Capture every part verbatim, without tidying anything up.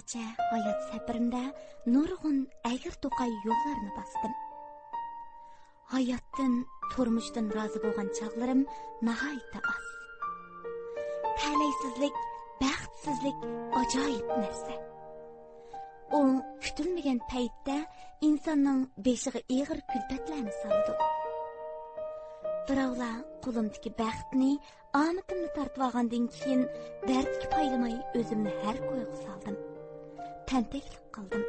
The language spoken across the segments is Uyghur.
ئەسكەرچە ھايات سەپىرىمدە نۇرغۇن ئەگرى-توقاي يوللارنى باستىم. ھاياتتىن، تۇرمۇشتىن رازى بولغان چاغلىرىم ناھايىتى ئاز. تەلەيسىزلىك، بەختسىزلىك ئاجايىپ نەرسە. ئۇ كۈتۈلمىگەن پەيتتە ئىنساننىڭ بېشىغا ئېغىر كۈلپەتلەرنى سالىدۇ. بىراۋلار قولۇمدىكى بەختنى، ئامىتىمنى تارتىۋالغاندىن كېيىن، دەردكە پايلىماي ئۆزۈمنى ھەر كويغا سالدىم. تەنتەكلىك قىلدىم.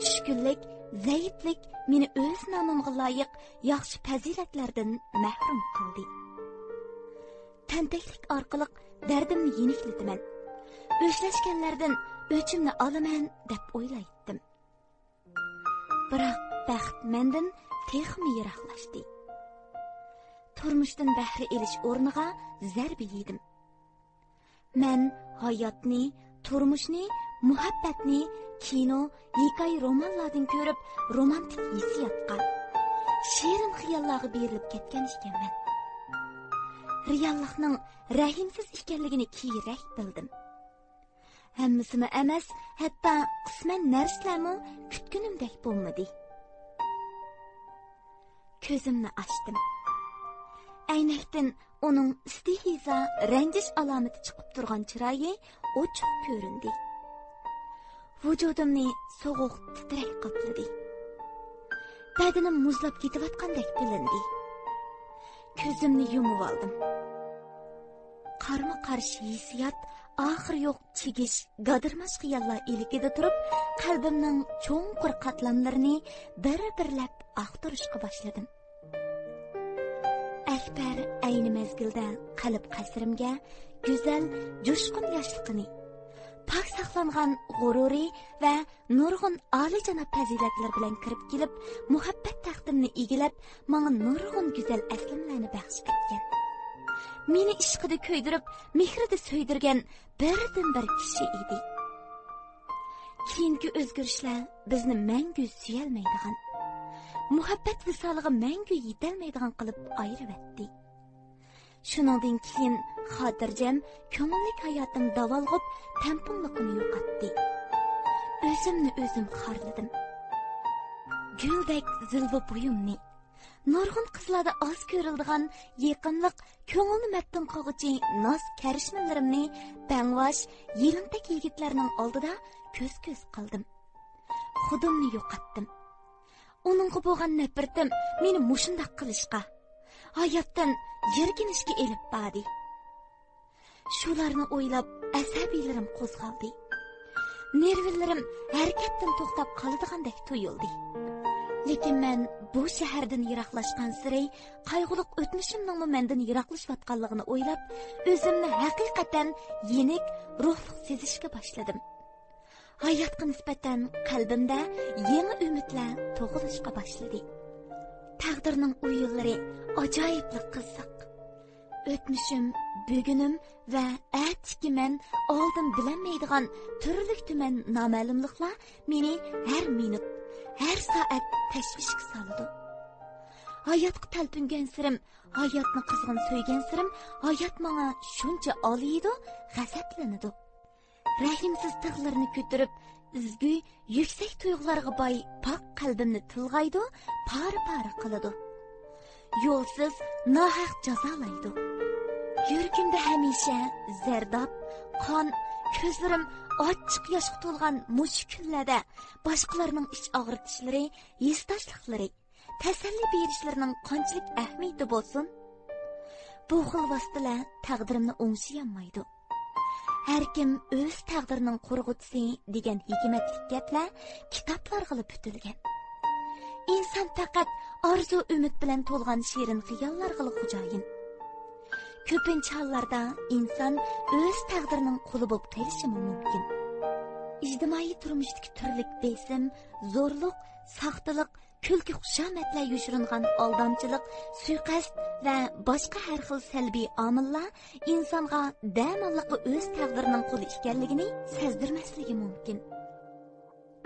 چۈشكۈنلۈك، زەئىپلىك مېنى ئۆز نامىمغا لايىق ياخشى پەزىلەتلەردىن مەھرۇم قىلدى. تەنتەكلىك ئارقىلىق دەردىمنى يېنىكلىتىمەن. ئۆچلەشكەنلەردىن ئۆچۈمنى ئالىمەن دەپ ئويلايتتىم. بىراق بەخت مەندىن تېخىمۇ يىراقلاشتى. تۇرمۇشتىن بەھرە ئېلىش ئورنىغا زەربە يېدىم. مەن ھاياتنى، تۇرمۇشنى مۇھەببەتنى كىنو، ھېكايە رومانلاردىن كۆرۈپ، رومانتىك ھېسسىياتقا، شېرىن خىياللارغا بېرىلىپ كەتكەن ئىكەنمەن. رېئاللىقنىڭ رەھىمسىز ئىكەنلىكىنى كېيىنرەك بىلدىم. ھەممىسىمۇ ئەمەس، ھەتتا قىسمەن نەرسىلەرمۇ كۈتكىنىمدەك بولمىدى. كۆزۈمنى ئاچتىم. ئەينەكتىن ئۇنىڭ ئىستىھزا، رەنجىش ئالامىتى چىقىپ تۇرغان چىرايى ئوچۇق كۆرۈندى. ۋۇجۇدۇمنى سوغۇق تىترەك قاپلىدى. بەدىنىم مۇزلاپ كېتىۋاتقاندەك بىلىندى. كۆزۈمنى يۇمۇۋالدىم. قارمۇ قارشى ھېسسىيات، ئاخىرى يوق چىگىش، گادىرماش خىياللار ئىلكىدە تۇرۇپ، قەلبىمنىڭ چوڭقۇر قاتلاملىرىنى بىر-بىرلەپ ئاختۇرۇشقا باشلىدىم. ئەكبەر ئەينى مەزگىلدە قەلب قەسرىمگە گۈزەل، جۇشقۇن ياشلىقىنى، پاك ساقلانغان غۇرۇرى ۋە نۇرغۇن ئالىيجاناب پەزىلەتلىرى بىلەن كىرىپ كېلىپ، مۇھەببەت تەختىمنى ئىگىلەپ، ماڭا نۇرغۇن گۈزەل ئەسلىمىلەرنى بەخش ئەتكەن. مېنى ئىشقىدا كۆيدۈرۈپ، مېھرىدە سۆيدۈرگەن بىردىنبىر كىشى ئىدى. كېيىنكى ئۆزگىرىشلەر بىزنى مەڭگۈ سۆيەلمەيدىغان، مۇھەببەت ۋىسالىغا مەڭگۈ يېتەلمەيدىغان قىلىپ ئايرىۋەتتى. شۇنىڭدىن كېيىن خاتىرجەم، كۆڭۈللۈك ھاياتىم داۋالغۇپ، تەڭپۇڭلۇقىنى يوقاتتى. ئۆزۈمنى ئۆزۈم خارلىدىم. گۈلدەك زىلۋا بويۇمنى، نۇرغۇن قىزلاردا ئاز كۆرۈلىدىغان يېقىملىق، كۆڭۈلنى مەپتۇن قىلغۇچى ناز كەرىشمىلىرىمنى بەڭۋاش، يېلىڭتەك يىگىتلەرنىڭ ئالدىدا كۆز-كۆز قىلدىم. خۇدۇمنى يوقاتتىم. ئۇنىڭغا بولغان نەپرىتىم مېنى مۇشۇنداق قىلىشقا، ھاياتتىن يىرگىنىشكە ئېلىپ باردى. شۇلارنى ئويلاپ، ئەسەبىيلىرىم قوزغالدى. نېرۋىلىرىم ھەرىكەتتىن توختاپ قالىدىغاندەك تۇيۇلدى. لېكىن مەن بۇ شەھەردىن يىراقلاشقانسېرى، قايغۇلۇق ئۆتمۈشۈمنىڭمۇ مەندىن يىراقلىشىۋاتقانلىقىنى ئويلاپ، ئۆزۈمنى ھەقىقەتەن يېنىك، روھلۇق سېزىشكە باشلىدىم. ھاياتقا نىسبەتەن قەلبىمدە يېڭى ئۈمىدلەر تۇغۇلۇشقا باشلىدى. تەقدىرنىڭ ئويۇنلىرى ئاجايىپلا قىزىق. ئۆتمۈشۈم، بۈگۈنۈم ۋە ئەتىكى مەن ئالدىن بىلەلمەيدىغان تۈرلۈك-تۈمەن نامەلۇملۇقلار مېنى ھەر مىنۇت، ھەر سائەت تەشۋىشكە سالىدۇ. ھاياتقا تەلپۈنگەنسېرىم، ھاياتنى قىزغىن سۆيگەنسېرىم، ھايات ماڭا شۇنچە ئالىيىدۇ، غەزەپلىنىدۇ. رەھىمسىز تىغلىرىنى كۆتۈرۈپ، ئۈزگۈ، يۈكسەك تۇيغۇلارغا باي پاك قەلبىمنى تىلغايدۇ، پارە-پارە قىلىدۇ. يولسىز، ناھەق جازالايدۇ. يۈرىكىمدە ھەمىشە زەرداب، قان، كۆزلىرىم ئاچچىق ياشقا تولغان مۇشۇ كۈنلەردە باشقىلارنىڭ ئىچ ئاغرىتىشلىرى، ھېسداشلىقلىرى، تەسەللى بېرىشلىرىنىڭ قانچىلىك ئەھمىيىتى بولسۇن، بۇ خىل ۋاسىتىلەر تەقدىرىمنى ئوڭشىيالمايدۇ. ھەركىم ئۆز تەقدىرىنىڭ قۇرغۇچىسى دېگەن ھېكمەتلىك گەپلەر كىتابلارغىلا پۈتۈلگەن. ئىنسان پەقەت ئارزۇ-ئۈمىد بىلەن تولغان شېرىن خىياللارغىلا خوجايىن. كۆپىنچە ھاللاردا ئىنسان ئۆز تەقدىرىنىڭ قۇلى بولۇپ قېلىشىمۇ مۇمكىن. ئىجتىمائىي تۇرمۇشتىكى تۈرلۈك بېسىم، زورلۇق، ساختىلىق، كۈلكە-خۇشامەتلەر يوشۇرۇنغان ئالدامچىلىق، سۇيىقەست ۋە باشقا ھەر خىل سەلبىي ئامىللار ئىنسانغا دەماللىققا ئۆز تەقدىرىنىڭ قۇلى ئىكەنلىكىنى سەزدۈرمەسلىكى مۇمكىن.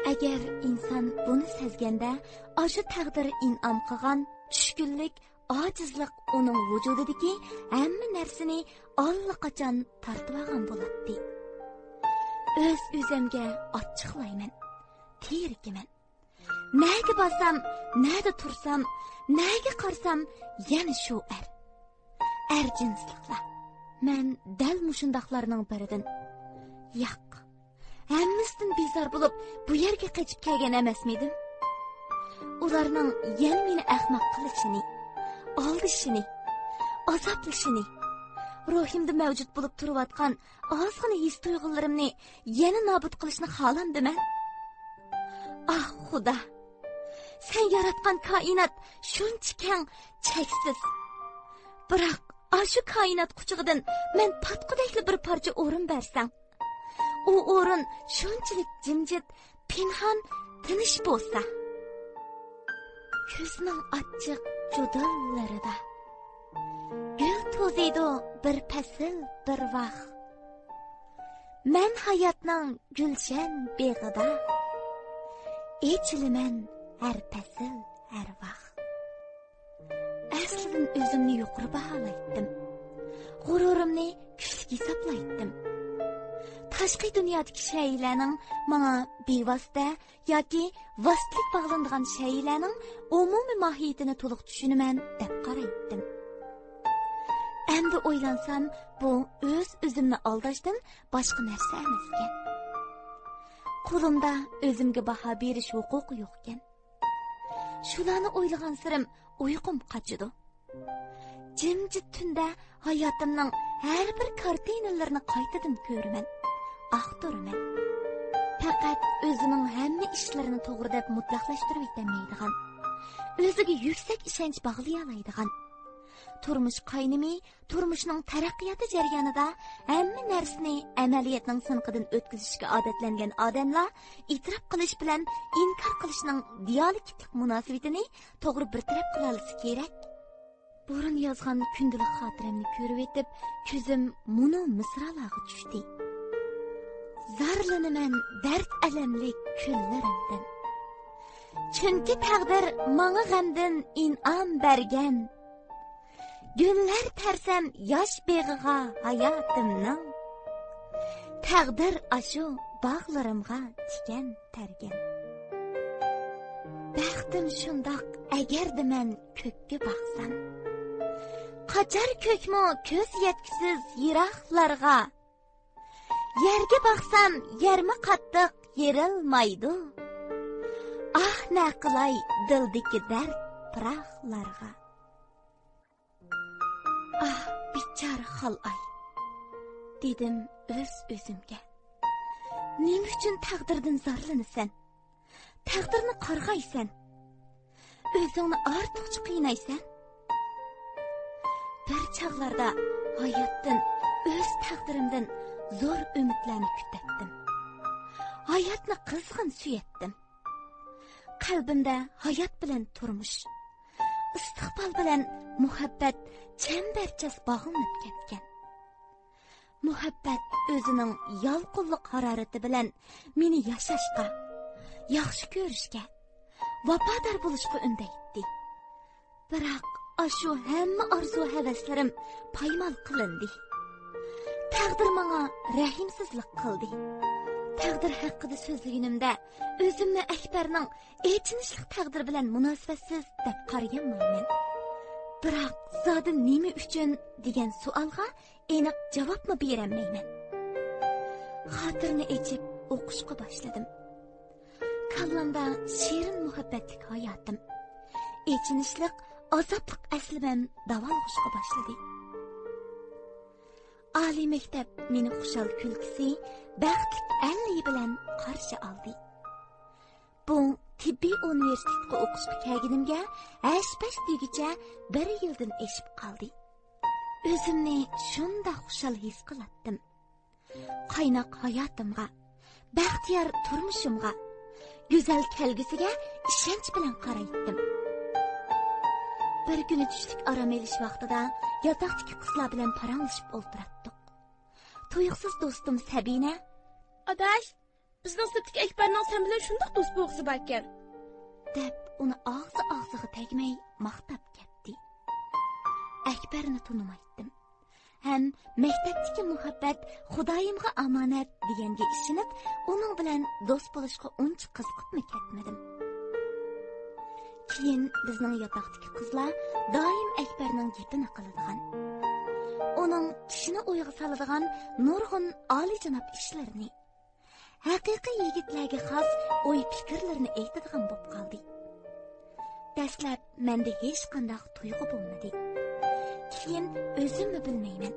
ئەگەر ئىنسان بۇنى سەزگەندە، ئاشۇ تەقدىر ئىنئام قىلغان چۈشكۈنلۈك، ئاجىزلىق ئۇنىڭ ۋۇجۇدىدىكى ھەممە نەرسىنى ئاللىقاچان تارتىۋالغان بولاتتى. ئۆز-ئۆزۈمگە ئاچچىقلايمەن، تېرىكىمەن. نەگە بارسام، نەدە تۇرسام، نەگە قارىسام، يەنە شۇ ئەر. ئەر جىنسلىقلار. مەن دەل مۇشۇنداقلارنىڭ بىرىدىن. ياق. ھەممىسىدىن بىزار بولۇپ، بۇ يەرگە قېچىپ كەلگەن ئەمەسمىدىم؟ ئۇلارنىڭ يەنە مېنى ئەخمەق قىلىشىنى، ئالدىشىنى، ئازابلىشىنى، روھىمدا مەۋجۇت بولۇپ تۇرۇۋاتقان ئازغىنە ھېس-تۇيغۇلىرىمنى يەنە نابۇت قىلىشنى خالامدىمەن؟ ئاھ، خۇدا! سەن ياراتقان كائىنات شۇنچە كەڭ، چەكسىز. بىراق، ئاشۇ كائىنات قۇچىقىدىن مەن پاتقۇدەكلا بىر پارچە ئورۇن بەرسەڭ. ئۇ ئورۇن شۇنچىلىك جىمجىت، پىنھان، تىنچ بولسا. كۈزنىڭ ئاچچىق جۇدۇنلىرىدا گۈل توزىيدۇ بىر پەسىل، بىر ۋاق. مەن ھاياتنىڭ گۈلشەن بېغىدا ئېچىلىمەن ھەر پەسىل، ھەر ۋاق. ئەسلىدىن ئۆزۈمنى يۇقىرى باھالايتتىم. غۇرۇرۇمنى كۈچلۈك ھېسابلايتتىم. تاشقى دۇنيادىكى شەيئىلەرنىڭ ماڭا بىۋاسىتە ياكى ۋاسىتىلىك باغلىنىدىغان شەيئىلەرنىڭ ئومۇمىي ماھىيىتىنى تولۇق چۈشىنىمەن دەپ قارايتتىم. ئەمدى ئويلانسام، بۇ ئۆز-ئۆزۈمنى ئالداشتىن باشقا نەرسە ئەمەسكەن. قولۇمدا ئۆزۈمگە باھا بېرىش ھوقۇقى يوقكەن. شۇلارنى ئويلىغانسېرىم ئۇيقۇم قاچىدۇ. جىمجىت تۈندە ھاياتىمنىڭ ھەر بىر كارتىنىلىرىنى قايتىدىن كۆرىمەن، ئاختۇرىمەن. پەقەت ئۆزىنىڭ ھەممە ئىشلىرىنى توغرا دەپ مۇتلەقلاشتۇرۇۋېتەلمەيدىغان، ئۆزىگە يۈكسەك ئىشەنچ باغلىيالايدىغان، تۇرمۇش قاينىمى، تۇرمۇشنىڭ تەرەققىياتى جەريانىدا ھەممە نەرسىنى ئەمەلىيەتنىڭ سىنىقىدىن ئۆتكۈزۈشكە ئادەتلەنگەن ئادەملەر ئېتىراپ قىلىش بىلەن ئىنكار قىلىشنىڭ دىيالېكتىك مۇناسىۋىتىنى توغرا بىر تەرەپ قىلالىسا كېرەك. بۇرۇن يازغان كۈندىلىك خاتىرەمنى كۆرۈۋېتىپ، كۆزۈم مۇنۇ مىسرالارغا چۈشتى. زارلىنىمەن دەرد-ئەلەملىك كۈنلىرىمدىن. چۈنكى تەقدىر ماڭا غەمدىن ئىنئام بەرگەن. گۈللەر تەرسەم ياش بېغىغا ھاياتىمنىڭ. تەقدىر ئاشۇ باغلىرىمغا تىكەن تەرگەن. بەختىم شۇنداق، ئەگەردە مەن كۆككە باقسام، قاچار كۆكمۇ كۆز يەتكۈسىز يىراقلارغا. يەرگە باقسام، يەرمۇ قاتتىق يېرىلمايدۇ. ئاھ، نە قىلاي دىلدىكى دەرد پىراقلارغا. ئاھ، بىچارە خالئاي، دېدىم ئۆز-ئۆزۈمگە. نېمە ئۈچۈن تەقدىردىن زارلىنىسەن؟ تەقدىرنى قارغايسەن؟ ئۆزۈڭنى ئارتۇقچە قىينايسەن؟ بىر چاغلاردا ھاياتتىن، ئۆز تەقدىرىمدىن زور ئۈمىدلەرنى كۈتەتتىم. ھاياتنى قىزغىن سۆيەتتىم. قەلبىمدە ھايات بىلەن تۇرمۇش، ئىستىقبال بىلەن مۇھەببەت چەمبەرچاس باغلىنىپ كەتكەن. مۇھەببەت ئۆزىنىڭ يالقۇنلۇق ھارارىتى بىلەن مېنى ياشاشقا، ياخشى كۆرۈشكە، ۋاپادار بولۇشقا ئۈندەيتتى. بىراق ئاشۇ ھەممە ئارزۇ-ھەۋەسلىرىم پايمال قىلىندى. تەقدىر ماڭا رەھىمسىزلىك قىلدى. تەقدىر ھەققىدە سۆزلىگىنىمدە، ئۆزۈمنى ئەكبەرنىڭ ئېچىنىشلىق تەقدىر بىلەن مۇناسىۋەتسىز دەپ قارىيالمايمەن. بىراق زادى نېمە ئۈچۈن دېگەن سوئالغا ئېنىق جاۋابمۇ بېرەلمەيمەن. خاتىرىنى ئېچىپ ئوقۇشقا باشلىدىم. كاللامدا شېرىن مۇھەببەتلىك ھاياتىم، ئېچىنىشلىق، ئازابلىق ئەسلىمەم داۋالغۇشقا باشلىدى. ئالىي مەكتەپ مېنى خۇشال كۈلكىسى، بەختلىك ئەللىيى بىلەن قارشى ئالدى. بۇ تېببىي ئۇنىۋېرسىتېتقا ئوقۇشقا كەلگىنىمگە ھەش-پەش دېگۈچە بىر يىلدىن ئېشىپ قالدى. ئۆزۈمنى شۇنداق خۇشال ھېس قىلاتتىم. قايناق ھاياتىمغا، بەختىيار تۇرمۇشۇمغا، گۈزەل كەلگۈسىگە ئىشەنچ بىلەن قارايتتىم. بىر كۈنى چۈشلۈك ئارام ئېلىش ۋاقتىدا ياتاقتىكى قىزلار بىلەن پاراڭلىشىپ ئولتۇراتتۇق. تۇيۇقسىز دوستۇم سەبىنە، «ئاداش، بىزنىڭ سىنىپتىكى ئەكبەرنىڭ سەن بىلەن شۇنداق دوست بولغۇسى باركەن.» دەپ، ئۇنى ئاغزى ئاغزىغا تەگمەي ماختاپ كەتتى. ئەكبەرنى تونۇمايتتىم. ھەم مەكتەپتىكى مۇھەببەت خۇدايىمغا ئامانەت دېگەنگە ئىشىنىپ، ئۇنىڭ بىلەن دوست بولۇشقا ئۇنچە قىزىقىپمۇ كەتمىدىم. كېيىن بىزنىڭ ياتاقتىكى قىزلار دائىم ئەكبەرنىڭ گېپىنى قىلىدىغان، ئۇنىڭ كىشىنى ئويغا سالىدىغان نۇرغۇن ئالىيجاناب ئىشلىرىنى، ھەقىقىي يىگىتلەرگە خاس ئوي پىكىرلىرىنى ئېيتىدىغان بولۇپ قالدى. دەسلەپ مەندە ھېچقانداق تۇيغۇ بولمىدى. كېيىن ئۆزۈممۇ بىلمەيمەن،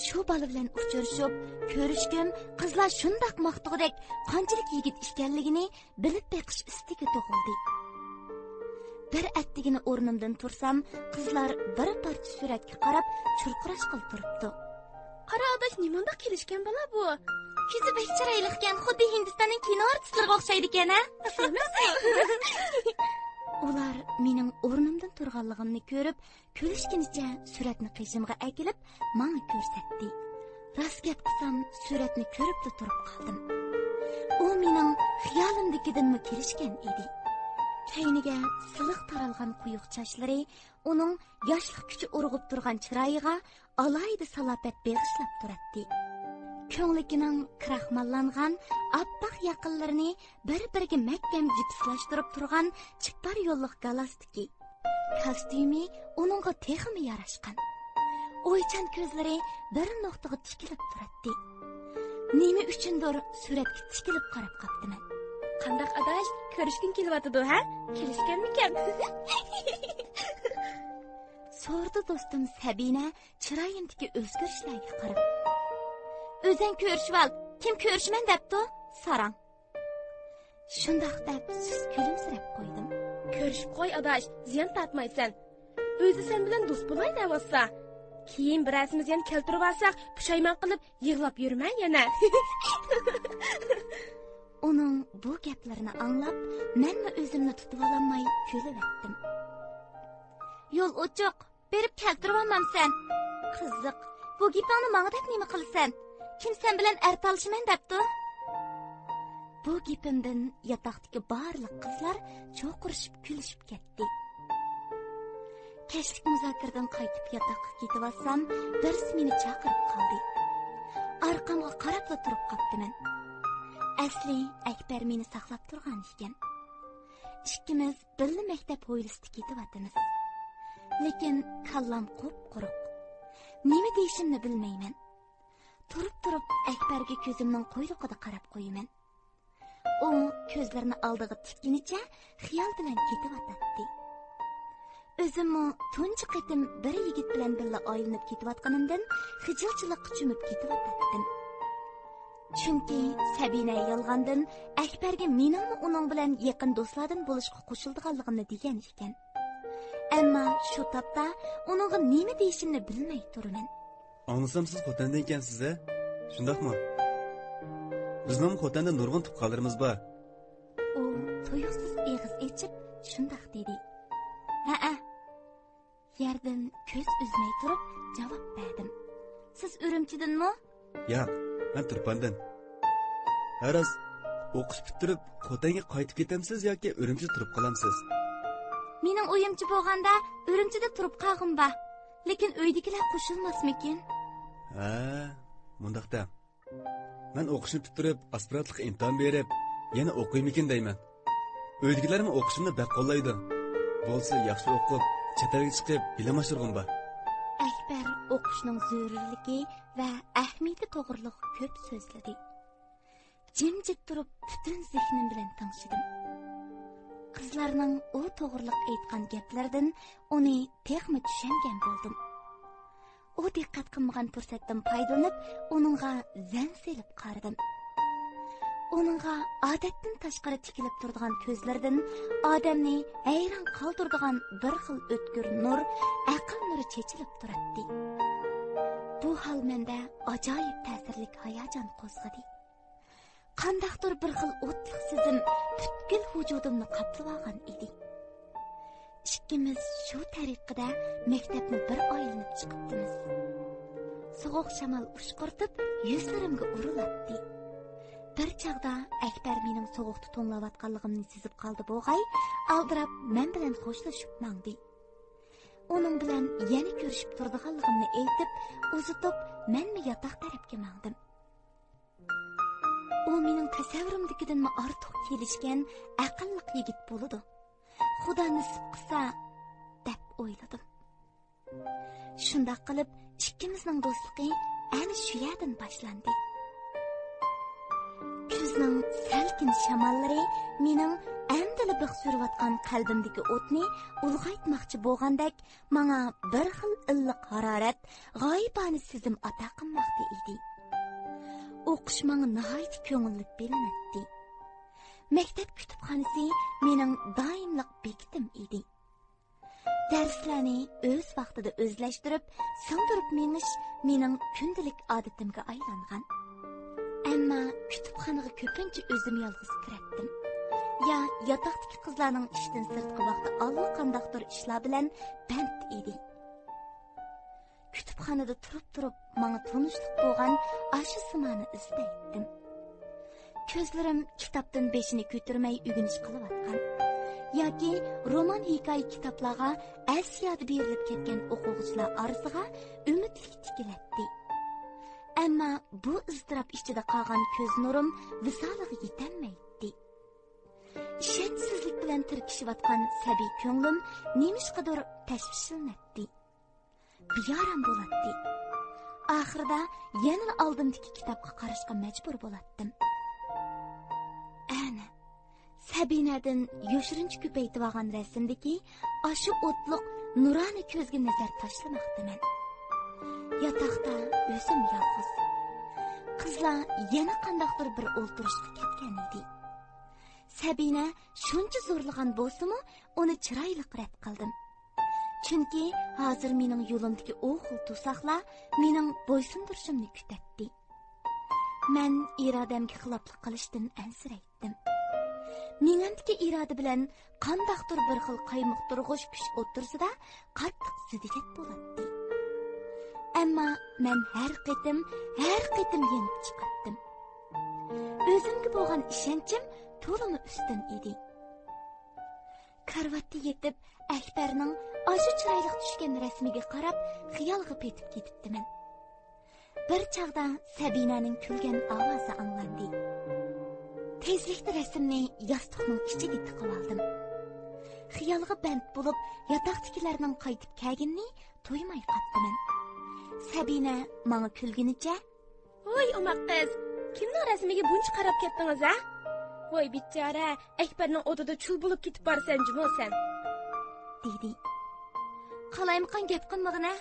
شۇ بالا بىلەن ئۇچرىشىپ، كۆرۈشكۈم قىزلار شۇنداق ماختىغۇدەك قانچىلىك يىگىت ئىكەنلىكىنى بىلىپ بېقىش ئىستىكى تۇغۇلدى. بىر ئەتىگىنى ئورنۇمدىن تۇرسام، قىزلار بىر پارچە سۈرەتكە قاراپ چۇرقىراشقىلى تۇرۇپتۇ. قارا ئاداش، نېمانداق كېلىشكەن بالا بۇ؟ كۆزى بەك چىرايلىقكەن، خۇددى ھىندىستاننىڭ كىنو ئارتىسلىرىغا ئوخشايدىكەن ھە؟ ئۇلار مېنىڭ ئورنۇمدىن تۇرغانلىقىمنى كۆرۈپ، كۈلۈشكىنىچە سۈرەتنى قېشىمغا ئەكېلىپ، ماڭا كۆرسەتتى. راست گەپ قىلسام، سۈرەتنى كۆرۈپلا تۇرۇپ قالدىم. ئۇ مېنىڭ خىيالىمدىكىدىنمۇ كېلىشكەن ئىدى. كەينىگە سىلىق تارالغان قويۇق چاچلىرى ئۇنىڭ ياشلىق كۈچى ئۇرغۇپ تۇرغان چىرايىغا ئالاھىدە سالاپەت بېغىشلاپ تۇراتتى. كۆڭلىكىنىڭ كىراخماللانغان ئاپئاق ياقىلىرىنى بىر-بىرىگە مەھكەم جىپسلاشتۇرۇپ تۇرغان چىپپار يوللۇق گالاستۇكى، كاستيۇمى ئۇنىڭغا تېخىمۇ ياراشقان. ئويچان كۆزلىرى بىر نۇقتىغا تىكىلىپ تۇراتتى. نېمە ئۈچۈندۇر سۈرەتكە تىكىلىپ قاراپ قاپتىمەن. قانداق ئاداش، كۆرۈشكۈڭ كېلىۋاتىدۇ ھە؟ كېلىشكەنمىكەن؟ سورىدى دوستۇم سەبىنە چىرايىمدىكى ئۆزگىرىشلەرگە قاراپ. ئۆزۈڭ كۆرۈشۈۋال، كىم كۆرۈشىمەن دەپتۇ؟ ساراڭ. شۇنداق دەپ سۇس كۈلۈمسىرەپ قويدۇم. كۆرۈشۈپ قوي ئاداش، زىيان تارتمايسەن. ئۆزى سەن بىلەن دوست بولاي دەۋاتسا، كېيىن بىرەرسىمىز يەنە كەلتۈرۈۋالساق پۇشايمان قىلىپ يىغلاپ يۈرمە يەنە. ئۇنىڭ بۇ گەپلىرىنى ئاڭلاپ، مەنمۇ ئۆزۈمنى تۇتۇۋالالماي كۈلۈۋەتتىم. يول ئوچۇق، بېرىپ كەلتۈرۈۋالمامسەن؟ قىزىق، بۇ گېپىڭنى ماڭا دەپ نېمە قىلىسەن؟ كىم سەن بىلەن ئەر تالىشىمەن دەپتۇ؟ بۇ گېپىمدىن ياتاقتىكى بارلىق قىزلار چوقۇرۇشۇپ كۈلۈشۈپ كەتتى. كەچلىك مۇزاكىرىدىن قايتىپ ياتاققا كېتىۋاتسام، بىرسى مېنى چاقىرىپ قالدى. ئارقامغا قاراپلا تۇرۇپ قاپتىمەن. ئەسلى ئەكبەر مېنى ساقلاپ تۇرغان ئىكەن. ئىككىمىز بىللە مەكتەپ ھويلىسىدا كېتىۋاتىمىز. لېكىن كاللام قۇپقۇرۇق. نېمە دېيىشىمنى بىلمەيمەن. تۇرۇپ-تۇرۇپ ئەكبەرگە كۆزۈمنىڭ قويۇقىدا قاراپ قويىمەن. ئۇ كۆزلىرىنى ئالدىغا تىككىنىچە خىيال بىلەن كېتىۋاتاتتى. ئۆزۈممۇ تۇنجى قېتىم بىر يىگىت بىلەن بىللە ئايلىنىپ كېتىۋاتقىنىمدىن خىجىلچىلىققا چۆمۈپ كېتىۋاتاتتىم. چۈنكى سەبىنە يالغاندىن ئەكبەرگە مېنىڭمۇ ئۇنىڭ بىلەن يېقىن دوستلاردىن بولۇشقا قوشۇلىدىغانلىقىمنى دېگەن ئىكەن. ئەمما شۇ تاپتا ئۇنىڭغا نېمە دېيىشىمنى بىلمەي تۇرىمەن. ئاڭلىسام سىز خوتەندىن ئىكەنسىز ھە؟ شۇنداقمۇ؟ بىزنىڭمۇ خوتەندە نۇرغۇن تۇغقانلىرىمىز بار. ئۇ تۇيۇقسىز ئېغىز ئېچىپ شۇنداق دېدى. ھەئە. يەردىن كۆز ئۈزمەي تۇرۇپ جاۋاب بەردىم. سىز ئۈرۈمچىدىنمۇ؟ ياق، مەن تۇرپاندىن. ھە راست، ئوقۇش پۈتتۈرۈپ خوتەنگە قايتىپ كېتەمسىز ياكى ئۈرۈمچىدە تۇرۇپ قالامسىز؟ مېنىڭ ئويۇمچە بولغاندا ئۈرۈمچىدە تۇرۇپ قالغۇم بار. لېكىن ئۆيدىكىلەر قوشۇلماسمىكىن؟ ھە، مۇنداق دەڭ. مەن ئوقۇشنى پۈتتۈرۈپ، ئاسپىرانتلىققا ئىمتىھان بېرىپ، يەنە ئوقۇيمىكىن دەيمەن. ئۆيدىكىلەرمۇ ئوقۇشۇمنى بەك قوللايدۇ. بولسا ياخشى ئوقۇپ، چەت ئەلگە چىقىپ، بىلىم ئاشۇرغۇم بار. ئەكبەر ئوقۇشنىڭ زۆرۈرلۈكى ۋە ئەھمىيىتى توغرۇلۇق كۆپ سۆزلىدى. جىمجىت تۇرۇپ، پۈتۈن زېھنىم بىلەن تىڭشىدىم. قىزلارنىڭ ئۇ توغرۇلۇق ئېيتقان گەپلىرىدىن ئۇنى تېخىمۇ چۈشەنگەن بولدۇم. ئۇ دىققەت قىلمىغان پۇرسەتتىن پايدىلىنىپ، ئۇنىڭغا زەن سېلىپ قارىدىم. ئۇنىڭغا ئادەتتىن تاشقىرى تىكىلىپ تۇرىدىغان كۆزلىرىدىن ئادەمنى ھەيران قالدۇرىدىغان بىر خىل ئۆتكۈر نۇر، ئەقىل نۇرى چېچىلىپ تۇراتتى. بۇ ھال مەندە ئاجايىپ تەسىرلىك ھاياجان قوزغىدى. قانداقتۇر بىر خىل ئوتلۇق سېزىم پۈتكۈل ۋۇجۇدۇمنى قاپلىۋالغان ئىدى. ئىككىمىز شۇ تەرىقىدە مەكتەپنى بىر ئايلىنىپ چىقىپتىمىز. سوغۇق شامال ئۇشقۇرتۇپ يۈزلىرىمگە ئۇرۇلاتتى. بىر چاغدا ئەكبەر مېنىڭ سوغۇقتا توڭلاۋاتقانلىقىمنى سېزىپ قالدى بوغاي، ئالدىراپ مەن بىلەن خوشلىشىپ ماڭدى. ئۇنىڭ بىلەن يەنە كۆرۈشۈپ تۇرىدىغانلىقىمنى ئېيتىپ، ئۇزىتىپ، مەنمۇ ياتاق تەرەپكە ماڭدىم. ئۇ مېنىڭ تەسەۋۋۇرۇمدىكىدىنمۇ ئارتۇق كېلىشكەن، ئەقىللىق يىگىت بولىدۇ. خۇدا نېسىپ قىلسا، دەپ ئويلىدىم. شۇنداق قىلىپ، ئىككىمىزنىڭ دوستلۇقى ئەنە شۇ يەردىن باشلاندى. كۈزنىڭ سەلكىن شاماللىرى مېنىڭ ئەمدىلا بىخ سۈرۈۋاتقان قەلبىمدىكى ئوتنى ئۇلغايتماقچى بولغاندەك، ماڭا بىر خىل ئىللىق ھارارەت، غايىبانە سېزىم ئاتا قىلماقتا ئىدى. ئوقۇش ماڭا ناھايىتى كۆڭۈللۈك بىلىنەتتى. مەكتەپ كۇتۇپخانىسى مېنىڭ دائىملىق بېكىتىم ئىدى. دەرسلەرنى ئۆز ۋاقتىدا ئۆزلەشتۈرۈپ، سىڭدۈرۈپ مېڭىش مېنىڭ كۈندىلىك ئادىتىمگە ئايلانغان. ئەمما كۇتۇپخانىغا كۆپىنچە ئۆزۈم يالغۇز كىرەتتىم. يا ياتاقتىكى قىزلارنىڭ ئىشتىن سىرتقى ۋاقتى ئاللىقانداقتۇر ئىشلار بىلەن بەند ئىدى. كۇتۇپخانىدا تۇرۇپ-تۇرۇپ ماڭا تونۇشلۇق بولغان ئاشۇ سىمانى ئىزدەيتتىم. كۆزلىرىم كىتابتىن بېشىنى كۆتۈرمەي ئۆگىنىش قىلىۋاتقان ياكى رومان ھېكايە كىتابلارغا ئەس-يادى بېرىلىپ كەتكەن ئوقۇغۇچىلار ئارىسىغا ئۈمىدلىك تىكىلەتتى. ئەمما بۇ ئىزتىراپ ئىچىدە قالغان كۆز نۇرۇم ۋىسالىغا يېتەلمەيتتى. ئىشەنچسىزلىك بىلەن تىركىشىۋاتقان سەبىي كۆڭلۈم نېمىشقىدۇر تەشۋىشلىنەتتى. بىئارام بولاتتى. ئاخىرىدا يەنىلا ئالدىمدىكى كىتابقا قاراشقا مەجبۇر بولاتتىم. ئەنە، سەبىنەدىن يوشۇرۇنچە كۆپەيتىۋالغان رەسىمدىكى ئاشۇ ئوتلۇق نۇرانە كۆزگە نەزەر تاشلىماقتىمەن. ياتاقتا ئۆزۈم يالغۇز. قىزلار يەنە قانداقتۇر بىر ئولتۇرۇشقا كەتكەن ئىدى. سەبىنە شۇنچە زورلىغان بولسىمۇ، ئۇنى چىرايلىق رەت قىلدىم. چۈنكى ھازىر مېنىڭ يولۇمدىكى ئۇ خىل توساقلار مېنىڭ بويسۇندۇرۇشۇمنى كۈتەتتى. مەن ئىرادەمگە خىلاپلىق قىلىشتىن ئەنسىرەيتتىم. مېڭەمدىكى ئىرادە بىلەن قانداقتۇر بىر خىل قايمۇقتۇرغۇچ كۈچ ئوتتۇرىسىدا قاتتىق زىددىيەت بولاتتى. ئەمما مەن ھەر قېتىم، ھەر قېتىم يېڭىپ چىقاتتىم. ئۆزۈمگە بولغان ئىشەنچىم تولىمۇ ئۈستۈن ئىدى. كارىۋاتتا يېتىپ، ئەكبەرنىڭ ئاشۇ چىرايلىق چۈشكەن رەسىمىگە قاراپ، خىيالغا پېتىپ كېتىپتىمەن. بىر چاغدا سەبىنەنىڭ كۈلگەن ئاۋازى ئاڭلاندى. تېزلىكتە رەسىمنى ياستۇقنىڭ ئىچىگە تىقىۋالدىم. خىيالغا بەند بولۇپ، ياتاقتىكىلەرنىڭ قايتىپ كەلگىنىنى تۇيماي قاپتىمەن. سەبىنە ماڭا كۈلگىنىچە، ۋوي ئوماق قىز، كىمنىڭ رەسىمىگە بۇنچە قاراپ كەتتىڭىز ھە؟ ۋوي بىچارە، ئەكبەرنىڭ ئوتىدا چۈل بولۇپ كېتىپ بارىسەن جۇمۇ سەن، دېدى. قالايمىقان گەپ قىلمىغىنە،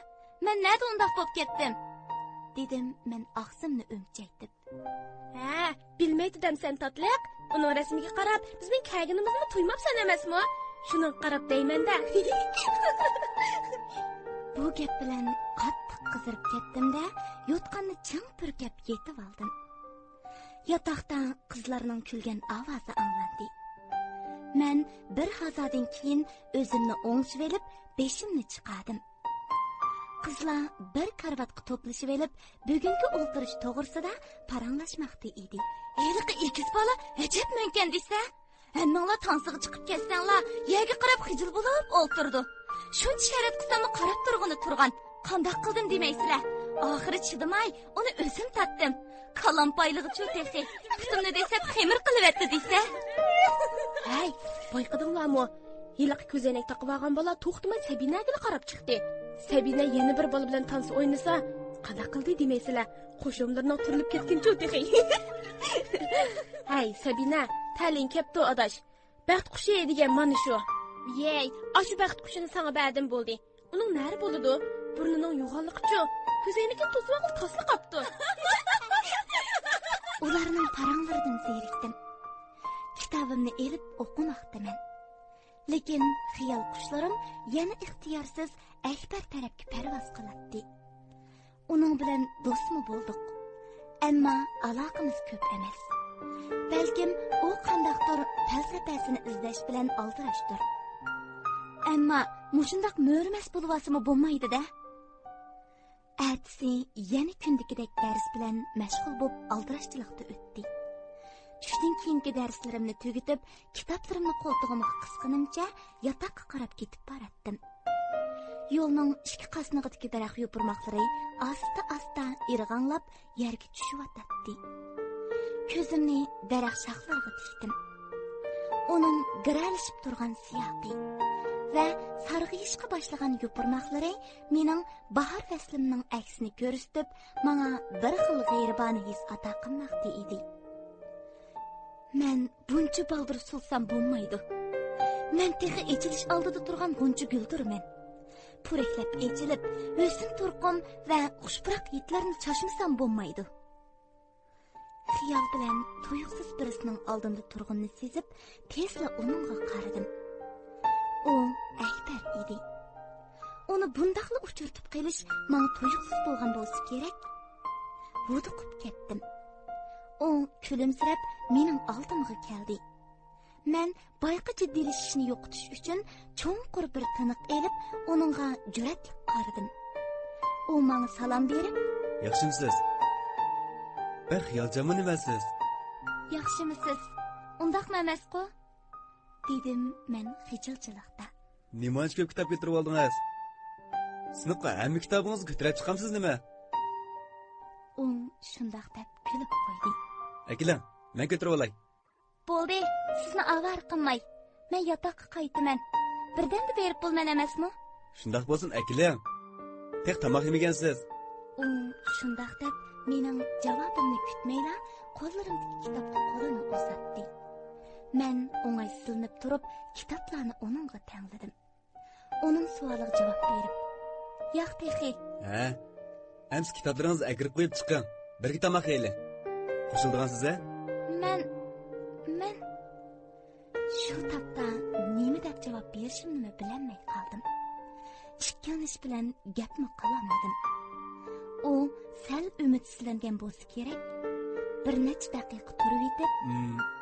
مەن نەدە ئۇنداق بولۇپ كەتتىم؟ دېدىم مەن ئاغزىمنى ئۈمچەيتىپ. ھە، بىلمەيتتىم سەن تاتلىق، ئۇنىڭ رەسىمىگە قاراپ بىزنىڭ كەلگىنىمىزنى تۇيماپسەن ئەمەسمۇ؟ شۇنىڭغا قاراپ دەيمەن-دە. بۇ گەپ بىلەن قاتتىق قىزىرىپ كەتتىم-دە، يوتقاننى چىڭ پۈركەپ يېتىۋالدىم. ياتاقتا قىزلارنىڭ كۈلگەن ئاۋازى ئاڭلاندى. مەن بىر ھازادىن كېيىن ئۆزۈمنى ئوڭشىۋېلىپ، بېشىمنى چىقاردىم. قىزلار بىر كارىۋاتقا توپلىشىۋېلىپ، بۈگۈنكى ئولتۇرۇش توغرىسىدا پاراڭلاشماقتا ئىدى. ھېلىقى ئېگىز بالا ئەجەب مەنكەن دېسە، ھەممىڭلار تانسىغا چىقىپ كەتسەڭلار، يەرگە قاراپ خىجىل بولۇپ ئولتۇرىدۇ. شۇنچە شەرەت قىلساممۇ قاراپ تۇرغىنى تۇرغان. قانداق قىلدىم دېمەيسىلەر. ئاخىرى چىدىماي، ئۇنى ئۆزۈم تارتتىم. كالام پايلىغۇچۇ تېخى. پۇتۇمنى دېسەپ خېمىر قىلىۋەتتى دېسە. ھەي، بايقىدىڭلارمۇ؟ ھېلىقى كۆزەينەك تاقىۋالغان بالا توختىماي سەبىنەگىلا قاراپ چىقتى. سەبىنە يەنە بىر بالا بىلەن تانسا ئوينىسا، قانداق قىلدى دېمەيسىلەر. قوشۇملىرىنىڭ تۈرۈلۈپ كەتكىنىچۇ تېخى. ھەي، سەبىنە، تەلىيىڭ كەپتۇ، ئاداش. بەخت قۇشى دېگەن مانا شۇ. يەي، ئاشۇ بەخت قۇشىنى ساڭا بەردىم بولدى. ئۇنىڭ نەرى بولىدۇ؟ بۇرنىنىڭ يوغانلىقىچۇ؟ كۆزەينىكىنى توسۇۋالغىلى تاسلا قاپتۇ. ئۇلارنىڭ پاراڭلىرىدىن زېرىكتىم. كىتابىمنى ئېلىپ ئوقۇماقتىمەن. لېكىن خىيال قۇشلىرىم يەنە ئىختىيارسىز ئەكبەر تەرەپكە پەرۋاز قىلاتتى. ئۇنىڭ بىلەن دوستمۇ بولدۇق. ئەمما ئالاقىمىز كۆپ ئەمەس. بەلكىم ئۇ قانداقتۇر پەلسەپەسىنى ئىزدەش بىلەن ئالدىراشتۇر. ئەمما مۇشۇنداق مۆرىمەس بولۇۋالسىمۇ بولمايدۇ-دە. ئەتىسى يەنە كۈندىكىدەك دەرس بىلەن مەشغۇل بولۇپ ئالدىراشچىلىقتا ئۆتتى. چۈشتىن كېيىنكى دەرسلىرىمنى تۈگىتىپ، كىتابلىرىمنى قولتۇقۇمغا قىسقىنىمچە ياتاققا قاراپ كېتىپ باراتتىم. يولنىڭ ئىككى قاسنىقىدىكى دەرەخ يوپۇرماقلىرى ئاستا-ئاستا ئىرغاڭلاپ يەرگە چۈشۈۋاتاتتى. كۆزۈمنى دەرەخ شاخلىرىغا تىكتىم. ئۇنىڭ گىرەلىشىپ تۇرغان سىياقى ۋە سارغىيىشقا باشلىغان يوپۇرماقلىرى مېنىڭ باھار پەسلىمنىڭ ئەكسىنى كۆرسىتىپ، ماڭا بىر خىل غېرىبانە ھېس ئاتا قىلماقتا ئىدى. مەن بۇنچە بالدۇر سولسام بولمايدۇ. مەن تېخى ئېچىلىش ئالدىدا تۇرغان غۇنچە گۈلدۇرمەن. پورەكلەپ ئېچىلىپ، ھۆسن تۇرقۇم ۋە خۇش پۇراق ھىدلىرىنى چاچمىسام بولمايدۇ. خىيال بىلەن تۇيۇقسىز بىرسىنىڭ ئالدىمدا تۇرغىنىنى سېزىپ، تېزلا ئۇنىڭغا قارىدىم. ئۇ ئەكبەر ئىدى. ئۇنى بۇنداقلا ئۇچرىتىپ قېلىش ماڭا تۇيۇقسىز بولغان بولسا كېرەك. ھودۇقۇپ كەتتىم. ئۇ كۈلۈمسىرەپ مېنىڭ ئالدىمغا كەلدى. مەن بايىقى جىددىيلىشىشنى يوقىتىش ئۈچۈن چوڭقۇر بىر تىنىق ئېلىپ، ئۇنىڭغا جۈرئەتلىك قارىدىم. ئۇ ماڭا سالام بېرىپ، ياخشىمسىز؟ بەك خىيالچانمۇ نېمە سىز؟ ياخشىمۇسىز؟ ئۇنداقمۇ ئەمەسقۇ؟ دېدىم مەن خىجىلچىلىقتا. نېمانچە كۆپ كىتاب كۆتۈرۈپ ئالدىڭىز؟ سىنىپقا ھەممە كىتابىڭىزنى كۆتۈرۈپ چىقامسىز نېمە؟ ئۇ شۇنداق دەپ كۈلۈپ قويدى. ئەكېلىڭ، مەن كۆتۈرۈپ ئالاي. بولدى، سىزنى ئاۋارە قىلماي. مەن ياتاققا قايتىمەن. بىردەمدە بېرىپ بولىمەن ئەمەسمۇ؟ شۇنداق بولسۇن، ئەكېلىڭ. تېخى تاماق يېمىگەنسىز. ئۇ شۇنداق دەپ مېنىڭ جاۋابىمنى كۈتمەيلا قوللىرىمدىكى كىتابقا قولىنى ئۇزاتتى. مەن ئوڭايسىزلىنىپ تۇرۇپ كىتابلارنى ئۇنىڭغا تەڭلىدىم. ئۇنىڭ سوئالىغا جاۋاب بېرىپ، ياق تېخى. ھە؟ ئەمسە كىتابلىرىڭىزنى ئەكىرىپ قويۇپ چىقىڭ. بىرگە تاماق يەيلى. قوشۇلىدىغانسىز ھە؟ مەن، مەن. شۇ تاپتا نېمە دەپ جاۋاب بېرىشىمنىمۇ بىلەلمەي قالدىم. ئىككىلىنىش بىلەن گەپمۇ قىلالمىدىم. ئۇ سەل ئۈمىدسىزلەنگەن بولسا كېرەك، بىر نەچچە دەقىقە تۇرۇۋېتىپ،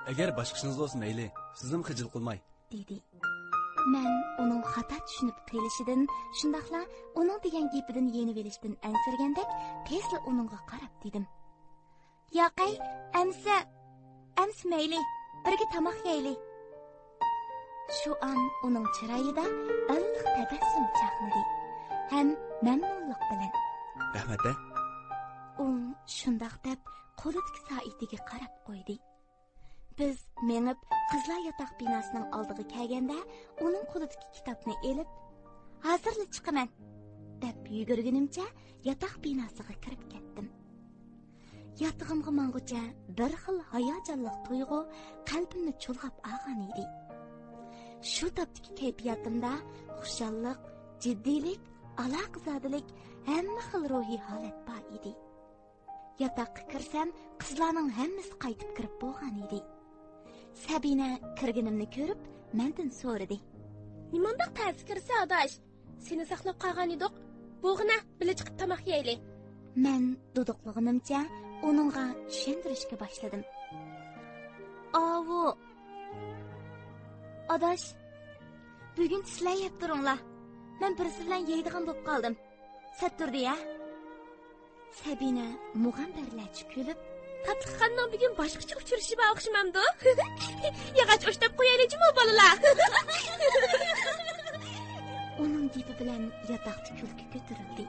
ئەگەر باشقا ئىشىڭىز بولسا مەيلى، سىزنىمۇ خىجىل قىلماي. دېدى. مەن ئۇنىڭ خاتا چۈشىنىپ قېلىشىدىن، شۇنداقلا ئۇنىڭ دېگەن گېپىدىن يېنىۋېلىشتىن ئەنسىرىگەندەك، تېزلا ئۇنىڭغا قاراپ دېدىم. ياقەي، ئەمسە، ئەمسە مەيلى، بىرگە تاماق يەيلى. شۇ ئان ئۇنىڭ چىرايىدا ئىللىق تەبەسسۇم چاقنىدى ھەم مەمنۇنلۇق بىلەن، رەھمەت ھە. ئۇ شۇنداق دەپ قولىدىكى سائىتىگە قاراپ قويدى. بىز مېڭىپ، قىزلار ياتاق بىناسىنىڭ ئالدىغا كەلگەندە، ئۇنىڭ قولىدىكى كىتابنى ئېلىپ، ھازىرلا چىقىمەن، دەپ يۈگۈرگىنىمچە ياتاق بىناسىغا كىرىپ كەتتىم. ياتىقىمغا ماڭغۇچە بىر خىل ھاياجانلىق تۇيغۇ قەلبىمنى چۇلغاپ ئالغان ئىدى. شۇ تاپتىكى كەيپىياتىمدا خۇشاللىق، جىددىيلىك، ئالاقىزادىلىك، ھەممە خىل روھىي ھالەت بار ئىدى. ياتاققا كىرسەم، قىزلارنىڭ ھەممىسى قايتىپ كىرىپ بولغان ئىدى. سەبىنە كىرگىنىمنى كۆرۈپ، مەندىن سورىدى. نېمانداق تەس كىرسە، ئاداش؟ سېنى ساقلاپ قالغان ئىدۇق. بولغىنا، بىللە چىقىپ تاماق يەيلى. مەن دۇدۇقلىغىنىمچە ئۇنىڭغا چۈشەندۈرۈشكە باشلىدىم. ئاۋۇ، ئاداش، بۈگۈن سىلەر يەپ تۇرۇڭلار. مەن بىرسى بىلەن يەيدىغان بولۇپ قالدىم. سەت تۇردى ھە؟ سەبىنە مۇغەمبەرلەرچە كۈلۈپ، تاتلىقخاننىڭ بۈگۈن باشقىچە ئۇچرىشىشى بار ئوخشىمامدۇ؟ ياغاچ ئوشتاپ قويايلى جۇمۇ بالىلار. ئۇنىڭ گېپى بىلەن ياتاقتا كۈلكە كۆتۈرۈلدى.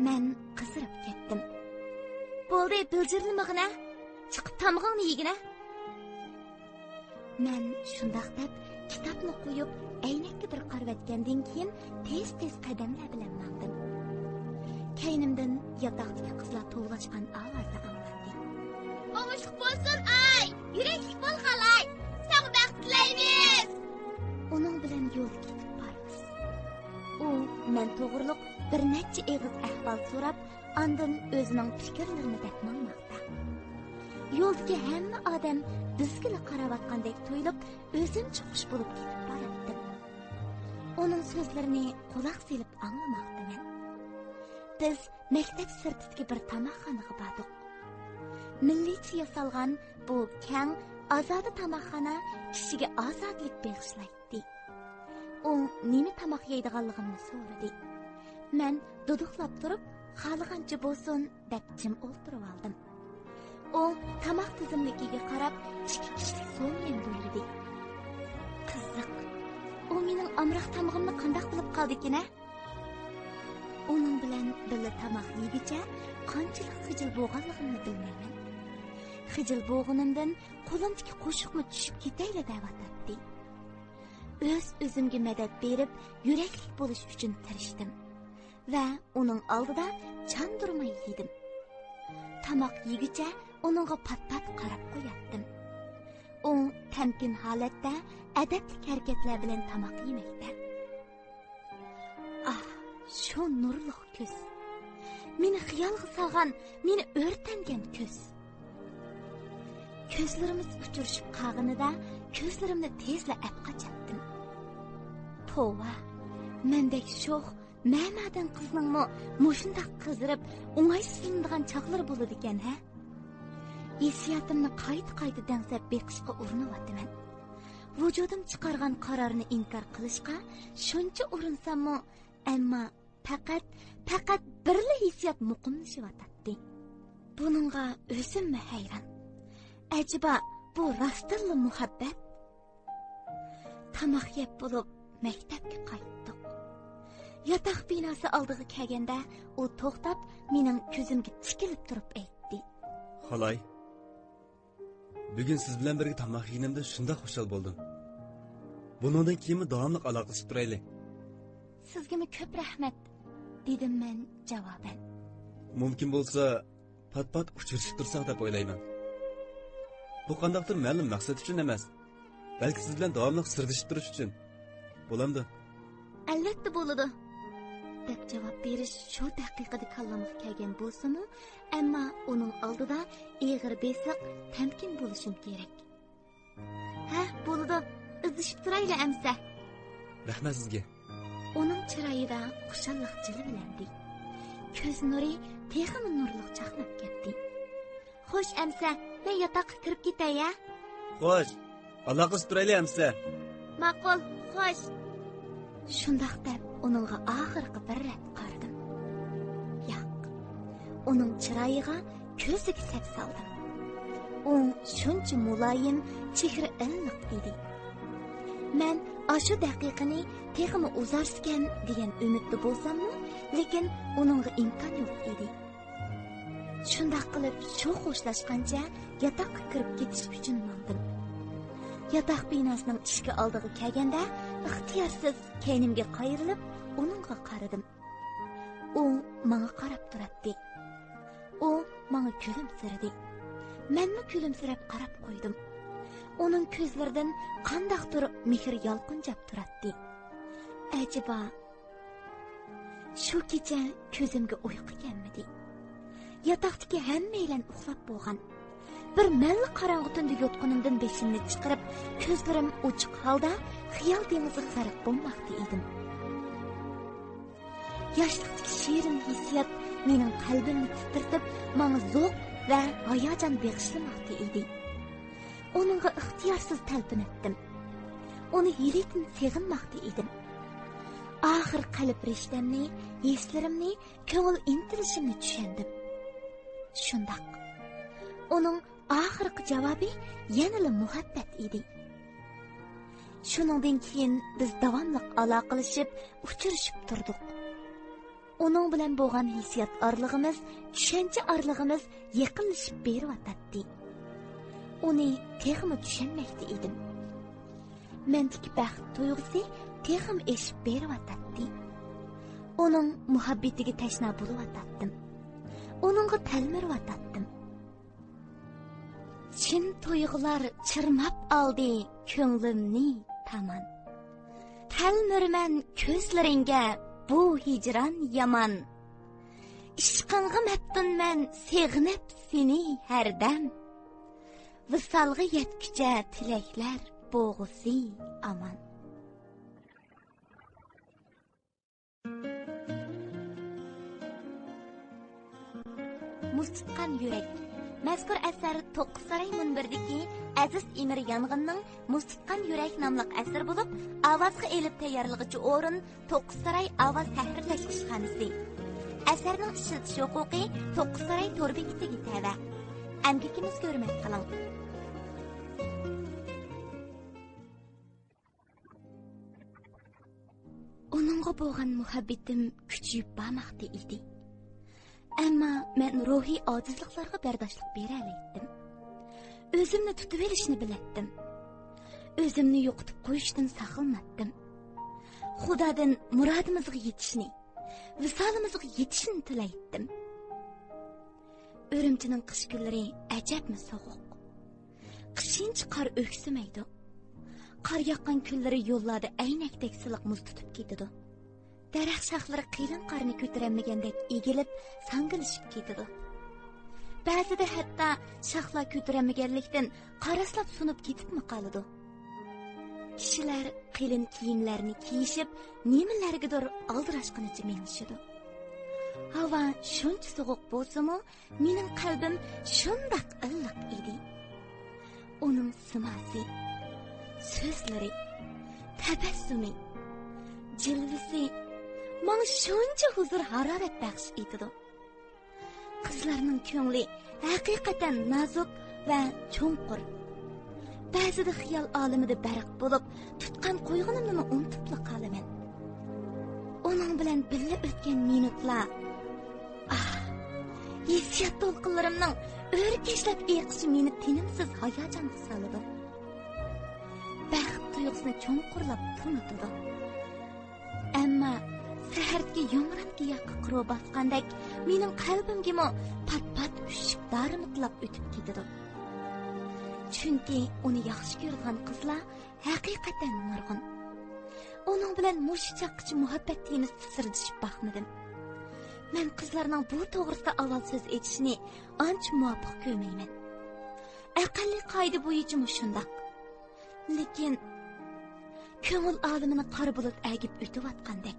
مەن قىزىرىپ كەتتىم. بولدى، بىلجىرلىمىغىنە. چىقىپ تامىقىڭنى يېگىنە. مەن شۇنداق دەپ، كىتابنى قويۇپ، ئەينەككە بىر قارىۋەتكەندىن كېيىن، تېز-تېز قەدەملەر بىلەن ماڭدىم. كەينىمدىن ياتاقتىكى قىزلار توۋلاشقان ئاۋازى ئاڭلاندى. ئوڭۇشلۇق بولسۇن ئاي، يۈرەكلىك بول خالاي، ساڭا بەخت تىلەيمىز. ئۇنىڭ بىلەن يولدا كېتىپ بارىمىز. ئۇ مەن توغرۇلۇق بىر نەچچە ئېغىز ئەھۋال سوراپ، ئاندىن ئۆزىنىڭ پىكىرلىرىنى دەپ ماڭماقتا. يولدىكى ھەممە ئادەم بىزگىلا قاراۋاتقاندەك تۇيۇلۇپ، ئۆزۈمچە خۇش بولۇپ كېتىپ باراتتىم. ئۇنىڭ سۆزلىرىنى قۇلاق سېلىپ ئاڭلىماقتىمەن. بىز مەكتەپ سىرتىدىكى بىر تاماقخانىغا باردۇق. مىللىيچە ياسالغان بۇ كەڭ، ئازادە تاماقخانا كىشىگە ئازادىلىك بېغىشلايتتى. ئۇ نېمە تاماق يەيدىغانلىقىمنى سورىدى. مەن دۇدۇقلاپ تۇرۇپ، خالىغانچە بولسۇن، دەپ جىم ئولتۇرۇۋالدىم. ئۇ تاماق تىزىملىكىگە قاراپ، ئىككى كىشىلىك سوميەن بۇيرۇدى. قىزىق، ئۇ مېنىڭ ئامراق تامىقىمنى قانداق بىلىپ قالدىكىن ھە؟ بىلەن بىللە تاماق يېگۈچە قانچىلىك خىجىل بولغانلىقىمنى بىلمەيمەن. خىجىل بولغىنىمدىن قولۇمدىكى قوشۇقمۇ چۈشۈپ كېتەيلا دەۋاتاتتى. ئۆز-ئۆزۈمگە مەدەت بېرىپ، يۈرەكلىك بولۇش ئۈچۈن تىرىشتىم ۋە ئۇنىڭ ئالدىدا چاندۇرماي يېدىم. تاماق يېگۈچە ئۇنىڭغا پات-پات قاراپ قوياتتىم. ئۇ تەمكىن ھالەتتە، ئەدەپلىك ھەرىكەتلەر بىلەن تاماق يېمەكتە. ئاھ، شۇ نۇرلۇق كۆز! مېنى خىيالغا سالغان، مېنى ئۆرتەنگەن كۆز! كۆزلىرىمىز ئۇچرىشىپ قالغىنىدا، كۆزلىرىمنى تېزلا ئەپ قاچاتتىم. توۋا، مەندەك شوخ، مەمەدان قىزنىڭمۇ مۇشۇنداق قىزىرىپ، ئوڭايسىزلىنىدىغان چاغلىرى بولىدىكەن، ھە؟ ھېسسىياتىمنى قايتا-قايتا دەڭسەپ بېقىشقا ئۇرۇنۇۋاتىمەن. ۋۇجۇدۇم چىقارغان قارارنى ئىنكار قىلىشقا شۇنچە ئۇرۇنساممۇ، ئەمما پەقەت، پەقەت بىرلا ھېسسىيات مۇقىملىشىۋاتاتتى. بۇنىڭغا ئۆزۈممۇ ھەيران. ئەجەبا، بۇ راستتىنلا مۇھەببەت؟ تاماق يەپ بولۇپ، مەكتەپكە قايتتۇق. ياتاق بىناسى ئالدىغا كەلگەندە، ئۇ توختاپ، مېنىڭ كۆزۈمگە تىكىلىپ تۇرۇپ ئېيتتى. خالاي، بۈگۈن سىز بىلەن بىرگە تاماق يېگىنىمدىن شۇنداق خۇشال بولدۇم. بۇنىڭدىن كېيىنمۇ داۋاملىق ئالاقىلىشىپ تۇرايلى. سىزگىمۇ كۆپ رەھمەت، دېدىم مەن جاۋابەن. مۇمكىن بولسا، پات-پات ئۇچرىشىپ تۇرساق دەپ ئويلايمەن. بۇ قانداقتۇر مەلۇم مەقسەت ئۈچۈن ئەمەس، بەلكى سىز بىلەن داۋاملىق سىردىشىپ تۇرۇش ئۈچۈن. بولامدۇ؟ ئەلۋەتتە بولىدۇ، دەپ جاۋاب بېرىش شۇ دەقىقىدە كاللامغا كەلگەن بولسىمۇ، ئەمما ئۇنىڭ ئالدىدا ئېغىر بېسىق، تەمكىن بولۇشۇم كېرەك. ھە، بولىدۇ، ئىزدىشىپ تۇرايلى ئەمسە. رەھمەت سىزگە. ئۇنىڭ چىرايىدا خۇشاللىق جىلۋىلەندى. كۆز نۇرى تېخىمۇ نۇرلۇق چاقناپ كەتتى. خوش ئەمسە، مەن ياتاققا كىرىپ كېتەي ھە. خوش، ئالاقىلىشىپ تۇرايلى ئەمسە. ماقۇل، خوش. شۇنداق دەپ ئۇنىڭغا ئاخىرقى بىر رەت قارىدىم. ياق، ئۇنىڭ چىرايىغا، كۆزىگە سەپ سالدىم. ئۇ شۇنچە مۇلايىم، چېھرى ئىللىق ئىدى. مەن ئاشۇ دەقىقىنى تېخىمۇ ئۇزارسىكەن دېگەن ئۈمىدتە بولساممۇ، لېكىن ئۇنىڭغا ئىمكان يوق ئىدى. شۇنداق قىلىپ شۇ خوشلاشقانچە ياتاققا كىرىپ كېتىش ئۈچۈن ماڭدىم. ياتاق بىناسىنىڭ ئىشىكى ئالدىغا كەلگەندە، ئىختىيارسىز كەينىمگە قايرىلىپ ئۇنىڭغا قارىدىم. ئۇ ماڭا قاراپ تۇراتتى. ئۇ ماڭا كۈلۈمسىرىدى. مەنمۇ كۈلۈمسىرەپ قاراپ قويدۇم. ئۇنىڭ كۆزلىرىدىن قانداقتۇر مېھىر يالقۇنجاپ تۇراتتى. ئەجەبا، شۇ كېچە كۆزۈمگە ئۇيقۇ كەلمىدى. ياتاقتىكى ھەممەيلەن ئۇخلاپ بولغان. بىر مەنلا قاراڭغۇ تۈندە يوتقىنىمدىن بېشىمنى چىقىرىپ، كۆزلىرىم ئوچۇق ھالدا خىيال دېڭىزىغا غەرق بولماقتا ئىدىم. ياشلىقتىكى شېرىن ھېسسىيات مېنىڭ قەلبىمنى تىترىتىپ، ماڭا زوق ۋە ھاياجان بېغىشلىماقتا ئىدى. ئۇنىڭغا ئىختىيارسىز تەلپۈنەتتىم. ئۇنى ھېلىتىن سېغىنماقتا ئىدىم. ئاخىر قەلب رىشتەمنى، ھېسلىرىمنى، كۆڭۈل ئىنتىلىشىمنى چۈشەندىم. شۇنداق. ئۇنىڭ ئاخىرقى جاۋابى يەنىلا مۇھەببەت ئىدى. شۇنىڭدىن كېيىن بىز داۋاملىق ئالاقىلىشىپ، ئۇچرىشىپ تۇردۇق. ئۇنىڭ بىلەن بولغان ھېسسىيات ئارىلىقىمىز، چۈشەنچە ئارىلىقىمىز يېقىنلىشىپ بېرىۋاتاتتى. ئۇنى تېخىمۇ چۈشەنمەكتە ئىدىم. مەندىكى بەخت تۇيغۇسى تېخىمۇ ئېشىپ بېرىۋاتاتتى. ئۇنىڭ مۇھەببىتىگە تەشنا بولۇۋاتاتتىم. ئۇنىڭغا تەلمۈرۈۋاتاتتىم. چىن تۇيغۇلار چىرماپ ئالدى كۆڭلۈمنى تامان. تەلمۈرىمەن كۆزلىرىڭگە بۇ ھىجران يامان. ئىشقىڭغا مەپتۇنمەن سېغىنىپ سېنى ھەردەم. ۋىسالغا يەتكۈچە تىلەكلەر بوغۇسى ئامان. مۇز تۇتقان يۈرەك. مەزكۇر ئەسەر توققۇز ساراي مۇنبىرىدىكى ئەزىز ئىمىر يانغىننىڭ مۇز تۇتقان يۈرەك ناملىق ئەسىرى بولۇپ، ئاۋازغا ئېلىپ تەييارلىغۇچى ئورۇن توققۇز ساراي ئاۋاز تەھرىرلەش ئىشخانىسى. ئەسەرنىڭ ئىشلىتىش ھوقۇقى توققۇز ساراي تور بېكىتىگە تەۋە. ئەمگىكىمىزگە ھۆرمەت قىلىڭ. ئۇنىڭ ئۇنىڭغا بولغان مۇھەببىتىم كۈچىيىپ بارماقتا ئىدى. ئەمما مەن روھىي ئاجىزلىقلارغا بەرداشلىق بېرەلەيتتىم. ئۆزۈمنى تۇتۇۋېلىشنى بىلەتتىم. ئۆزۈمنى يوقىتىپ قويۇشتىن ساقلىناتتىم. خۇدادىن مۇرادىمىزغا يېتىشنى، ۋىسالىمىزغا يېتىشنى تىلەيتتىم. ئۈرۈمچىنىڭ قىش كۈنلىرى ئەجەبمۇ سوغۇق. قىشىنچە قار ئۆكسۈمەيدۇ. قار ياغقان كۈنلىرى يوللاردا ئەينەكتەك سىلىق مۇز تۇتۇپ كېتىدۇ. دەرەخ شاخلىرى قېلىن قارنى كۆتۈرەلمىگەندەك ئېگىلىپ، ساڭگىلىشىپ كېتىدۇ. بەزىدە ھەتتا شاخلار كۆتۈرەلمىگەنلىكتىن، قاراسلاپ سۇنۇپ كېتىپمۇ قالىدۇ. كىشىلەر قېلىن كىيىملەرنى كىيىشىپ، نېمىلەرگىدۇر ئالدىراشقىنىچە مېڭىشىدۇ. ھاۋا شۇنچە سوغۇق بولسىمۇ، مېنىڭ قەلبىم شۇنداق ئىللىق ئىدى. ئۇنىڭ سىماسى، سۆزلىرى، تەبەسسۇمى، جىلۋىسى ماڭا شۇنچە ھۇزۇر-ھارارەت بەخش ئېتىدۇ. قىزلارنىڭ كۆڭلى ھەقىقەتەن نازۇك ۋە چوڭقۇر. بەزىدە خىيال ئالىمىدە بەرق بولۇپ، تۇتقان قويغىنىمنىمۇ ئۇنتۇپلا قالىمەن. ئۇنىڭ بىلەن بىللە ئۆتكەن مىنۇتلار، ئاھ، ھېسسىيات دولقۇنلىرىمنىڭ ئۆركەشلەپ ئېقىشى مېنى تىنىمسىز ھاياجانغا سالىدۇ. بەخت تۇيغۇسىنى چوڭقۇرلاپ تونۇتىدۇ. ئەمما سەھەردىكى يۇمران گىياھقا قۇرۇ باسقاندەك، مېنىڭ قەلبىمگىمۇ پات-پات ئۈششۈك دارىمۇتلاپ ئۆتۈپ كېتىدۇ. چۈنكى ئۇنى ياخشى كۆرىدىغان قىزلار ھەقىقەتەن نۇرغۇن. ئۇنىڭ بىلەن مۇشۇ چاغقىچە مۇھەببەت تېمىسىدا سىردىشىپ باقمىدىم. مەن قىزلارنىڭ بۇ توغرىسىدا ئاۋۋال سۆز ئېچىشىنى ئانچە مۇۋاپىق كۆرمەيمەن. ئەقەللىي قائىدە بويىچە مۇشۇنداق. لېكىن كۆڭۈل ئالىمىنى قارا بۇلۇت ئەگىپ ئۆتۈۋاتقاندەك،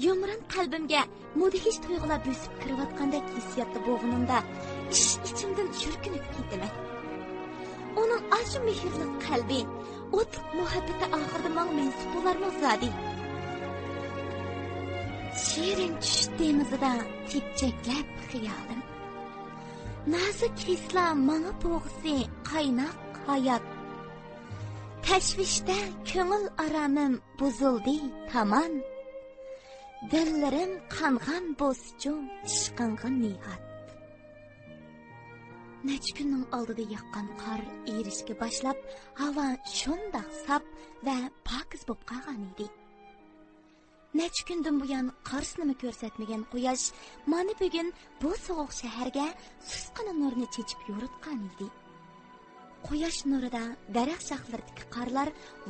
يۇمران قەلبىمگە مۇدھىش تۇيغۇلار بۆسۈپ كىرىۋاتقاندەك ھېسسىياتتا بولغىنىمدا، ئىچ-ئىچىمدىن چۈركۈنۈپ كېتىمەن. ئۇنىڭ ئاشۇ مېھىرلىك قەلبى، ئوتلۇق مۇھەببىتى ئاخىرىدا ماڭا مەنسۇپ بولارمۇ زادى؟ شېرىن چۈش دېڭىزىدا تېپچەكلەپ خىيالىم. نازۇك ھېسلار ماڭا بولغۇسى قايناق ھايات. تەشۋىشتە كۆڭۈل ئارامىم بۇزۇلدى تامان. دىللىرىم قانغان بولسىچۇ ئىشقىڭغا نىھات. نەچچە كۈننىڭ ئالدىدا ياغقان قار ئېرىشكە باشلاپ، ھاۋا شۇنداق ساپ ۋە پاكىز بولۇپ قالغان ئىدى. نەچچە كۈندىن بۇيان قارىسىنىمۇ كۆرسەتمىگەن قۇياش مانا بۈگۈن بۇ سوغۇق شەھەرگە سۇسقىنا نۇرىنى چېچىپ يورۇتقان ئىدى. قۇياش نۇرىدا دەرەخ شاخلىرىدىكى قارلار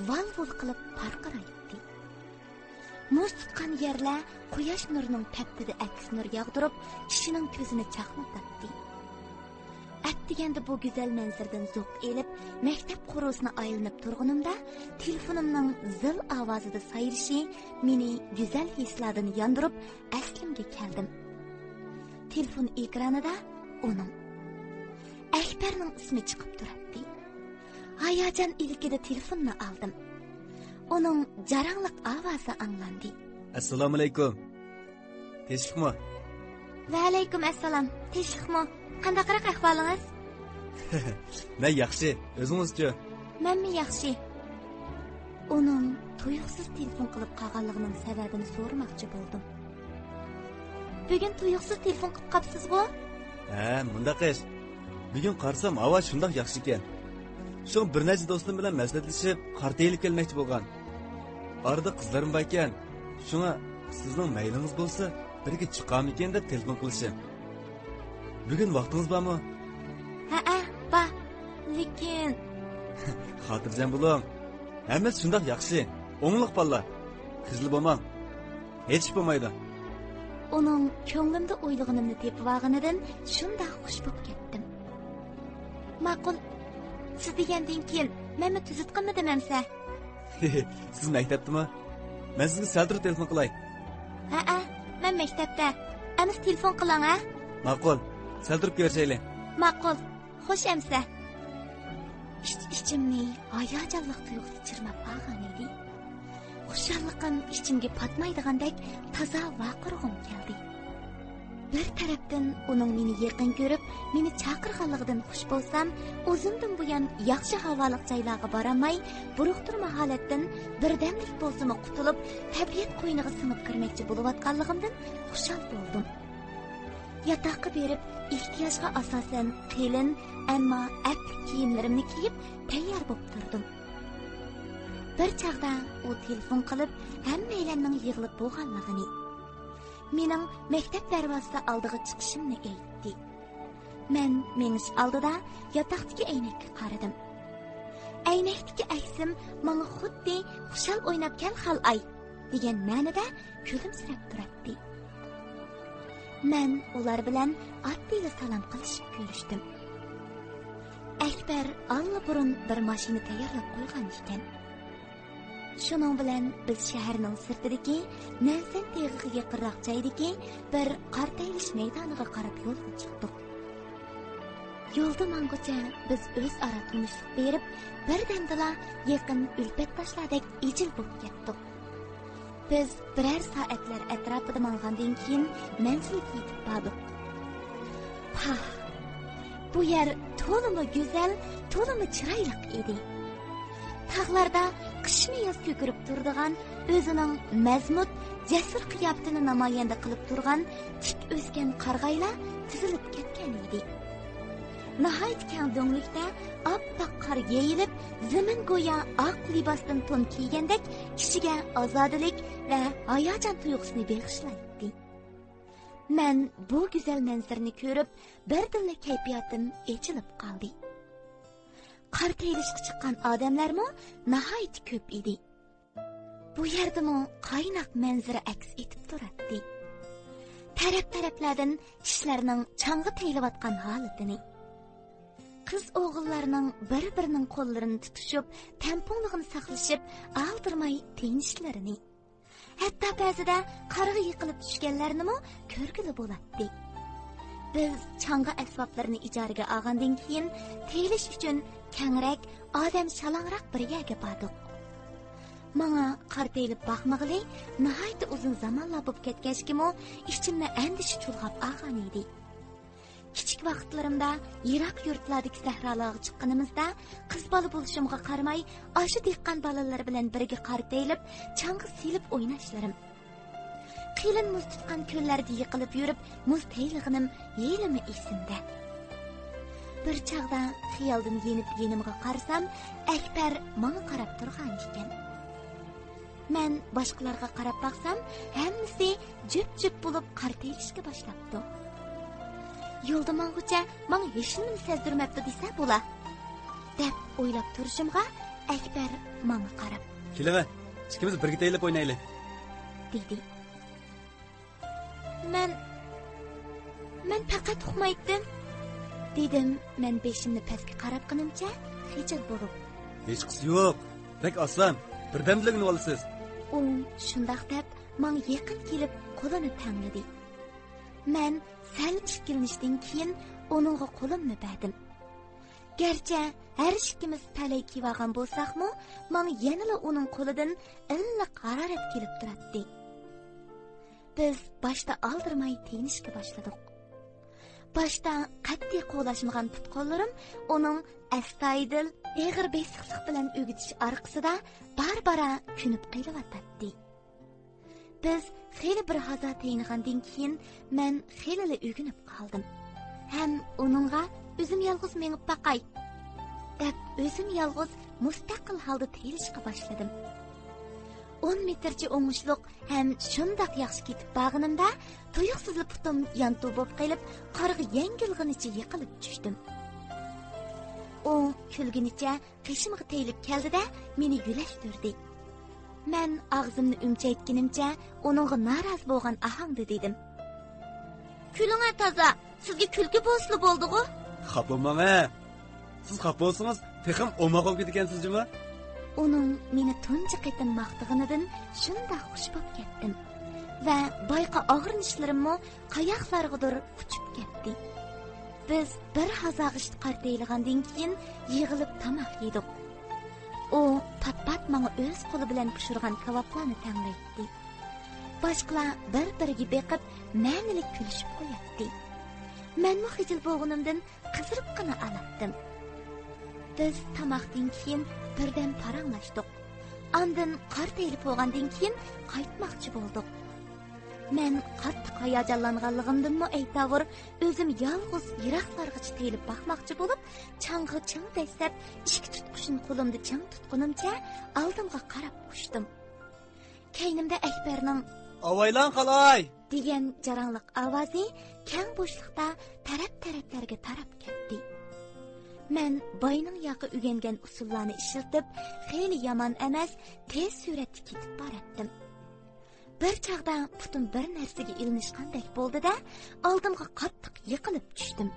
ۋال-ۋۇل قىلىپ پارقىرايتتى. مۇز تۇتقان يەرلەر قۇياش نۇرىنىڭ پەپتىدە ئەكس نۇر ياغدۇرۇپ، كىشىنىڭ كۆزىنى چاقنىتاتتى. ئەتىگەندە بۇ گۈزەل مەنزىرىدىن زوق ئېلىپ، مەكتەپ قورۇسىنى ئايلىنىپ تۇرغىنىمدا، تېلېفونۇمنىڭ زىل ئاۋازىدا سايرىشى مېنى گۈزەل ھېسلاردىن ياندۇرۇپ، ئەسلىمگە كەلدىم. تېلېفون ئېكرانىدا ئۇنىڭ، ئەكبەرنىڭ ئىسمى چىقىپ تۇراتتى. ھاياجان ئىلكىدە تېلېفوننى ئالدىم. ئۇنىڭ جاراڭلىق ئاۋازى ئاڭلاندى. ئەسسالامۇئەلەيكۇم. تىنچلىقمۇ؟ ۋەئەلەيكۇم ئەسسالام. تىنچلىقمۇ؟ قانداقراق ئەھۋالىڭىز؟ مەن ياخشى. ئۆزىڭىزچۇ؟ مەنمۇ ياخشى. ئۇنىڭ تۇيۇقسىز تېلېفون قىلىپ قالغانلىقىنىڭ سەۋەبىنى سورىماقچى بولدۇم. بۈگۈن تۇيۇقسىز تېلېفون قىلىپ قاپسىزغۇ؟ ھە، مۇنداق ئىش. بۈگۈن قارىسام، ھاۋا شۇنداق ياخشىكەن. شۇڭا بىر نەچچە دوستۇم بىلەن مەسلىھەتلىشىپ، قار تېيىلىپ كەلمەكچى بولغان. ئارىدا قىزلىرىم باركەن، شۇڭا سىزنىڭ مەيلىڭىز بولسا، بىرگە چىقارمىكىن دەپ تېلېفون قىلىشىم. بۈگۈن ۋاقتىڭىز بارمۇ؟ ھەئە، بار. لېكىن خاتىرجەم بولۇڭ. ھەممىسى شۇنداق ياخشى. ئوڭلۇق بالىلار. خىجىل بولماڭ. ھېچ ئىش بولمايدۇ. ئۇنىڭ كۆڭلۈمدە ئويلىغىنىمنى تېپىۋالغىنىدىن شۇنداق خۇش بولۇپ كەتتىم. ماقۇل. سىز دېگەندىن كېيىن مەنمۇ تۈزۈت قىلمىدىم ئەمسە. سىز مەكتەپتىمۇ؟ مەن سىزگە سەل تۇرۇپ تېلېفون قىلاي. ھەئە، مەن مەكتەپتە. ئەمىسە تېلېفون قىلىڭ، ھە؟ ماقۇل. سەل تۇرۇپ كۆرۈشەيلى. ماقۇل. خوش ئەمسە. ئىچ-ئىچىمنى ھاياجانلىق تۇيغۇسى چىرماپ ئالغان ئىدى. خۇشاللىقىم ئىچىمگە پاتمايدىغاندەك تازا ۋارقىرىغۇم كەلدى. بىر تەرەپتىن ئۇنىڭ مېنى يېقىن كۆرۈپ، مېنى چاقىرغانلىقىدىن خۇش بولسام، ئۇزۇندىن بۇيان ياخشى ھاۋالىق جايلارغا بارالماي، بۇرۇقتۇرما ھالەتتىن بىردەملىك بولسىمۇ قۇتۇلۇپ، تەبىئەت قوينىغا سىڭىپ كىرمەكچى بولۇۋاتقانلىقىمدىن خۇشال بولدۇم. ياتاققا بېرىپ، ئېھتىياجغا ئاساسەن قېلىن، ئەمما ئەپلىك كىيىملىرىمنى كىيىپ، تەييار بولۇپ تۇردۇم. بىر چاغدا ئۇ تېلېفون قىلىپ، ھەممەيلەننىڭ يىغىلىپ بولغانلىقىنى، مېنىڭ مەكتەپ دەرۋازىسى ئالدىغا چىقىشىمنى ئېيتتى. مەن مېڭىش ئالدىدا ياتاقتىكى ئەينەككە قارىدىم. ئەينەكتىكى ئەكسىم ماڭا خۇددى «خۇشال ئويناپ كەل، خالئاي» دېگەن مەنىدە كۈلۈمسىرەپ تۇراتتى. مەن ئۇلار بىلەن ئاددىيلا سالام قىلىشىپ كۆرۈشتۈم. ئەكبەر ئاللىبۇرۇن بىر ماشىنا تەييارلاپ قويغان ئىكەن. شۇنىڭ بىلەن بىز شەھەرنىڭ سىرتىدىكى نەنسەن تېغىغا يېقىنراق جايدىكى بىر قارا تەيلىش مەيدانىغا قاراپ يولغا چىقتۇق. يولدا ماڭغۇچە بىز ئۆزئارا تونۇشلۇق بېرىپ، بىردەمدىلا يېقىن ئۈلپەتداشلاردەك ئىجىل بولۇپ كەتتۇق. بىز بىرەر سائەتلەر ئەتراپىدا ماڭغاندىن كېيىن مەنزىلگە يېتىپ باردۇق. پاھ! بۇ يەر تولىمۇ گۈزەل، تولىمۇ چىرايلىق ئىدى. تاغلاردا قىشمۇ ياز كۆكىرىپ تۇرىدىغان، ئۆزىنىڭ مەزمۇت، جەسۇر قىياپىتىنى نامايەندە قىلىپ تۇرغان تىك ئۆسكەن قارىغايلار تىزىلىپ كەتكەن ئىدى. ناھايىتى كەڭ دۆڭلۈكتە ئاپئاق قار يېيىلىپ، زېمىن گويا ئاق لىباستىن تون كىيگەندەك كىشىگە ئازادىلىك ۋە ھاياجان تۇيغۇسىنى بېغىشلايتتى. مەن بۇ گۈزەل مەنزىرىنى كۆرۈپ، بىردىنلا كەيپىياتىم ئېچىلىپ قالدى. قار تېيىلىشقا چىققان ئادەملەرمۇ ناھايىتى كۆپ ئىدى. بۇ يەردىمۇ قايناق مەنزىرە ئەكس ئېتىپ تۇراتتى. تەرەپ-تەرەپلەردىن كىشىلەرنىڭ چاڭغا تېيىلىۋاتقان ھالىتىنى، قىز-ئوغۇللارنىڭ بىر-بىرىنىڭ قوللىرىنى تۇتۇشۇپ، تەڭپۇڭلۇقىنى ساقلىشىپ، ئالدىرىماي تىنىشلىرىنى، ھەتتا بەزىدە قارغا يىقىلىپ چۈشكەنلەرنىمۇ كۆرگىلى بولاتتى. بىز چاڭغا ئەسۋابلىرىنى ئىجارىگە ئالغاندىن كېيىن، تېيىلىش ئۈچۈن كەڭرەك، ئادەم شالاڭراق بىر يەرگە باردۇق. ماڭا قار تېيىلىپ باقمىغىلى ناھايىتى ئۇزۇن زامانلار بولۇپ كەتكەچكىمۇ، ئىچىمنى ئەندىشە چۇلغاپ ئالغان ئىدى. كىچىك ۋاقىتلىرىمدا يىراق يۇرتلاردىكى سەھرالارغا چىققىنىمىزدا، قىز بالا بولۇشۇمغا قارىماي، ئاشۇ دېھقان بالىلىرى بىلەن بىرگە قار تېيىلىپ، چاڭغا سېلىپ ئويناشلىرىم، قېلىن مۇز تۇتقان كۆللەردە يىقىلىپ يۈرۈپ، مۇز تېيىلغىنىم ھېلىمۇ ئېسىمدە. بىر چاغدا خىيالدىن يېنىپ يېنىمغا قارىسام، ئەكبەر ماڭا قاراپ تۇرغان ئىكەن. مەن باشقىلارغا قاراپ باقسام، ھەممىسى جۈپ-جۈپ بولۇپ قار تېيىلىشكە باشلاپتۇ. يولدا ماڭغۇچە ماڭا ھېچنېمىنى سەزدۈرمەپتۇ دېسە بولا، دەپ ئويلاپ تۇرۇشۇمغا، ئەكبەر ماڭا قاراپ، كېلىڭە، ئىككىمىز بىرگە تېيىلىپ ئوينايلى، دېدى. مەن، مەن پەقەت ئۇقمايتتىم، دېدىم مەن بېشىمنى پەسكە قاراتقىنىمچە خىجىل بولۇپ. ھېچقىسى يوق، بەك ئاسان، بىردەمدىلا ئۆگىنىۋالىسىز. ئۇ شۇنداق دەپ ماڭا يېقىن كېلىپ قولىنى تەڭلىدى. مەن سەل ئىككىلىنىشتىن كېيىن ئۇنىڭغا قولۇمنى بەردىم. گەرچە ھەر ئىككىمىز پەلەي كىيىۋالغان بولساقمۇ، ماڭا يەنىلا ئۇنىڭ قولىدىن ئىللىق ھارارەت كېلىپ تۇراتتى. بىز باشتا ئالدىرىماي تىنىشكە باشلىدۇق. باشتا قەتئىي قولاشمىغان پۇت-قوللىرىم ئۇنىڭ ئەستايىدىل، ئېغىر بېسىقلىق بىلەن ئۆگىتىش ئارقىسىدا بارا-بارا كۆنۈپ قېلىۋاتاتتى. بىز خېلى بىر ھازا تېيىنغاندىن كېيىن، مەن خېلىلا ئۆگىنىپ قالدىم ھەم ئۇنىڭغا «ئۆزۈم يالغۇز مېڭىپ باقاي» دەپ، ئۆزۈم يالغۇز مۇستەقىل ھالدا تېيىلىشقا باشلىدىم. ئون مېتىرچە ئوڭۇشلۇق ھەم شۇنداق ياخشى كېتىپ بارغىنىمدا، تۇيۇقسىزلا پۇتۇم يانتۇ بولۇپ قېلىپ، قارغا يەڭگىلغىنىچە يىقىلىپ چۈشتۈم. ئۇ كۈلگىنىچە قېشىمغا تېيىلىپ كەلدى-دە، مېنى يۆلەشتۈردى. مەن ئاغزىمنى ئۈمچەيتكىنىمچە ئۇنىڭغا نارازى بولغان ئاھاڭدا دېدىم: «كۈلۈڭە تازا، سىزگە كۈلكە بولسىلا بولدىغۇ.» «خاپا بولماڭ ھە. سىز خاپا بولسىڭىز، تېخىمۇ ئوماق بولۇپ كېتىدىكەنسىز جۇمۇ.» ئۇنىڭ مېنى تۇنجى قېتىم ماختىغىنىدىن شۇنداق خۇش بولۇپ كەتتىم ۋە بايىقى ئاغرىنىشلىرىممۇ قاياقلارغىدۇر قۇچۇپ كەتتى. بىز بىر ھازاغىچە قار تېيىلغاندىن كېيىن يىغىلىپ تاماق يېدۇق. ئۇ پات-پات ماڭا ئۆز قولى بىلەن پىشۇرغان كاۋاپلارنى تەڭلەيتتى. باشقىلار بىر-بىرىگە بېقىپ، مەنىلىك كۈلۈشۈپ قوياتتى. مەنمۇ خىجىل بولغىنىمدىن قىزىرىپقىنا ئالاتتىم. بىز تاماقتىن كېيىن بىردەم پاراڭلاشتۇق. ئاندىن قار تېيىلىپ بولغاندىن كېيىن قايتماقچى بولدۇق. مەن قاتتىق ھاياجانلانغانلىقىمدىنمۇ ئەيتاۋۇر، ئۆزۈم يالغۇز يىراقلارغىچە تېيىلىپ باقماقچى بولۇپ، چاڭغا چىڭ دەسسەپ، ئىككى تۇتقۇچنى قولۇمدا چىڭ تۇتقىنىمچە ئالدىمغا قاراپ ئۇچتۇم. كەينىمدە ئەكبەرنىڭ «ئاۋايلاڭ قالاي!» دېگەن جاراڭلىق ئاۋازى كەڭ بوشلۇقتا تەرەپ-تەرەپلەرگە تاراپ كەتتى. مەن باينىڭ ياقى ئۆگەنگەن ئۇسۇللارنى ئىشلىتىپ، خېلى يامان ئەمەس، تېز سۈرئەتتە كېتىپ باراتتىم. بىر چاغدا پۇتۇم بىر نەرسىگە ئىلىنىشقاندەك بولدى-دە، ئالدىمغا قاتتىق يىقىلىپ چۈشتۈم.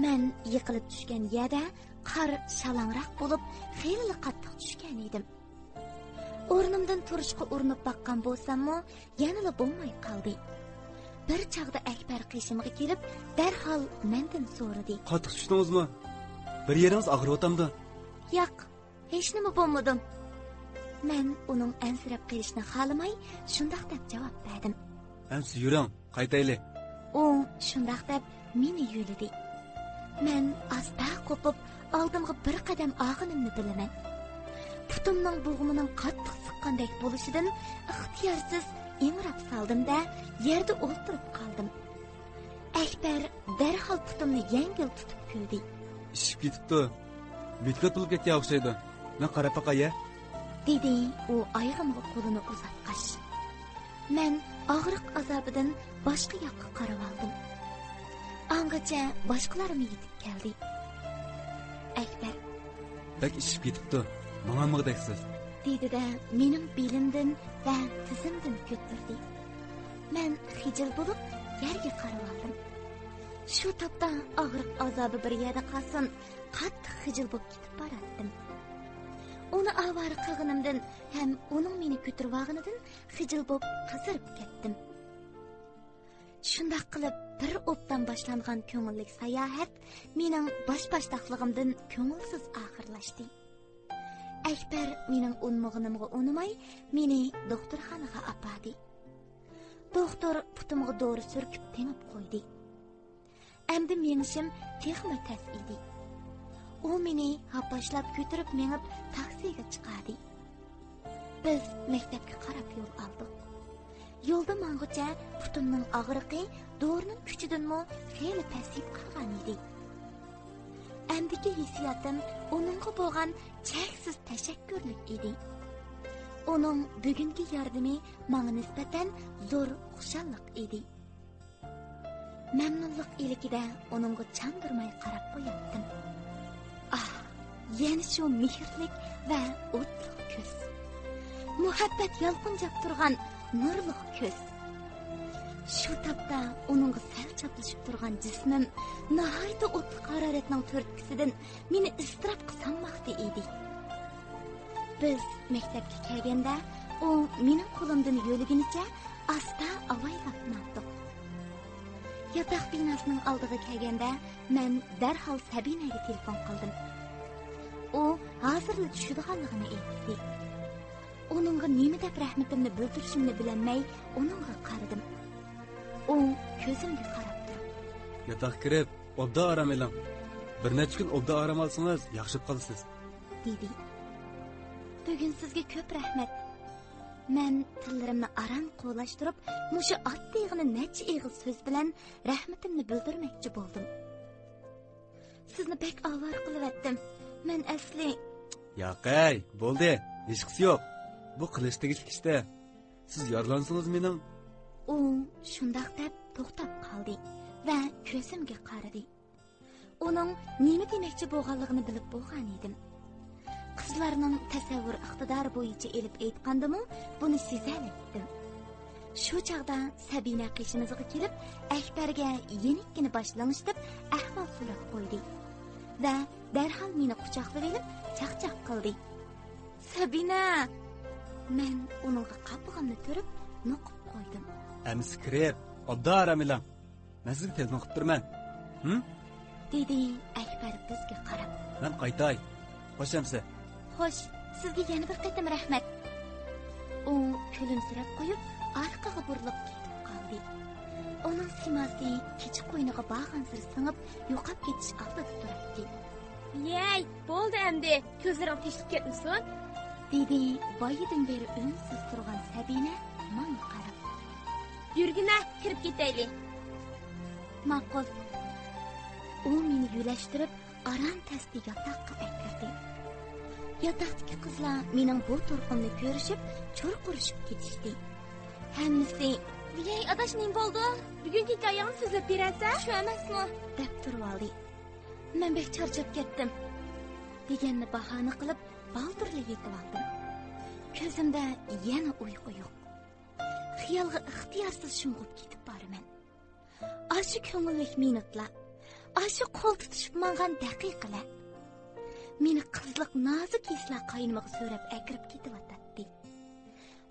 مەن يىقىلىپ چۈشكەن يەردە قار شالاڭراق بولۇپ، خېلىلا قاتتىق چۈشكەن ئىدىم. ئورنۇمدىن تۇرۇشقا ئۇرۇنۇپ باققان بولساممۇ، يەنىلا بولماي قالدى. بىر چاغدا ئەكبەر قېشىمغا كېلىپ، دەرھال مەندىن سورىدى. «قاتتىق چۈشتىڭىزمۇ؟ بىر يېرىڭىز ئاغرىۋاتامدۇ؟» «ياق، ھېچنېمە بولمىدىم.» مەن ئۇنىڭ ئەنسىرەپ قېلىشىنى خالىماي، شۇنداق دەپ جاۋاب بەردىم. «ئەمسە يۈرۈڭ، قايتايلى.» ئۇ شۇنداق دەپ مېنى يۆلىدى. مەن ئاستا قوپۇپ، ئالدىمغا بىر قەدەم ئالغىنىمنى بىلىمەن. پۇتۇمنىڭ بوغۇمىنىڭ قاتتىق سىققاندەك بولۇشىدىن ئىختىيارسىز ئىڭراپ سالدىم-دە، يەردە ئولتۇرۇپ قالدىم. ئەكبەر دەرھال پۇتۇمنى يەڭگىل تۇتۇپ كۈلدى. «ئىششىپ كېتىپتۇ. مېتىكات بولۇپ كەتكەن ئوخشايدۇ. مەن قاراپ باقاي ھە.» دېدى ئۇ ئايىغىمغا قولىنى ئۇزاتقاچ. مەن ئاغرىق ئازابىدىن باشقا ياققا قارىۋالدىم. ئاڭغىچە باشقىلارمۇ يېتىپ كەلدى. ئەكبەر: «بەك ئىششىپ كېتىپتۇ، ماڭالمىغۇدەكسىز.» دېدى-دە، مېنىڭ بېلىمدىن ۋە تىزىمدىن كۆتۈردى. مەن خىجىل بولۇپ يەرگە قارىۋالدىم. شۇ تاپتا ئاغرىق ئازابى بىر يەردە قالسۇن، قاتتىق خىجىل بولۇپ كېتىپ باراتتىم. ئۇنى ئاۋارە قىلغىنىمدىن ھەم ئۇنىڭ مېنى كۆتۈرۈۋالغىنىدىن خىجىل بولۇپ قىزىرىپ كەتتىم. شۇنداق قىلىپ، بىر ئوبدان باشلانغان كۆڭۈللۈك ساياھەت مېنىڭ باش-باشتاقلىقىمدىن كۆڭۈلسىز ئاخىرلاشتى. ئەكبەر مېنىڭ ئۇنىمىغىنىمغا ئۇنىماي، مېنى دوختۇرخانىغا ئاپاردى. دوختۇر پۇتۇمغا دورا سۈركۈپ تېڭىپ قويدى. ئەمدى مېڭىشىم تېخىمۇ تەس ئىدى. ئۇ مېنى ھاپاشلاپ كۆتۈرۈپ مېڭىپ، تاكسىغا چىقاردى. بىز مەكتەپكە قاراپ يول ئالدۇق. يولدا ماڭغۇچە پۇتۇمنىڭ ئاغرىقى دورىنىڭ كۈچىدىنمۇ خېلى پەسىيىپ قالغان ئىدى. ئەمدىكى ھېسسىياتىم ئۇنىڭغا بولغان چەكسىز تەشەككۈرلۈك ئىدى. ئۇنىڭ بۈگۈنكى ياردىمى ماڭا نىسبەتەن زور خۇشاللىق ئىدى. مەمنۇنلۇق ئىلكىدە ئۇنىڭغا چاندۇرماي قاراپ قوياتتىم. ئاھ، يەنە شۇ مېھىرلىك ۋە ئوتلۇق كۆز. مۇھەببەت يالقۇنجاپ تۇرغان نۇرلۇق كۆز. شۇ تاپتا ئۇنىڭغا سەل چاپلىشىپ تۇرغان جىسمىم ناھايىتى ئوتلۇق ھارارەتنىڭ تۈرتكىسىدىن مېنى ئىزتىراپقا سالماقتا ئىدى. بىز مەكتەپكە كەلگەندە، ئۇ مېنىڭ قولۇمدىن يۆلىگىنىچە ئاستا ئاۋايلاپ ماڭدۇق. ياتاق بىناسىنىڭ ئالدىغا كەلگەندە، مەن دەرھال سەبىنەگە تېلېفون قىلدىم. ئۇ ھازىرلا چۈشىدىغانلىقىنى ئېيتتى. ئۇنىڭغا نېمە دەپ رەھمىتىمنى بىلدۈرۈشۈمنى بىلەلمەي ئۇنىڭغا قارىدىم. ئۇ كۆزۈمگە قاراپ تۇرۇپ: «ياتاققا كىرىپ، ئوبدان ئارام ئېلىڭ. بىر نەچچە كۈن ئوبدان ئارام ئالسىڭىز، ياخشى بولۇپ قالىسىز.» دېدى. بۈگۈن سىزگە كۆپ رەھمەت. مەن تىللىرىمنى ئاران قولاشتۇرۇپ، مۇشۇ ئاددىيغىنە نەچچە ئېغىز سۆز بىلەن رەھمىتىمنى بىلدۈرمەكچى بولدۇم. سىزنى بەك ئاۋارە قىلىۋەتتىم. مەن ئەسلى... ياقەي، بولدى، ھېچقىسى يوق. بۇ قىلىش تېگىشلىك ئىشتە. سىز يارىلانسىڭىز مېنىڭ... ئۇ شۇنداق دەپ توختاپ قالدى ۋە كۆزۈمگە قارىدى. ئۇنىڭ نېمە دېمەكچى بولغانلىقىنى بىلىپ بولغان ئىدىم. قىزلارنىڭ تەسەۋۋۇر ئىقتىدارى بويىچە ئېلىپ ئېيتقاندىمۇ، بۇنى سېزەلەيتتىم. شۇ چاغدا سەبىنە قېشىمىزغا كېلىپ، ئەكبەرگە يېنىككىنە باش لىڭشىتىپ، ئەھۋال سوراپ قويدى ۋە دەرھال مېنى قۇچاقلىۋېلىپ، چاقچاق قىلدى. سەبىنە! مەن ئۇنىڭغا قاپىغىمنى تۈرۈپ، نوقۇپ قويدۇم. ئەمىسە كىرىپ، ئوبدان ئارام ئېلىڭ. مەن سىزگە تېلېفون قىلىپ تۇرىمەن. ھىم؟ دېدى ئەكبەر بىزگە قاراپ. مەن قايتاي. خوش ئەمىسە. خوش، سىزگە يەنە بىر قېتىم رەھمەت. ئۇ كۈلۈمسىرەپ قويۇپ، ئارقىغا بۇرۇلۇپ كېتىپ قالدى. ئۇنىڭ سىيماسى كېچە قوينىغا بارغانسېرى سىڭىپ، يوقاپ كېتىش ئالدىدا تۇراتتى. يەي، بولدى ئەمدى، كۆزلىرىڭ تېشىلىپ كەتمىسۇن، دېدى بايىدىن بېرى ئۈنسىز تۇرغان سەبىنە ماڭا قاراپ. يۈرگىنە، كىرىپ كېتەيلى. ماقۇل. ئۇ مېنى يۆلەشتۈرۈپ، ئاران تەستە ياتاققا ئەكىردى. ياتاقتىكى قىزلار مېنىڭ بۇ تۇرقۇمنى كۆرۈشۈپ، چۇرقۇرىشىپ كېتىشتى. ھەممىسى، ۋىيەي ئاداش، نېمە بولدۇڭ؟ بۈگۈنكى ھېكايەڭنى سۆزلەپ بېرەرسەن؟ شۇ ئەمەسمۇ؟ دەپ تۇرۇۋالدى. مەن بەك چارچاپ كەتتىم، دېگەننى باھانە قىلىپ، بالدۇرلا يېتىۋالدىم. كۆزۈمدە يەنە ئۇيقۇ يوق. خىيالغا ئىختىيارسىز شۇڭغۇپ كېتىپ بارىمەن. ئاشۇ كۆڭۈللۈك مىنۇتلار، ئاشۇ قول تۇتۇشۇپ ماڭغان دەقىقىلەر مېنى قىزلىق نازۇك ھېسلار قاينىمىغا سۆرەپ ئەكىرىپ كېتىۋاتاتتى.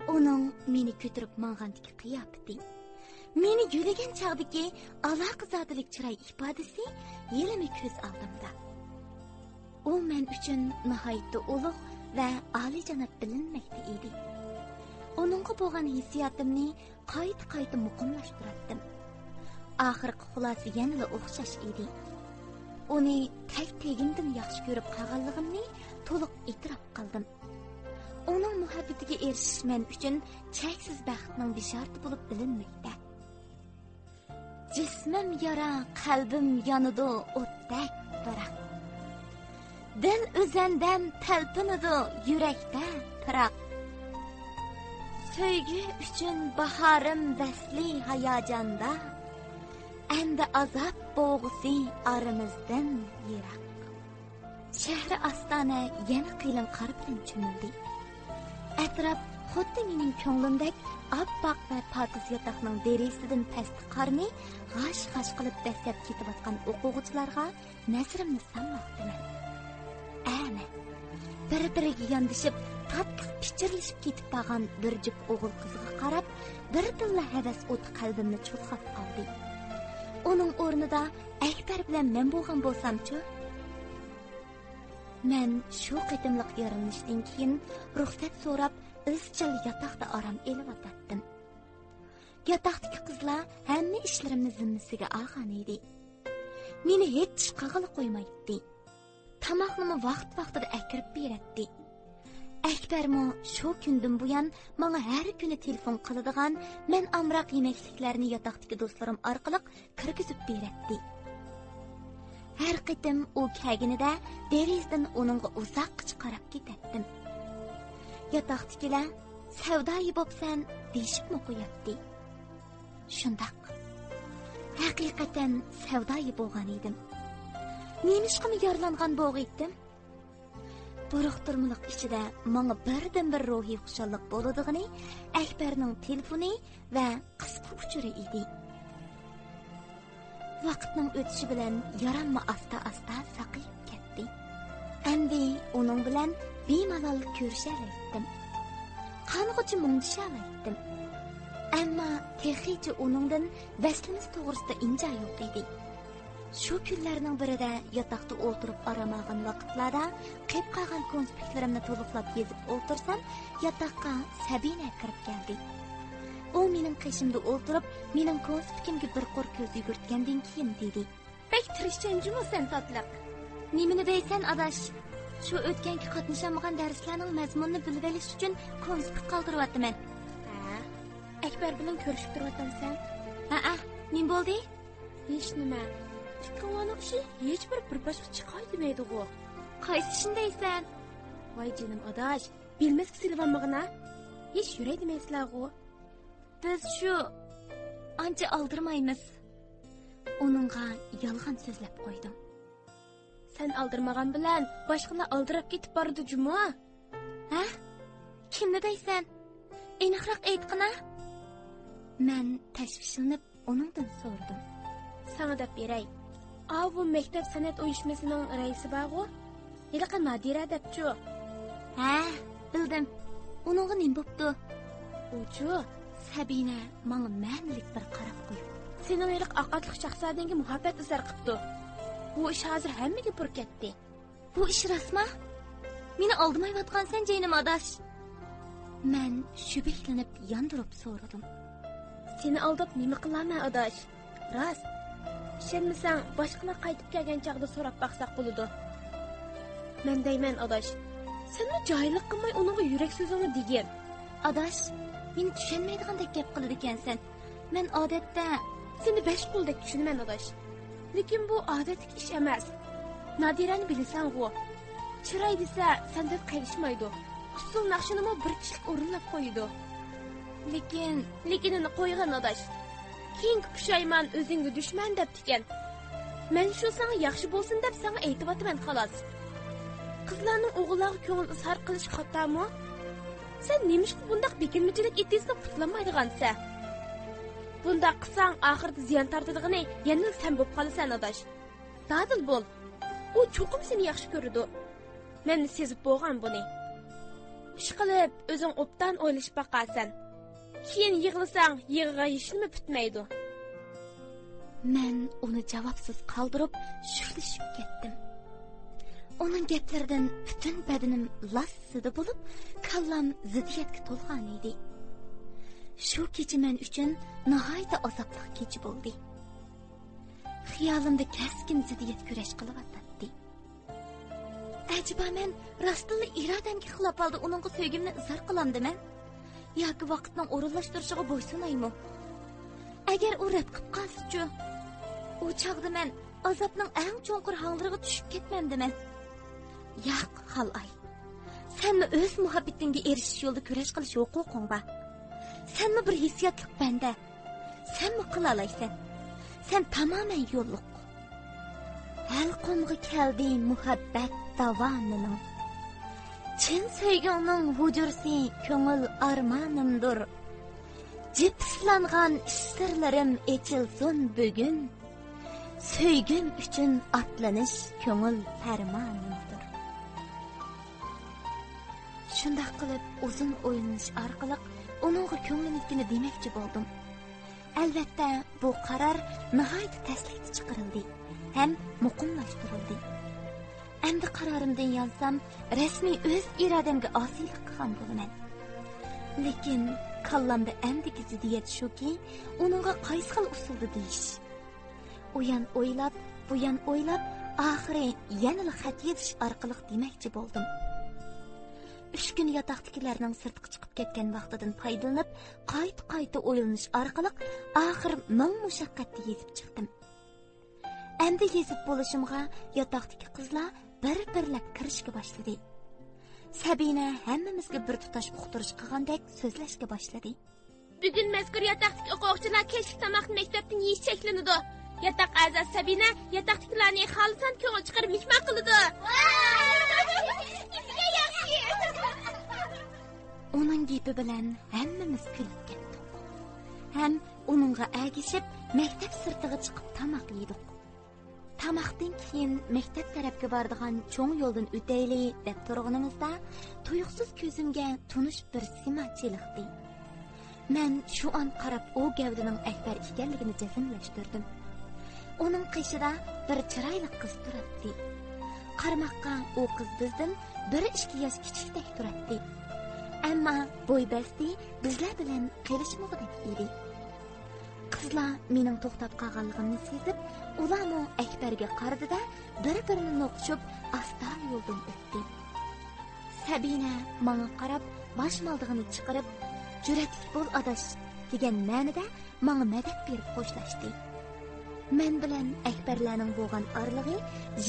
ئۇنىڭ مېنى كۆتۈرۈپ ماڭغاندىكى قىياپىتى، مېنى يۆلىگەن چاغدىكى ئالاقىزادىلىك چىراي ئىپادىسى ھېلىمۇ كۆز ئالدىمدا. ئۇ مەن ئۈچۈن ناھايىتى ئۇلۇغ ۋە ئالىيجاناب بىلىنمەكتە ئىدى. ئۇنىڭغا بولغان ھېسسىياتىمنى قايتا-قايتا مۇقىملاشتۇراتتىم. ئاخىرقى خۇلاسە يەنىلا ئوخشاش ئىدى. ئۇنى تەك تېگىندىن ياخشى كۆرۈپ قالغانلىقىمنى تولۇق ئېتىراپ قىلدىم. ئۇنىڭ مۇھەببىتىگە ئېرىشىش مەن ئۈچۈن چەكسىز بەختنىڭ بېشارىتى بولۇپ بىلىنمەكتە. جىسمىم يارا، قەلبىم يانىدۇ ئوتتەك بىراق. دىل ئۆزەندەم تەلپۈنىدۇ يۈرەكتە پىراق. سۆيگۈ ئۈچۈن باھارىم ۋەسلى ھاياجاندا. ئەمدى ئازاب بوغۇسى ئارىمىزدىن يىراق. شەھىرى ئاستانە يەنە قېلىن قار بىلەن چۆمۈلدى. ئەتراپ خۇددى مېنىڭ كۆڭلۈمدەك ئاپئاق ۋە پاكىز ياتاقنىڭ دېرىزىسىدىن پەستە قارنى غاش-غاش قىلىپ دەسسەپ كېتىۋاتقان ئوقۇغۇچىلارغا نەزىرىمنى سالماقتىمەن. ئەنە، بىر-بىرىگە ياندىشىپ، تاتلىق پىچىرلىشىپ كېتىپ بارغان بىر جۈپ ئوغۇل-قىزغا قاراپ، بىردىنلا ھەۋەس ئوتى قەلبىمنى چۇلغاپ ئالدى. ئۇنىڭ ئورنىدا ئەكبەر بىلەن مەن بولغان بولسامچۇ؟ مەن شۇ قېتىملىق يارىلىنىشتىن كېيىن رۇخسەت سوراپ، ئىزچىل ياتاقتا ئارام ئېلىۋاتاتتىم. ياتاقتىكى قىزلار ھەممە ئىشلىرىمنى زىممىسىگە ئالغان ئىدى. مېنى ھېچ ئىش قىلغىلى قويمايتتى. تاماقنىمۇ ۋاقىت-ۋاقتىدا ئەكىرىپ بېرەتتى. ئەكبەرمۇ شۇ كۈندىن بۇيان ماڭا ھەر كۈنى تېلېفون قىلىدىغان، مەن ئامراق يېمەكلىكلەرنى ياتاقتىكى دوستلىرىم ئارقىلىق كىرگۈزۈپ بېرەتتى. ھەر قېتىم ئۇ كەلگىنىدە دېرىزىدىن ئۇنىڭغا ئۇزاققىچە قاراپ كېتەتتىم. ياتاقتىكىلەر، «سەۋدايى بوپسەن» دېيىشىپمۇ قوياتتى. شۇنداق. ھەقىقەتەن سەۋدايى بولغان ئىدىم. نېمىشقىمۇ يارىلانغان بولغىيتتىم؟ بۇرۇقتۇرمىلىق ئىچىدە ماڭا بىردىنبىر روھىي خۇشاللىق بولىدىغىنى ئەكبەرنىڭ تېلېفونى ۋە قىسقا ئۇچۇرى ئىدى. ۋاقىتنىڭ ئۆتۈشى بىلەن ياراممۇ ئاستا-ئاستا ساقىيىپ كەتتى. ئەمدى ئۇنىڭ بىلەن بىمالال كۆرۈشەلەيتتىم. قانغۇچە مۇڭدىشالايتتىم. ئەمما تېخىچە ئۇنىڭدىن ۋەسلىمىز توغرىسىدا ئىنجا يوق ئىدى. شۇ كۈنلەرنىڭ بىرىدە ياتاقتا ئولتۇرۇپ ئارام ئالغان ۋاقىتلاردا قېلىپ قالغان كونسپىكلىرىمنى تولۇقلاپ يېزىپ ئولتۇرسام، ياتاققا سەبىنە كىرىپ كەلدى. ئۇ مېنىڭ قېشىمدا ئولتۇرۇپ، مېنىڭ كونسپىكىمگە بىر قۇر كۆز يۈگۈرتكەندىن كېيىن دېدى. بەك تىرىشچان جۇمۇ سەن تاتلىق. نېمىنى دەيسەن ئاداش؟ شۇ ئۆتكەنكى قاتنىشالمىغان دەرسلەرنىڭ مەزمۇنىنى بىلىۋېلىش ئۈچۈن كونسپىك قالدۇرۇۋاتىمەن. ھە؟ ئەكبەر بىلەن كۆرۈشۈپ تۇرۇۋاتامسەن؟ ھەئە، نېمە بولدى؟ ھېچنېمە. ئىككىڭلارنىڭ ئىشى ھېچبىر بىر باشقا چىقاي دېمەيدىغۇ. قايسى ئىشنى دەيسەن؟ ۋاي جېنىم ئاداش، بىلمەسكە سېلىۋالمىغىنا. ھېچ يۈرەي دېمەيسىلەرغۇ. بىز شۇ، ئانچە ئالدىرىمايمىز. ئۇنىڭغا يالغان سۆزلەپ قويدۇم. سەن ئالدىرىمىغان بىلەن باشقىلار ئالدىراپ كېتىپ بارىدۇ جۇمۇ. ھە؟ كىمنى دەيسەن؟ ئېنىقراق ئېيتقىنا. مەن تەشۋىشلىنىپ ئۇنىڭدىن سورىدىم. ساڭا دەپ بېرەي. ئاۋۇ مەكتەپ سەنئەت ئۇيۇشمىسىنىڭ رەئىسى بارغۇ؟ ھېلىقى نادىرە دەپچۇ؟ ھە، بىلدىم. ئۇنىڭغا نېمە بوپتۇ؟ ئۇچۇ؟ سەبىنە ماڭا مەنىلىك بىر قاراپ قويۇپ. سېنىڭ ھېلىقى ئاق ئاتلىق شاھزادەڭگە مۇھەببەت ئىزھار قىپتۇ. بۇ ئىش ھازىر ھەممىگە پۇر كەتتى. بۇ ئىش راستما؟ مېنى ئالدىمايۋاتقانسەن جېنىم ئاداش. مەن شۈبھىلىنىپ ياندۇرۇپ سورىدىم. سېنى ئالداپ نېمە قىلارمەن، ئاداش؟ راست. ئىشەنمىسەڭ، باشقىلار قايتىپ كەلگەن چاغدا سوراپ باقساق بولىدۇ. مەن دەيمەن، ئاداش، سەنمۇ جاھىللىق قىلماي ئۇنىڭغا يۈرەك سۆزۈڭنى دېگىن. ئاداش، مېنى چۈشەنمەيدىغاندەك گەپ قىلىدىكەنسەن. مەن ئادەتتە، سېنى بەش قولدەك چۈشىنىمەن، ئاداش. لېكىن بۇ ئادەتتىكى ئىش ئەمەس. نادىرەنى بىلىسەنغۇ. چىراي دېسە سەندىن قېلىشمايدۇ. ئۇسسۇل ناخشىنىمۇ بىر كىشىلىك ئورۇنلاپ قويىدۇ. لېكىن، لېكىنىنى قويغىن، ئاداش. كېيىنكى پۇشايمان ئۆزۈڭگە دۈشمەن دەپتىكەن. مەن شۇ ساڭا ياخشى بولسۇن دەپ ساڭا ئېيتىۋاتىمەن، خالاس. قىزلارنىڭ ئوغۇللارغا كۆڭۈل ئىزھار قىلىشى خاتامۇ؟ سەن نېمىشقا بۇنداق بېكىنمىچىلىك ئېتىزىدىن قۇتۇلالمايدىغانسەن؟ بۇنداق قىلساڭ، ئاخىرىدا زىيان تارتىدىغىنى يەنىلا سەن بولۇپ قالىسەن، ئاداش. دادىل بول. ئۇ چوقۇم سېنى ياخشى كۆرىدۇ. مەن سېزىپ بولغان بۇنى. ئىشقىلىپ، ئۆزۈڭ ئوبدان ئويلىشىپ باقارسەن. كېيىن يىغلىساڭ، يىغىغا ھېچنېمە پۈتمەيدۇ. مەن ئۇنى جاۋابسىز قالدۇرۇپ، شۈكلىشىپ كەتتىم. ئۇنىڭ گەپلىرىدىن پۈتۈن بەدىنىم لاسسىدە بولۇپ، كاللام زىددىيەتكە تولغان ئىدى. شۇ كېچە مەن ئۈچۈن ناھايىتى ئازابلىق كېچە بولدى. خىيالىمدا كەسكىن زىددىيەت كۈرەش قىلىۋاتاتتى. ئەجەبا، مەن راستتىنلا ئىرادەمگە خىلاپ ھالدا ئۇنىڭغا سۆيگۈمنى ئىزھار قىلامدىمەن؟ ياكى ۋاقىتنىڭ ئورۇنلاشتۇرۇشىغا بويسۇنايمۇ؟ ئەگەر ئۇ رەت قىلىپ قالسىچۇ؟ ئۇ چاغدا مەن ئازابنىڭ ئەڭ چوڭقۇر ھاڭلىرىغا چۈشۈپ كەتمەمدىمەن؟ ياق، خالاي. سەنمۇ ئۆز مۇھەببىتىڭگە ئېرىشىش يولىدا كۈرەش قىلىش ھوقۇقۇڭ بار. سەنمۇ بىر ھېسسىياتلىق بەندە. سەنمۇ قىلالايسەن. سەن تامامەن يوللۇق. ھەلقۇمغا كەلدى مۇھەببەت داۋانىنىڭ. چىن سۆيگۈڭنىڭ ھۇجرىسى كۆڭۈل ئارمانىمدۇر. جىپسلانغان ئىچ سىرلىرىم ئېچىلسۇن بۈگۈن. سۆيگۈم ئۈچۈن ئاتلىنىش كۆڭۈل پەرمانىمدۇر. شۇنداق قىلىپ ئۇزۇن ئويلىنىش ئارقىلىق ئۇنىڭغا كۆڭلۈمدىكىنى دېمەكچى بولدۇم. ئەلۋەتتە، بۇ قارار ناھايىتى تەسلىكتە چىقىرىلدى ھەم مۇقىملاشتۇرۇلدى. ئەمدى قارارىمدىن يانسام، رەسمىي ئۆز ئىرادەمگە ئاسىيلىق قىلغان بولىمەن. لېكىن كاللامدا ئەمدىكى زىددىيەت شۇكى، ئۇنىڭغا قايسى خىل ئۇسۇلدا دېيىش؟ ئۇيان ئويلاپ، بۇيان ئويلاپ، ئاخىرى يەنىلا خەت يېزىش ئارقىلىق دېمەكچى بولدۇم. ئۈچ كۈن ياتاقتىكىلەرنىڭ سىرتقا چىقىپ كەتكەن ۋاقتىدىن پايدىلىنىپ، قايتا-قايتا ئويلىنىش ئارقىلىق ئاخىر مىڭ مۇشەققەتتە يېزىپ چىقتىم. ئەمدى يېزىپ بولۇشۇمغا ياتاقتىكى قىزلار بىر-بىرلەپ كىرىشكە باشلىدى. سەبىنە ھەممىمىزگە بىر تۇتاش ئۇقتۇرۇش قىلغاندەك سۆزلەشكە باشلىدى. بۈگۈن مەزكۇر ياتاقتىكى ئوقۇغۇچىلار كەچلىك تاماقنى مەكتەپتىن يېيىش چەكلىنىدۇ. ياتاق ئەزاسى سەبىنە ياتاقتىكىلارنى خالىسان كۆڭۈل چىقىرىپ مېھمان قىلىدۇ. ئۇنىڭ گېپى بىلەن ھەممىمىز كۈلۈپ كەتتۇق. ھەم ئۇنىڭغا ئەگىشىپ مەكتەپ سىرتىغا چىقىپ تاماق يېدۇق. تاماقتىن كېيىن مەكتەپ تەرەپكە بارىدىغان چوڭ يولدىن ئۆتەيلى دەپ تۇرغىنىمىزدا، تۇيۇقسىز كۆزۈمگە تونۇش بىر سىما چېلىقتى. مەن شۇ ئان قاراپ ئۇ گەۋدىنىڭ ئەكبەر ئىكەنلىكىنى جەزملەشتۈردۈم. ئۇنىڭ قېشىدا بىر چىرايلىق قىز تۇراتتى. قارىماققا ئۇ قىز بىزدىن بىر ئىككى ياش كىچىكتەك تۇراتتى. ئەمما بوي بەستى بىزلەر بىلەن قېلىشمىغۇدەك ئىدى. قىزلار مېنىڭ توختاپ قالغانلىقىمنى سېزىپ، ئۇلارمۇ ئەكبەرگە قارىدى-دە، بىر-بىرىنى نوقۇشۇپ، ئاستا يولدىن ئۆتتى. سەبىنە ماڭا قاراپ، باش مالدىغىنى چىقىرىپ، «جۈرئەتلىك بول، ئاداش» دېگەن مەنىدە ماڭا مەدەت بېرىپ خوشلاشتى. مەن بىلەن ئەكبەرلەرنىڭ بولغان ئارىلىقى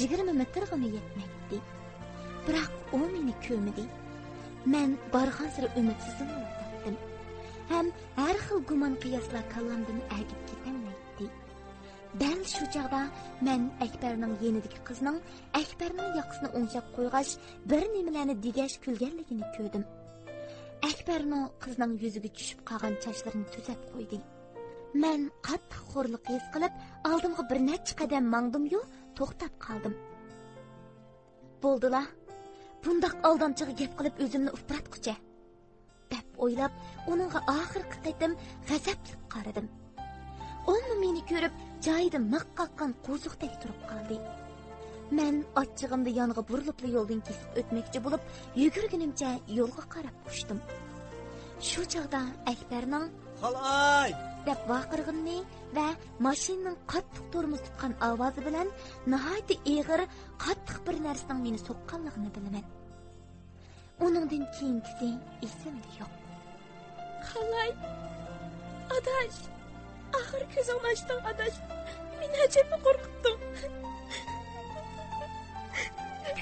يىگىرمە مېتىرغىمۇ يەتمەيتتى. بىراق ئۇ مېنى كۆرمىدى. مەن بارغانسېرى ئۈمىدسىزلىنىۋاتاتتىم ھەم ھەر خىل گۇمان-قىياسلار كاللامدىن ئەگىپ كېتەلمەيتتى. دەل شۇ چاغدا مەن ئەكبەرنىڭ يېنىدىكى قىزنىڭ ئەكبەرنىڭ ياقىسىنى ئوڭشاپ قويغاچ، بىر نېمىلەرنى دېگەچ كۈلگەنلىكىنى كۆردۈم. ئەكبەرمۇ قىزنىڭ يۈزىگە چۈشۈپ قالغان چاچلىرىنى تۈزەپ قويدى. مەن قاتتىق خورلۇق ھېس قىلىپ، ئالدىمغا بىر نەچچە قەدەم ماڭدىميۇ، توختاپ قالدىم. «بولدىلا، بۇنداق ئالدامچىغا گەپ قىلىپ ئۆزۈمنى ئۇپراتقۇچە» دەپ ئويلاپ، ئۇنىڭغا ئاخىرقى قېتىم غەزەپلىك قارىدىم. ئۇمۇ مېنى كۆرۈپ، جايىدا مىخ قاققان قوزۇقتەك تۇرۇپ قالدى. مەن ئاچچىقىمدا يانغا بۇرۇلۇپلا يولدىن كېسىپ ئۆتمەكچى بولۇپ، يۈگۈرگىنىمچە يولغا قاراپ ئۇچتۇم. شۇ چاغدا ئەكبەرنىڭ «خالاي!» دەپ ۋارقىرىغىنىنى ۋە ماشىنىنىڭ قاتتىق تورمۇز تۇتقان ئاۋازى بىلەن ناھايىتى ئېغىر، قاتتىق بىر نەرسىنىڭ مېنى سوققانلىقىنى بىلىمەن. ئۇنىڭدىن كېيىنكىسى ئېسىمدە يوق. «خالاي! ئاداش! ئاخىر كۆزۈڭنى ئاچتىڭ، ئاداش! مېنى ئەجەبمۇ قورقۇتتۇڭ!»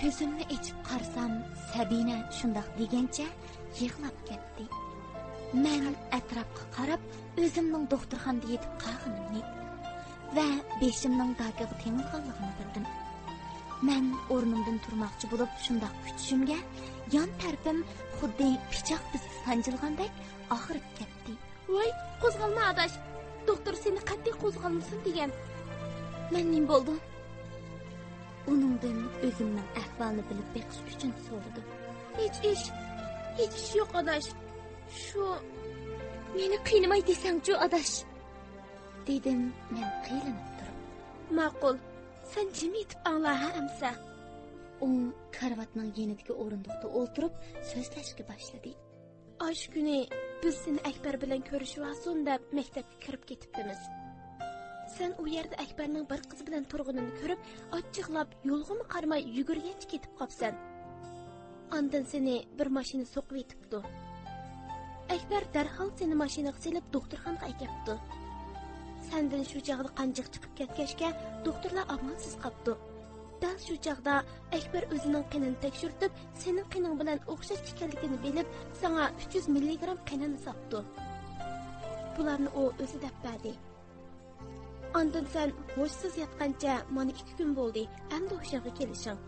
كۆزۈمنى ئېچىپ قارىسام، سەبىنە شۇنداق دېگەنچە يىغلاپ كەتتى. مەن ئەتراپقا قاراپ، ئۆزۈمنىڭ دوختۇرخانىدا يېتىپ قالغىنىمنى ۋە بېشىمنىڭ داكىغا تېڭىلغانلىقىنى بىلدىم. مەن ئورنۇمدىن تۇرماقچى بولۇپ، شۇنداق كۈتۈشۈمگە يان تەرىپىم خۇددى پىچاق بىزىپ سانجىلغاندەك ئاغرىپ كەتتى. «ۋاي، قوزغالما، ئاداش! دوختۇر سېنى قەتئىي قوزغالمىسۇن دېگەن.» «مەن نېمە بولدۇم؟» ئۇنىڭدىن ئۆزۈمنىڭ ئەھۋالىنى بىلىپ بېقىش ئۈچۈن سورىدىم. «ھېچ ئىش، ھېچ ئىش يوق، ئاداش. شۇ...» «مېنى قىينىماي دېسەڭچۇ، ئاداش؟» دېدىم مەن قىينىلىپ تۇرۇپ. «ماقۇل، سەن جىم يېتىپ ئاڭلا ھە ئەمسە.» ئۇ كارىۋاتنىڭ يېنىدىكى ئورۇندۇقتا ئولتۇرۇپ سۆزلەشكە باشلىدى. «ئاشۇ كۈنى بىز سېنى ئەكبەر بىلەن كۆرۈشۈۋالسۇن دەپ مەكتەپكە كىرىپ كېتىپتىمىز. سەن ئۇ يەردە ئەكبەرنىڭ بىر قىز بىلەن تۇرغىنىنى كۆرۈپ، ئاچچىقلاپ، يولغىمۇ قارىماي يۈگۈرگەنچە كېتىپ قاپسەن. ئاندىن سېنى بىر ماشىنا سوقۇۋېتىپتۇ. ئەكبەر دەرھال سېنى ماشىنىغا سېلىپ، دوختۇرخانىغا ئەكەپتۇ. سەندىن شۇ چاغدا قان جىق چىقىپ كەتكەچكە، دوختۇرلار ئامالسىز قاپتۇ. دەل شۇ چاغدا ئەكبەر ئۆزىنىڭ قېنىنى تەكشۈرتۈپ، سېنىڭ قېنىڭ بىلەن ئوخشاش ئىكەنلىكىنى بىلىپ، ساڭا ئۈچ يۈز مىللىگرام قېنىنى ساپتۇ. بۇلارنى ئۇ ئۆزى دەپ بەردى. ئاندىن سەن ھوشسىز ياتقانچە مانا ئىككى كۈن بولدى، ئەمدى ھوشۇڭغا كېلىشىڭ.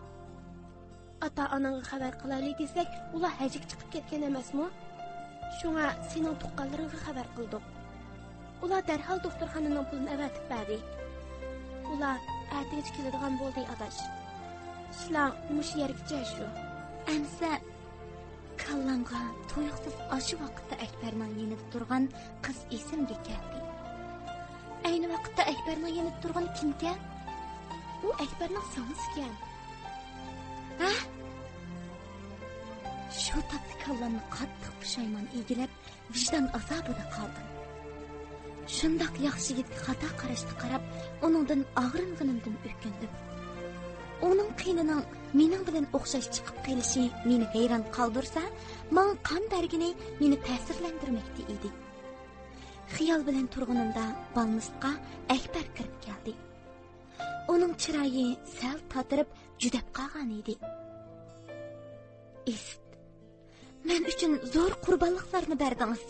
ئاتا-ئاناڭغا خەۋەر قىلايلى دېسەك، ئۇلار ھەجگە چىقىپ كەتكەن ئەمەسمۇ؟ شۇڭا سېنىڭ تۇغقانلىرىڭغا خەۋەر قىلدۇق. ئۇلار دەرھال دوختۇرخانىنىڭ پۇلىنى ئەۋەتىپ بەردى. ئۇلار ئەتىگىچە كېلىدىغان بولدى، ئاداش. ئىشلار مۇشۇ يەرگىچە شۇ.» ئەمسە كاللامغا تۇيۇقسىز ئاشۇ ۋاقىتتا ئەكبەرنىڭ يېنىدا تۇرغان قىز ئېسىمگە كەلدى. ئەينى ۋاقىتتا ئەكبەرنىڭ يېنىدا تۇرغان كىمكەن؟ ئۇ ئەكبەرنىڭ سىڭلىسىكەن. ھە؟ شۇ تاپتا كاللامنى قاتتىق پۇشايمان ئىگىلەپ، ۋىجدان ئازابىدا قالدىم. شۇنداق ياخشى يىگىتكە خاتا قاراشتا قاراپ، ئۇنىڭدىن ئاغرىنغىنىمدىن ئۆكۈندۈم. ئۇنىڭ قېنىنىڭ مېنىڭ بىلەن ئوخشاش چىقىپ قېلىشى مېنى ھەيران قالدۇرسا، ماڭا قان بەرگىنى مېنى تەسىرلەندۈرمەكتە ئىدى. خىيال بىلەن تۇرغىنىمدا بالنىستقا ئەكبەر كىرىپ كەلدى. ئۇنىڭ چىرايى سەل تاتىرىپ، جۈدەپ قالغان ئىدى. «ئىسىت، مەن ئۈچۈن زور قۇربانلىقلارنى بەردىڭىز»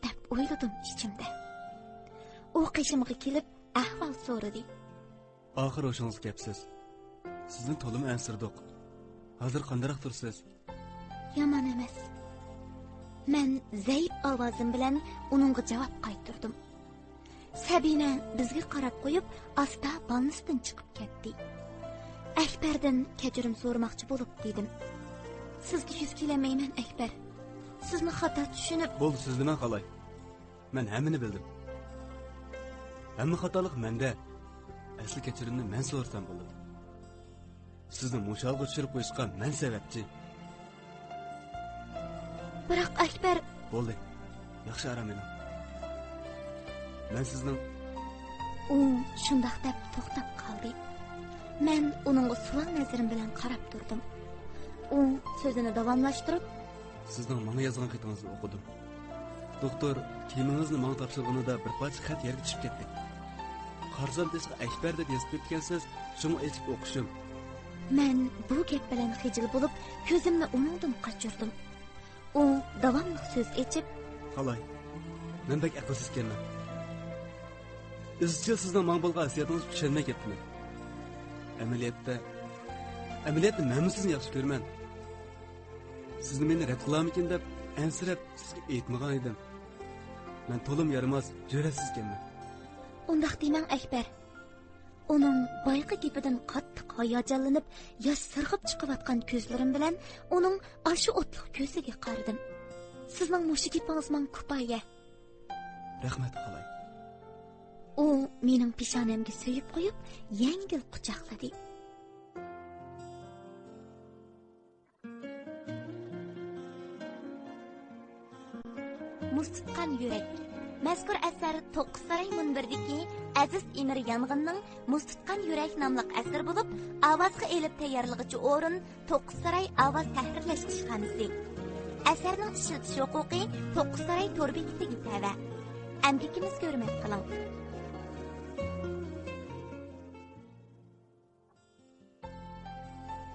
دەپ ئويلىدىم ئىچىمدە. ئۇ قېشىمغا كېلىپ ئەھۋال سورىدى. «ئاخىر ھوشىڭىزغا كەپسىز. سىزنى تولىمۇ ئەنسىرىدۇق. ھازىر قانداقراق تۇرىسىز؟» «يامان ئەمەس.» مەن زەئىپ ئاۋازىم بىلەن ئۇنىڭغا جاۋاب قايتۇردۇم. سەبىنە بىزگە قاراپ قويۇپ، ئاستا بالنىستىن چىقىپ كەتتى. ئەكبەردىن كەچۈرۈم سورىماقچى بولۇپ دېدىم. «سىزگە يۈز كېلەلمەيمەن، ئەكبەر. سىزنى خاتا چۈشىنىپ...» «بولدى، سۆزلىمەڭ، خالاي. مەن ھەممىنى بىلدىم. ھەممە خاتالىق مەندە. ئەسلى كەچۈرۈمنى مەن سورىسام بولىدۇ. سىزنى مۇشۇ ھالغا چۈشۈرۈپ قويۇشقا مەن سەۋەبچى.» «بىراق، ئەكبەر...» «بولدى. ياخشى ئارام ئېلىڭ. مەن سىزنىڭ...» ئۇ شۇنداق دەپ توختاپ قالدى. مەن ئۇنىڭغا سوئال نەزىرىم بىلەن قاراپ تۇردۇم. ئۇ سۆزىنى داۋاملاشتۇرۇپ، «سىزنىڭ ماڭا يازغان خېتىڭىزنى ئوقۇدۇم. دوختۇر كىيىمىڭىزنى ماڭا تاپشۇرغىنىدا بىر پارچە خەت يەرگە چۈشۈپ كەتتى. قارىسام تېشىغا ئەكبەر دەپ يېزىپ كەتكەنسىز، شۇڭا ئېچىپ ئوقۇشۇم.» مەن بۇ گەپ بىلەن خىجىل بولۇپ، كۆزۈمنى ئۇنىڭدىن قاچۇردۇم. ئۇ داۋاملىق سۆز ئېچىپ، «خالاي، مەن بەك ئەقىلسىزكەنمەن. ئىزچىل سىزنىڭ ماڭا بولغان ھەسسىياتىڭىزنى چۈشەنمەي كەتتىمەن. ئەمەلىيەتتە، ئەمەلىيەتتە مەنمۇ سىزنى ياخشى كۆرىمەن. سىزنى مېنى رەت قىلارمىكىن دەپ ئەنسىرەپ، سىزگە ئېيتمىغان ئىدىم. مەن تولىمۇ يارىماس، جۈرئەتسىزكەنمەن.» «ئۇنداق دېمەڭ، ئەكبەر.» ئۇنىڭ بايىقى گېپىدىن قاتتىق ھاياجانلىنىپ، ياش سىرغىپ چىقىۋاتقان كۆزلىرىم بىلەن ئۇنىڭ ئاشۇ ئوتلۇق كۆزىگە قارىدىم. «سىزنىڭ مۇشۇ گېپىڭىز ماڭا كۇپايە.» «رەھمەت، خالاي.» ئۇ مېنىڭ پېشانەمگە سۆيۈپ قويۇپ، يەڭگىل قۇچاقلىدى. مۇز تۇتقان يۈرەك. مەزكۇر ئەسەر توققۇز ساراي مۇنبىرىدىكى ئەزىز ئىمىر يانغىننىڭ مۇز تۇتقان يۈرەك ناملىق ئەسىرى بولۇپ، ئاۋازغا ئېلىپ تەييارلىغۇچى ئورۇن توققۇز ساراي ئاۋاز تەھرىرلەش ئىشخانىسى. ئەسەرنىڭ ئىشلىتىش ھوقۇقى توققۇز ساراي تور بېكىتىگە تەۋە. ئەمگىكىمىزگە ھۆرمەت قىلىڭ.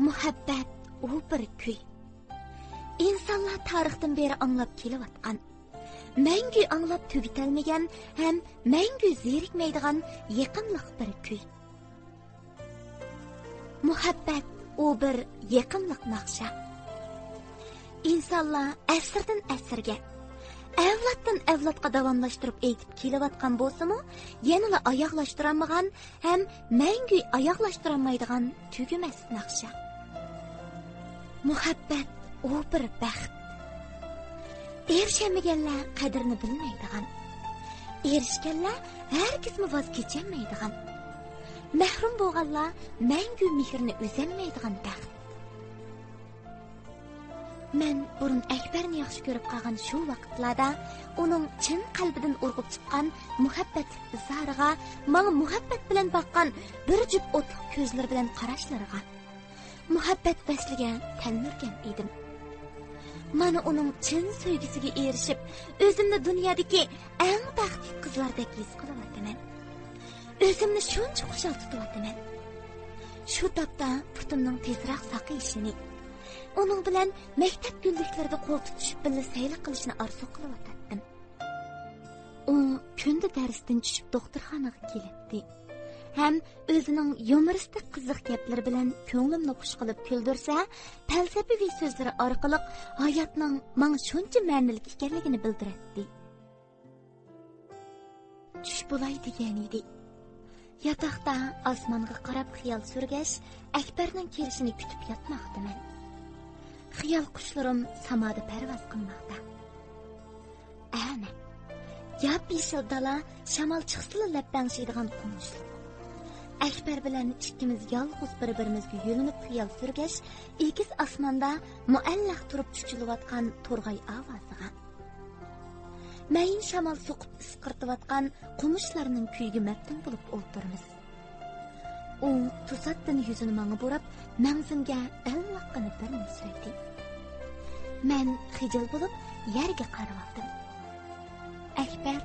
مۇھەببەت ئۇ بىر كۈي. ئىنسانلار تارىختىن بېرى ئاڭلاپ كېلىۋاتقان، مەڭگۈ ئاڭلاپ تۈگىتەلمىگەن ھەم مەڭگۈ زېرىكمەيدىغان يېقىملىق بىر كۈي. مۇھەببەت ئۇ بىر يېقىملىق ناخشا. ئىنسانلار ئەسىردىن ئەسىرگە، ئەۋلادتىن ئەۋلادقا داۋاملاشتۇرۇپ ئېيتىپ كېلىۋاتقان بولسىمۇ، يەنىلا ئاياغلاشتۇرالمىغان ھەم مەڭگۈ ئاياغلاشتۇرالمايدىغان تۈگىمەس ناخشا. مۇھەببەت ئۇ بىر بەخت. ئېرىشەلمىگەنلەر قەدرىنى بىلمەيدىغان، ئېرىشكەنلەر ھەرگىزمۇ ۋاز كېچەلمەيدىغان، مەھرۇم بولغانلار مەڭگۈ مېھرىنى ئۈزەلمەيدىغان بەخت. مەن بۇرۇن ئەكبەرنى ياخشى كۆرۈپ قالغان شۇ ۋاقىتلاردا ئۇنىڭ چىن قەلبىدىن ئۇرغۇپ چىققان مۇھەببەتلىك ئىزھارىغا، ماڭا مۇھەببەت بىلەن باققان بىر جۈپ ئوتلۇق كۆزلىرى بىلەن قاراشلىرىغا، مۇھەببەت ۋەسلىگە تەلمۈرگەن ئىدىم. مانا ئۇنىڭ چىن سۆيگۈسىگە ئېرىشىپ، ئۆزۈمنى دۇنيادىكى ئەڭ بەختلىك قىزلاردەك ھېس قىلىۋاتىمەن. ئۆزۈمنى شۇنچە خۇشال تۇتۇۋاتىمەن. شۇ تاپتا پۇتۇمنىڭ تېزراق ساقىيىشىنى، ئۇنىڭ بىلەن مەكتەپ گۈللۈكلىرىدە قول تۇتۇشۇپ بىللە سەيلە قىلىشنى ئارزۇ قىلىۋاتاتتىم. ئۇ كۈندە دەرستىن چۈشۈپ دوختۇرخانىغا كېلەتتى ھەم ئۆزىنىڭ يۇمۇرىستىك قىزىق گەپلىرى بىلەن كۆڭلۈمنى خۇش قىلىپ كۈلدۈرسە، پەلسەپىۋى سۆزلىرى ئارقىلىق ھاياتنىڭ ماڭا شۇنچە مەنىلىك ئىكەنلىكىنى بىلدۈرەتتى. چۈش بولاي دېگەنىدى. ياتاقتا ئاسمانغا قاراپ خىيال سۈرگەچ، ئەكبەرنىڭ كېلىشىنى كۈتۈپ ياتماقتىمەن. خىيال قۇشلىرىم سامادا پەرۋاز قىلماقتا. ئەنە، ياپيېشىل دالا، شامال چىقسىلا لەپەڭشەيدىغان قومۇشلۇق. ئەكبەر بىلەن ئىككىمىز يالغۇز بىر-بىرىمىزگە يۆلىنىپ خىيال سۈرگەچ، ئېگىز ئاسماندا مۇئەللەق تۇرۇپ چۇچۇلىۋاتقان تورغاي ئاۋازىغا، مەيىن شامال سوقۇپ ئىسقىرتىۋاتقان قومۇشلارنىڭ كۈيىگە مەپتۇن بولۇپ ئولتۇرىمىز. ئۇ توساتتىن يۈزىنى ماڭا بۇراپ، مەڭزىمگە ئىللىققىنە بىرنى سۆيدى. مەن خىجىل بولۇپ يەرگە قارىۋالدىم. ئەكبەر،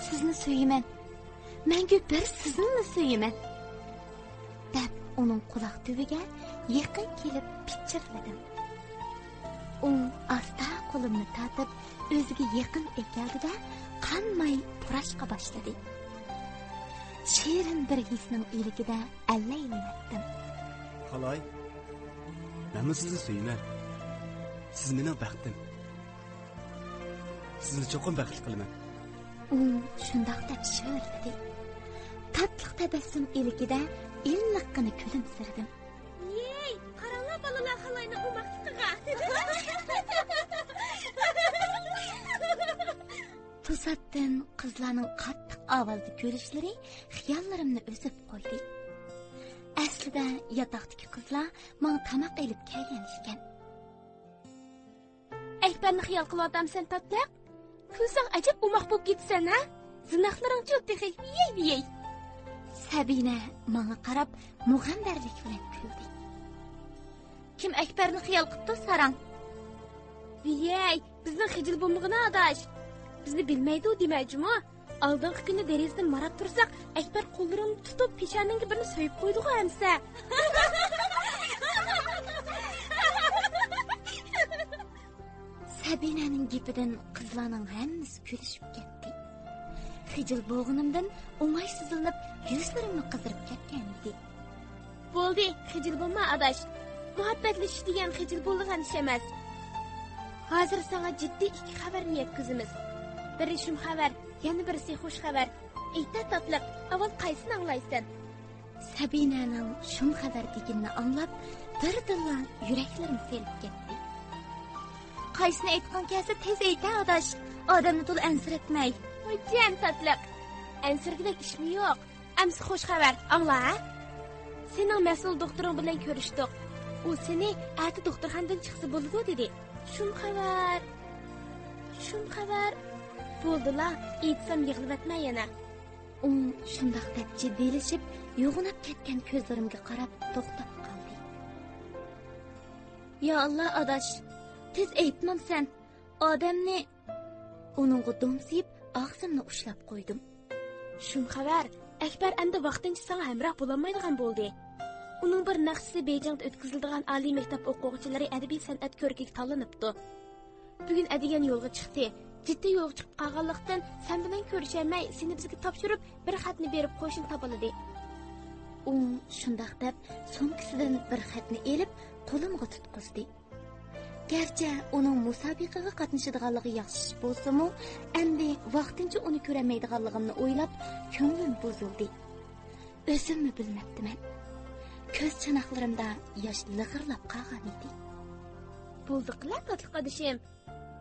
سىزنى سۆيىمەن. مەڭگۈ بىر سىزنىلا سۆيىمەن، دەپ ئۇنىڭ قۇلاق تۈۋىگە يېقىن كېلىپ پىچىرلىدىم. ئۇ ئاستا قولۇمنى تارتىپ، ئۆزىگە يېقىن ئەكەلدى-دە، قانماي پۇراشقا باشلىدى. شېرىن بىر ھېسنىڭ ئىلكىدە ئەللەيلىنەتتىم. خالاي، مەنمۇ سىزنى سۆيىمەن. سىز مېنىڭ بەختىم. سىزنى چوقۇم بەختلىك قىلىمەن. ئۇ شۇنداق دەپ شىۋىرلىدى. تاتلىق تەبەسسۇم ئىلكىدە ئىللىققىنە كۈلۈمسىرىدىم. يېي، قاراڭلار بالىلار خالاينىڭ ئوماقلىقىغا. توساتتىن قىزلارنىڭ قاتتىق ئاۋازدا كۈلۈشلىرى خىياللىرىمنى ئۈزۈپ قويدى. ئەسلىدە ياتاقتىكى قىزلار ماڭا تاماق ئېلىپ كەلگەن ئىكەن. ئەكبەرنى خىيال قىلىۋاتامسەن، تاتلىق؟ كۈلسەڭ ئەجەب ئوماق بولۇپ كېتىسەن، ھە؟ زىناقلىرىڭچۇ تېخى، ۋىيەي، ۋىيەي. سەبىنە ماڭا قاراپ مۇغەمبەرلىك بىلەن كۈلدى. كىم ئەكبەرنى خىيال قىپتۇ، ساراڭ؟ ۋىيەي، بىزنىڭ خىجىل بولمىغىنا، ئاداش. بىزنى بىلمەيدۇ دېمە جۇمۇ. ئالدىنقى كۈنى دېرىزىدىن ماراپ تۇرساق، ئەكبەر قوللىرىڭنى تۇتۇپ، پېشانەڭگە بىرنى سۆيۈپ قويدىغۇ ئەمسە. سەبىنەنىڭ گېپىدىن قىزلارنىڭ ھەممىسى كۈلۈشۈپ كەتتى. خىجىل بولغىنىمدىن ئوڭايسىزلىنىپ، يۈزلىرىممۇ قىزىرىپ كەتكەنىدى. بولدى، خىجىل بولما، ئاداش. مۇھەببەتلىشىش دېگەن خىجىل بولىدىغان ئىش ئەمەس. ھازىر ساڭا جىددىي ئىككى خەۋەرنى يەتكۈزىمىز. بىرى شۇم خەۋەر، يەنە بىرسى خۇش خەۋەر. ئېيت-دە، تاتلىق، ئاۋۋال قايسىنى ئاڭلايسەن؟ سەبىنەنىڭ شۇم خەۋەر دېگىنىنى ئاڭلاپ، بىردىنلا يۈرەكلىرىم سېلىپ كەتتى. قايسىنى ئېيتقۇڭ كەلسە، تېز ئېيت-ھە، ئاداش. ئادەمنى تولا ئەنسىرەتمەي. ھوجام، تاتلىق، ئەنسىرىگۈدەك ئىشمۇ يوق. ئەمسە خۇش خەۋەر، ئاڭلا، ھە؟ سېنىڭ مەسئۇل دوختۇرۇڭ بىلەن كۆرۈشتۇق. ئۇ سېنى ئەتە دوختۇرخانىدىن چىقسا بولىدۇ، دېدى. شۇم خەۋەر. شۇم خەۋەر. بولدىلا، ئېيتسام يىغلىۋەتمە يەنە. ئۇ شۇنداق دەپ جىددىيلىشىپ، يوغىناپ كەتكەن كۆزلىرىمگە قاراپ توختاپ قالدى. يا ئاللا ئاداش، تېز ئېيتمامسەن؟ ئادەمنى. ئۇنىڭغا دومسىيىپ، ئاغزىمنى ئۇشلاپ قويدۇم. شۇم خەۋەر، ئەكبەر ئەمدى ۋاقتىنچە ساڭا ھەمراھ بولالمايدىغان بولدى. ئۇنىڭ بىر ناخشىسى بېيجىڭدا ئۆتكۈزۈلىدىغان ئالىي مەكتەپ ئوقۇغۇچىلىرى ئەدەبىي سەنئەت كۆرىكىگە تاللىنىپتۇ. بۈگۈن ئەتىگەن يولغا چىقتى. جىددىي يولغا چىقىپ قالغانلىقتىن، سەن بىلەن كۆرۈشەلمەي، سېنى بىزگە تاپشۇرۇپ، بىر خەتنى بېرىپ قويۇشنى تاپىلىدى. ئۇ شۇنداق دەپ، سومكىسىدىن بىر خەتنى ئېلىپ، قولۇمغا تۇتقۇزدى. گەرچە ئۇنىڭ مۇسابىقىگە قاتنىشىدىغانلىقى ياخشى ئىش بولسىمۇ، ئەمدى ۋاقتىنچە ئۇنى كۆرەلمەيدىغانلىقىمنى ئويلاپ، كۆڭلۈم بۇزۇلدى. ئۆزۈممۇ بىلمەپتىمەن. كۆز چاناقلىرىمدا ياش لىغىرلاپ قالغان ئىدى. بولدى قىلە، تاتلىق ئادىشىم.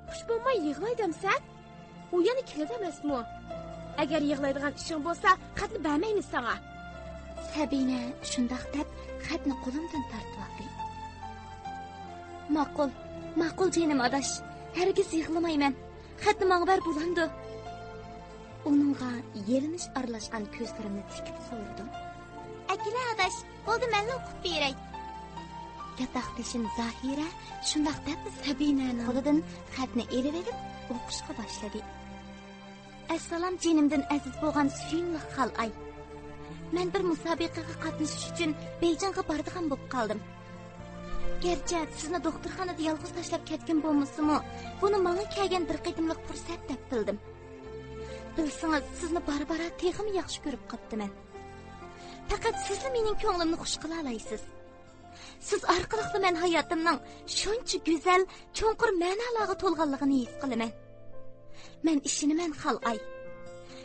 خۇش بولماي يىغلاي دەمسەن؟ ئۇ يەنە كېلىدۇ ئەمەسمۇ؟ ئەگەر يىغلايدىغان ئىشىڭ بولسا، خەتنى بەرمەيمىز ساڭا. سەبىنە شۇنداق دەپ، خەتنى قولۇمدىن تارتىۋالدى. ماقۇل، ماقۇل جېنىم ئاداش، ھەرگىز يىغلىمايمەن. خەتنى ماڭا بەر بولامدۇ؟ ئۇنىڭغا يېلىنىش ئارىلاشقان كۆزلىرىمنى تىكىپ سورىدىم. ئەكېلە ئاداش، بولدى، مەنلا ئوقۇپ بېرەي. ياتاقدىشىم زاھىرە شۇنداق دەپلا سەبىنەنىڭ قولىدىن خەتنى ئېلىۋېلىپ ئوقۇشقا باشلىدى. ئەسسالام جېنىمدىن ئەزىز بولغان سۆيۈملۈك خالئاي. مەن بىر مۇسابىقىگە قاتنىشىش ئۈچۈن بېيجىڭغا بارىدىغان بولۇپ قالدىم. گەرچە سىزنى دوختۇرخانىدا يالغۇز تاشلاپ كەتكىن بولمىسىمۇ، بۇنى ماڭا كەلگەن بىر قېتىملىق پۇرسەت دەپ بىلدىم. بىلسىڭىز، سىزنى بارا-بارا تېخىمۇ ياخشى كۆرۈپ قاپتىمەن. پەقەت سىزلا مېنىڭ كۆڭلۈمنى خۇش قىلالايسىز. سىز ئارقىلىقلا مەن ھاياتىمنىڭ شۇنچە گۈزەل، چوڭقۇر مەنالارغا تولغانلىقىنى ھېس قىلىمەن. مەن ئىشىنىمەن، خالئاي.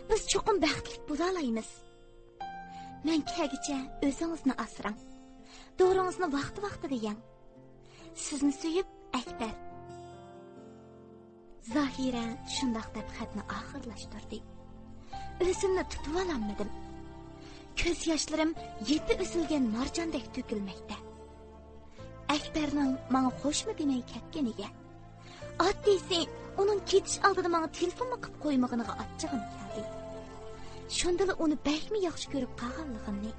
بىز چوقۇم بەختلىك بولالايمىز. مەن كەلگۈچە ئۆزىڭىزنى ئاسراڭ. دورىڭىزنى ۋاقتى-ۋاقتىدا يەڭ. سىزنى سۆيۈپ، ئەكبەر. زاھىرە شۇنداق دەپ خەتنى ئاخىرلاشتۇردى. ئۆزۈمنى تۇتۇۋالالمىدىم. كۆز ياشلىرىم يېپى ئۈزۈلگەن مارجاندەك تۆكۈلمەكتە. ئەكبەرنىڭ ماڭا خوشمۇ دېمەي كەتكىنىگە، ئاددىيسى، ئۇنىڭ كېتىش ئالدىدا ماڭا تېلېفونمۇ قىلىپ قويمىغىنىغا ئاچچىقىم كەلدى. شۇندىلا ئۇنى بەكمۇ ياخشى كۆرۈپ قالغانلىقىمنى،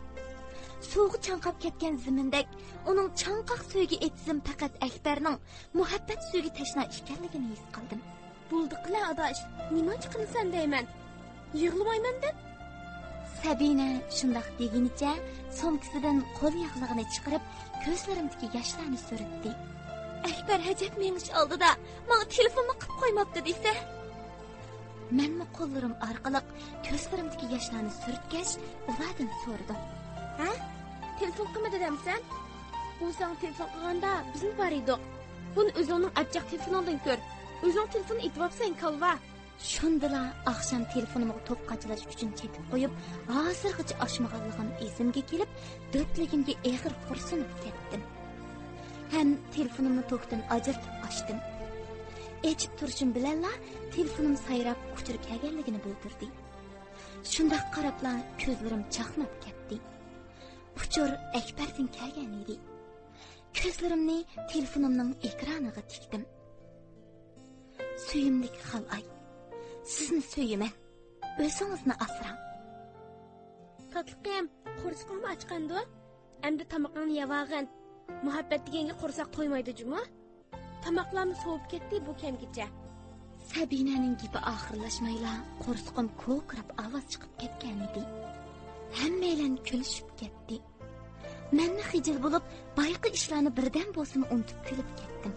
سۇغا چاڭقاپ كەتكەن زېمىندەك ئۇنىڭ چاڭقاق سۆيگۈ ئېتىزىم پەقەت ئەكبەرنىڭ مۇھەببەت سۆيگۈ تەشنا ئىكەنلىكىنى ھېس قىلدىم. بولدى قىلە ئاداش، نېمانچە قىلىسەن دەيمەن. يىغلىمايمەن دەپ. سەبىنە شۇنداق دېگىنىچە سومكىسىدىن قول ياغلىقىنى چىقىرىپ، كۆزلىرىمدىكى ياشلارنى سۈرتتى. ئەكبەر ھەجەپ مېڭىش ئالدىدا ماڭا تېلېفونمۇ قىلىپ قويماپتۇ دېسە. مەنمۇ قوللىرىم ئارقىلىق كۆزلىرىمدىكى ياشلارنى سۈرتكەچ، ئۇلاردىن سورىدىم. ھە؟ تېلېفون قىلمىدى دەمسەن؟ ئۇ ساڭا تېلېفون قىلغاندا بىزمۇ بار ئىدۇق. بۇنى ئۆزۈڭنىڭ ئەبجەق تېلېفونۇڭدىن كۆر. ئۆزۈڭ تېلېفون ئېتىۋاپسەن، كالۋا. شۇندىلا ئاخشام تېلېفونۇمغا توك قاچىلاش ئۈچۈن چېتىپ قويۇپ، ھازىرغىچە ئاچمىغانلىقىم ئېسىمگە كېلىپ، دۆتلىكىمگە ئېغىر خورسىنىپ كەتتىم. ھەم تېلېفونۇمنى توكتىن ئاجرىتىپ ئاچتىم. ئېچىپ تۇرۇشۇم بىلەنلا تېلېفونۇم سايراپ، ئۇچۇر كەلگەنلىكىنى بىلدۈردى. شۇنداق قاراپلا كۆزلىرىم چاقناپ كەتتى. ئۇچۇر ئەكبەردىن كەلگەن ئىدى. كۆزلىرىمنى تېلېفونۇمنىڭ ئېكرانىغا تىكتىم. سۆيۈملۈك خالئاي، سىزنى سۆيىمەن. ئۆزىڭىزنى ئاسراڭ. تاتلىقىم، قورسىقىڭمۇ ئاچقاندۇ؟ ئەمدى تامىقىڭنى يەۋالغىن. مۇھەببەت دېگەنگە قورساق تويمايدۇ جۇمۇ. تاماقلارمۇ سوۋۇپ كەتتى بۇ كەمگىچە. سەبىنەنىڭ گېپى ئاخىرلاشمايلا قورسىقىم كوكىراپ ئاۋاز چىقىپ كەتكەنىدى. ھەممەيلەن كۈلۈشۈپ كەتتى. مەنمۇ خىجىل بولۇپ، بايىقى ئىشلارنى بىردەم بولسىمۇ ئۇنتۇپ كۈلۈپ كەتتىم.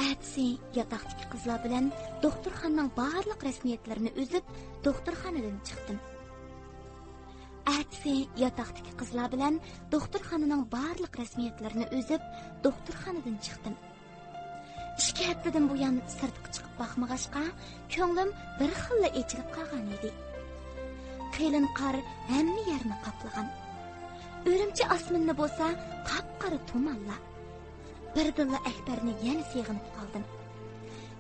ئەتىسى ياتاقتىكى قىزلار بىلەن دوختۇرخانىنىڭ بارلىق رەسمىيەتلىرىنى ئۈزۈپ، دوختۇرخانىدىن چىقتىم. ئەتىسى ياتاقتىكى قىزلار بىلەن دوختۇرخانىنىڭ بارلىق رەسمىيەتلىرىنى ئۈزۈپ، دوختۇرخانىدىن چىقتىم. ئىككى ھەپتىدىن بۇيان سىرتقا چىقىپ باقمىغاچقا، كۆڭلۈم بىر خىللا ئېچىلىپ قالغان ئىدى. قېلىن قار ھەممە يەرنى قاپلىغان. ئۈرۈمچى ئاسمىنىنى بولسا قاپقارا تۇمانلا. بىردىنلا ئەكبەرنى يەنە سېغىنىپ قالدىم.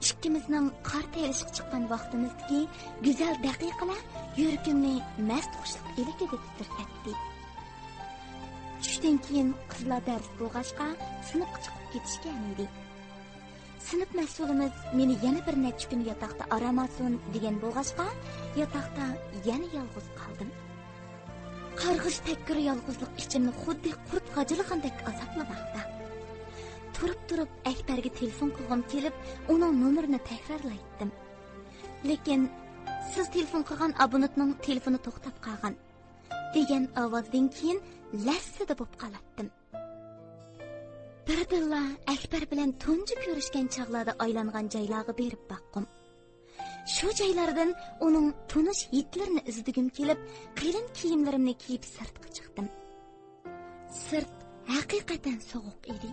ئىككىمىزنىڭ قار تېيىلىشقا چىققان ۋاقتىمىزدىكى گۈزەل دەقىقىلەر يۈرىكىمنى مەست خۇشلۇق ئىلكىدە تىترىتەتتى. چۈشتىن كېيىن قىزلار دەرس بولغاچقا، سىنىپقا چىقىپ كېتىشكەن ئىدى. سىنىپ مەسئۇلىمىز مېنى يەنە بىر نەچچە كۈن ياتاقتا ئارام ئالسۇن دېگەن بولغاچقا، ياتاقتا يەنە يالغۇز قالدىم. قارغىش تەككۈر يالغۇزلۇق ئىچىمنى خۇددى قۇرت غاجىلىغاندەك ئازابلىماقتا. تۇرۇپ-تۇرۇپ ئەكبەرگە تېلېفون قىلغۇم كېلىپ، ئۇنىڭ نومۇرىنى تەكرارلايتتىم. لېكىن، «سىز تېلېفون قىلغان ئابونېنتنىڭ تېلېفونى توختاپ قالغان» دېگەن ئاۋازدىن كېيىن لەسسىدە بولۇپ قالاتتىم. بىردىنلا ئەكبەر بىلەن تۇنجى كۆرۈشكەن چاغلاردا ئايلانغان جايلارغا بېرىپ باققۇم. شۇ جايلاردىن ئۇنىڭ تونۇش ھىدلىرىنى ئىزدىگۈم كېلىپ، قېلىن كىيىملىرىمنى كىيىپ سىرتقا چىقتىم. سىرت ھەقىقەتەن سوغۇق ئىدى.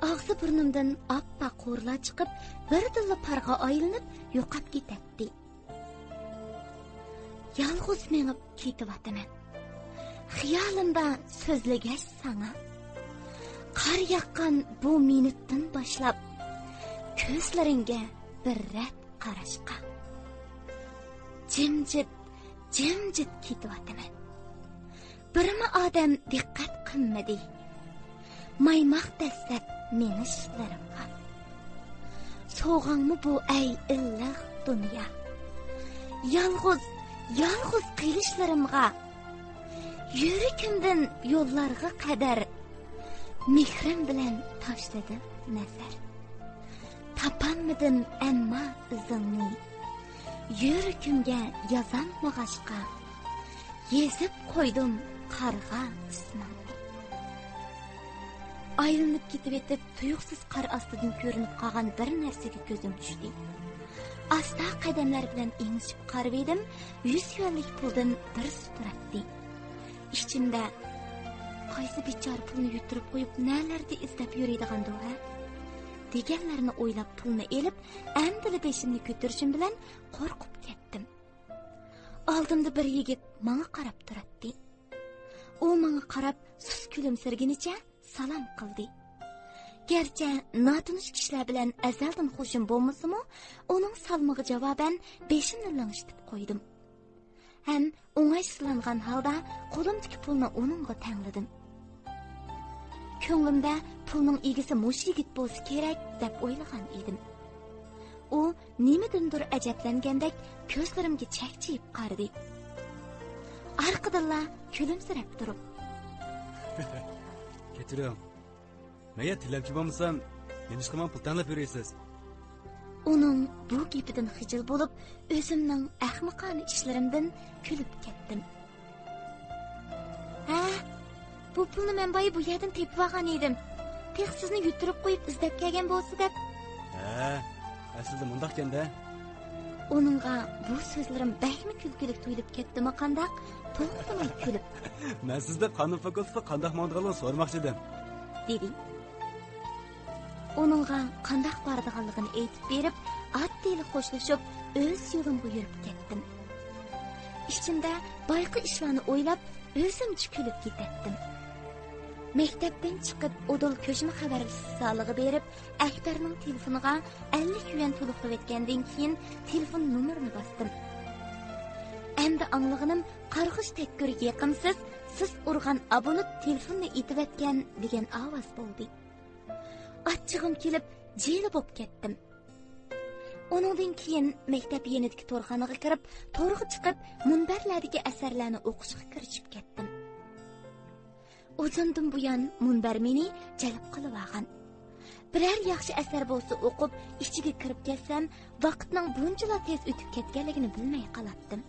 ئاغزى بۇرنۇمدىن ئاپئاق ھورلار چىقىپ، بىردىنلا پارغا ئايلىنىپ يوقاپ كېتەتتى. يالغۇز مېڭىپ كېتىۋاتىمەن. خىيالىمدا سۆزلىگەچ ساڭا، قار ياغقان بۇ مىنۇتتىن باشلاپ، كۆزلىرىڭگە بىر رەت قاراشقا. جىمجىت، جىمجىت كېتىۋاتىمەن. بىرمۇ ئادەم دىققەت قىلمىدى. مايماق دەسسەپ مېڭىشلىرىمغا. سوۋغاڭمۇ بۇ، ئەي ئىللىق دۇنيا؟ يالغۇز، يالغۇز قېلىشلىرىمغا. يۈرىكىمدىن يوللارغا قەدەر مېھرىم بىلەن تاشلىدىم نەزەر. تاپالمىدىم ئەمما ئىزىڭنى. يۈرىكىمگە يازالمىغاچقا، يېزىپ قويدۇم قارغا ئىسمىڭنى. ئايلىنىپ كېتىۋېتىپ، تۇيۇقسىز قار ئاستىدىن كۆرۈنۈپ قالغان بىر نەرسىگە كۆزۈم چۈشتى. ئاستا قەدەملەر بىلەن ئېڭىشىپ قارىۋىدىم، يۈز يۈەنلىك پۇلدىن بىرسى تۇراتتى. ئىچىمدە، «قايسى بىچارە پۇلنى يۈتتۈرۈپ قويۇپ، نەلەردە ئىزدەپ يۈرىدىغاندۇ، ھە؟» دېگەنلەرنى ئويلاپ، پۇلنى ئېلىپ، ئەمدىلا بېشىمنى كۆتۈرۈشۈم بىلەن قورقۇپ كەتتىم. ئالدىمدا بىر يىگىت ماڭا قاراپ تۇراتتى. ئۇ ماڭا قاراپ سۇس كۈلۈمسىرىگىنىچە سالام قىلدى. گەرچە ناتونۇش كىشىلەر بىلەن ئەزەلدىن خۇشۇم بولمىسىمۇ، ئۇنىڭ سالىمىغا جاۋابەن بېشىمنى لىڭشىتىپ قويدۇم. ھەم ئوڭايسىزلانغان ھالدا قولۇمدىكى پۇلنى ئۇنىڭغا تەڭلىدىم. كۆڭلۈمدە پۇلنىڭ ئىگىسى مۇشۇ يىگىت بولسا كېرەك دەپ ئويلىغان ئىدىم. ئۇ نېمىدىندۇر ئەجەبلەنگەندەك كۆزلىرىمگە چەكچىيىپ قارىدى. ئارقىدىنلا كۈلۈمسىرەپ تۇرۇپ، «كەچۈرۈڭ، مەن يا تىلەمچى بولمىسام، نېمىشقا ماڭا پۇل تەڭلەپ يۈرىسىز؟» ئۇنىڭ بۇ گېپىدىن خىجىل بولۇپ، ئۆزۈمنىڭ ئەخمىقانە ئىشلىرىمدىن كۈلۈپ كەتتىم. «ھە، بۇ پۇلنى مەن بايا بۇ يەردىن تېپىۋالغان ئىدىم. تېخى سىزنى يۈتتۈرۈپ قويۇپ ئىزدەپ كەلگەن بولسا دەپ.» «ھە، ئەسلىدە مۇنداقكەن-دە.» ئۇنىڭغا بۇ سۆزلىرىم بەكمۇ كۈلكىلىك تۇيۇلۇپ كەتتىمۇ قانداق، توختىماي كۈلۈپ، «مەن سىزدىن قانۇن فاكۇلتېتىغا قانداق ماڭىدىغانلىقىنى سورىماقچى ئىدىم.» دېدى. ئۇنىڭغا قانداق بارىدىغانلىقىنى ئېيتىپ بېرىپ، ئاددىيلا خوشلىشىپ، ئۆز يولۇمغا يۈرۈپ كەتتىم. ئىچىمدە بايىقى ئىشلارنى ئويلاپ، ئۆزۈمچە كۈلۈپ كېتەتتىم. مەكتەپتىن چىقىپ، ئۇدۇل كۆچمە خەۋەرلىشىش زالىغا بېرىپ، ئەكبەرنىڭ تېلېفونىغا ئەللىك يۈەن تولۇقلاۋەتكەندىن كېيىن، تېلېفون نومۇرىنى باستىم. ئەمدى ئاڭلىغىنىم، «قارغىش تەككۈر يېقىمسىز، سىز ئۇرغان ئابونېنت تېلېفوننى ئېتىۋەتكەن» دېگەن ئاۋاز بولدى. ئاچچىقىم كېلىپ، جىلە بولۇپ كەتتىم. ئۇنىڭدىن كېيىن مەكتەپ يېنىدىكى تورخانىغا كىرىپ، تورغا چىقىپ، مۇنبەرلەردىكى ئەسەرلەرنى ئوقۇشقا كىرىشىپ كەتتىم. ئۇزۇندىن بۇيان مۇنبەر مېنى جەلپ قىلىۋالغان. بىرەر ياخشى ئەسەر بولسا ئوقۇپ، ئىچىگە كىرىپ كەتسەم، ۋاقىتنىڭ بۇنچىلا تېز ئۆتۈپ كەتكەنلىكىنى بىلمەي قالاتتىم.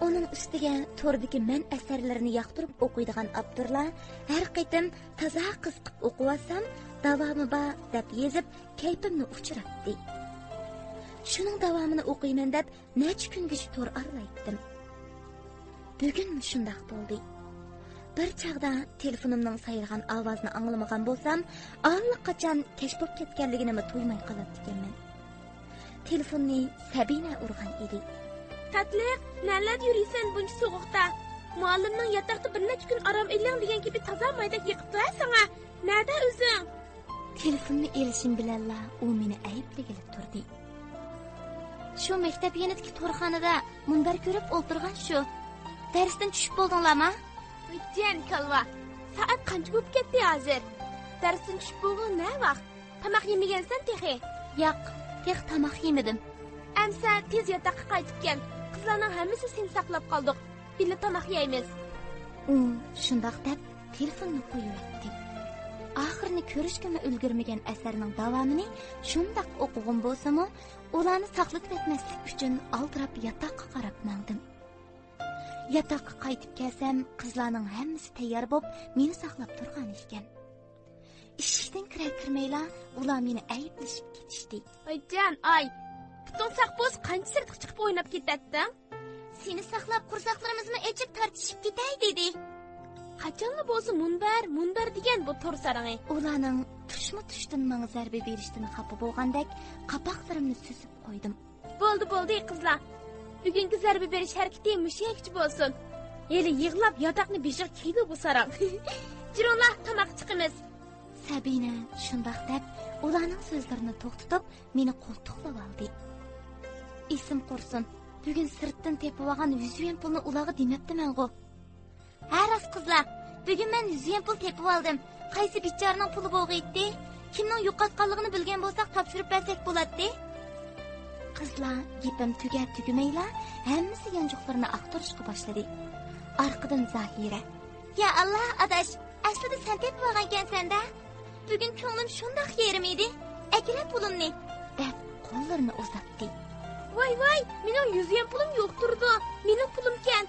ئۇنىڭ ئۈستىگە توردىكى مەن ئەسەرلىرىنى ياقتۇرۇپ ئوقۇيدىغان ئاپتورلار ھەر قېتىم تازا قىزىقىپ ئوقۇۋالسام، داۋامى بار دەپ يېزىپ، كەيپىمنى ئۇچۇراتتى. شۇنىڭ داۋامىنى ئوقۇيمەن دەپ نەچچە كۈنگىچە تور ئارىلايتتىم. بۈگۈنمۇ شۇنداق بولدى. بىر چاغدا تېلېفونۇمنىڭ سايرىغان ئاۋازىنى ئاڭلىمىغان بولسام، ئاللىقاچان كەچ بولۇپ كەتكەنلىكىنىمۇ تۇيماي قالاتتىكەنمەن. تېلېفوننى سەبىنە ئۇرغان ئىدى. «تاتلىق، نەلەردە يۈرىسەن بۇنچە سوغۇقتا؟ مۇئەللىمنىڭ ياتاقتا بىر نەچچە كۈن ئارام ئېلىڭ دېگەن گېپى تازا مايدەك يېقىپتۇ ھە ساڭا؟ نەدە ئۆزۈڭ؟» تېلېفوننى ئېلىشىم بىلەنلا ئۇ مېنى ئەيىبلىگىلى تۇردى. «شۇ مەكتەپ يېنىدىكى تورخانىدا مۇنبەر كۆرۈپ ئولتۇرغان شۇ. دەرستىن چۈشۈپ بولدۇڭلارما؟» «ۋىججان كالۋا، سائەت قانچە بولۇپ كەتتى ھازىر؟ دەرستىن چۈشۈپ بولغىلى نە ۋاق؟» تاماق يېمىگەنسەن تېخى؟ ياق، تېخى تاماق يېمىدىم. ئەمسە تېز ياتاققا قايتىپ كەل. قىزلارنىڭ ھەممىسى سېنى ساقلاپ قالدۇق. بىللە تاماق يەيمىز. ئۇ شۇنداق دەپ تېلېفوننى قويۇۋەتتى. ئاخىرىنى كۆرۈشكىمۇ ئۈلگۈرمىگەن ئەسەرنىڭ داۋامىنى شۇنداق ئوقۇغۇم بولسىمۇ، ئۇلارنى ساقلىتىۋەتمەسلىك ئۈچۈن ئالدىراپ ياتاققا قاراپ ماڭدىم. ياتاققا قايتىپ كەلسەم، قىزلارنىڭ ھەممىسى تەييار بولۇپ، مېنى ساقلاپ تۇرغان ئىكەن. ئىشىكتىن كىرەر كىرمەيلا، ئۇلار مېنى ئەيىبلىشىپ كېتىشتى. ۋايجان، ئاي، پۇتۇڭ ساق بولسا قانچە سىرتقا چىقىپ ئويناپ كېتەتتىڭ؟ سېنى ساقلاپ، قورساقلىرىمىزمۇ ئېچىپ تارتىشىپ كېتەي دېدى. قاچانلا بولسا مۇنبەر، مۇنبەر دېگەن بۇ تور سارىڭى. ئۇلارنىڭ تۇشمۇ تۇشتىن ماڭا زەربە بېرىشتىن خاپا بولغاندەك، قاپاقلىرىمنى سۈزۈپ قويدۇم. بولدى، بولدى، قىزلار. بۈگۈنكى زەربە بېرىش ھەرىكىتى مۇشۇ يەرگىچە بولسۇن. ھېلى يىغلاپ ياتاقنى بېشىغا كىيىدۇ بۇ ساراڭ. جۈرۈڭلار، تاماققا چىقىمىز. سەبىنە شۇنداق دەپ، ئۇلارنىڭ سۆزلىرىنى توختىتىپ، مېنى قولتۇقلاپ ئالدى. ئېسىم قۇرسۇن، بۈگۈن سىرتتىن تېپىۋالغان يۈز يۈەن پۇلنى ئۇلارغا دېمەپتىمەنغۇ؟ ھە، راست قىزلار، بۈگۈن مەن يۈز يۈەن پۇل تېپىۋالدىم. قايسى بىچارىنىڭ پۇلى بولغىيتتى؟ كىمنىڭ يوقاتقانلىقىنى بىلگەن بولساق، تاپشۇرۇپ بەرسەك بولاتتى. قىزلار گېپىم تۈگەر تۈگىمەيلا، ھەممىسى يانچۇقلىرىنى ئاختۇرۇشقا باشلىدى. ئارقىدىن زاھىرە: يا ئاللا، ئاداش، ئەسلىدە سەن تېپىۋالغانكەنسەن-دە. بۈگۈن كۆڭلۈم شۇنداق يېرىم ئىدى. ئەكىرە پۇلۇمنى، دەپ قوللىرىنى ئۇزاتتى. ۋاي، ۋاي، مېنىڭ يۈز يۈەن پۇلۇم يوق تۇرىدۇ. مېنىڭ پۇلۇمكەن.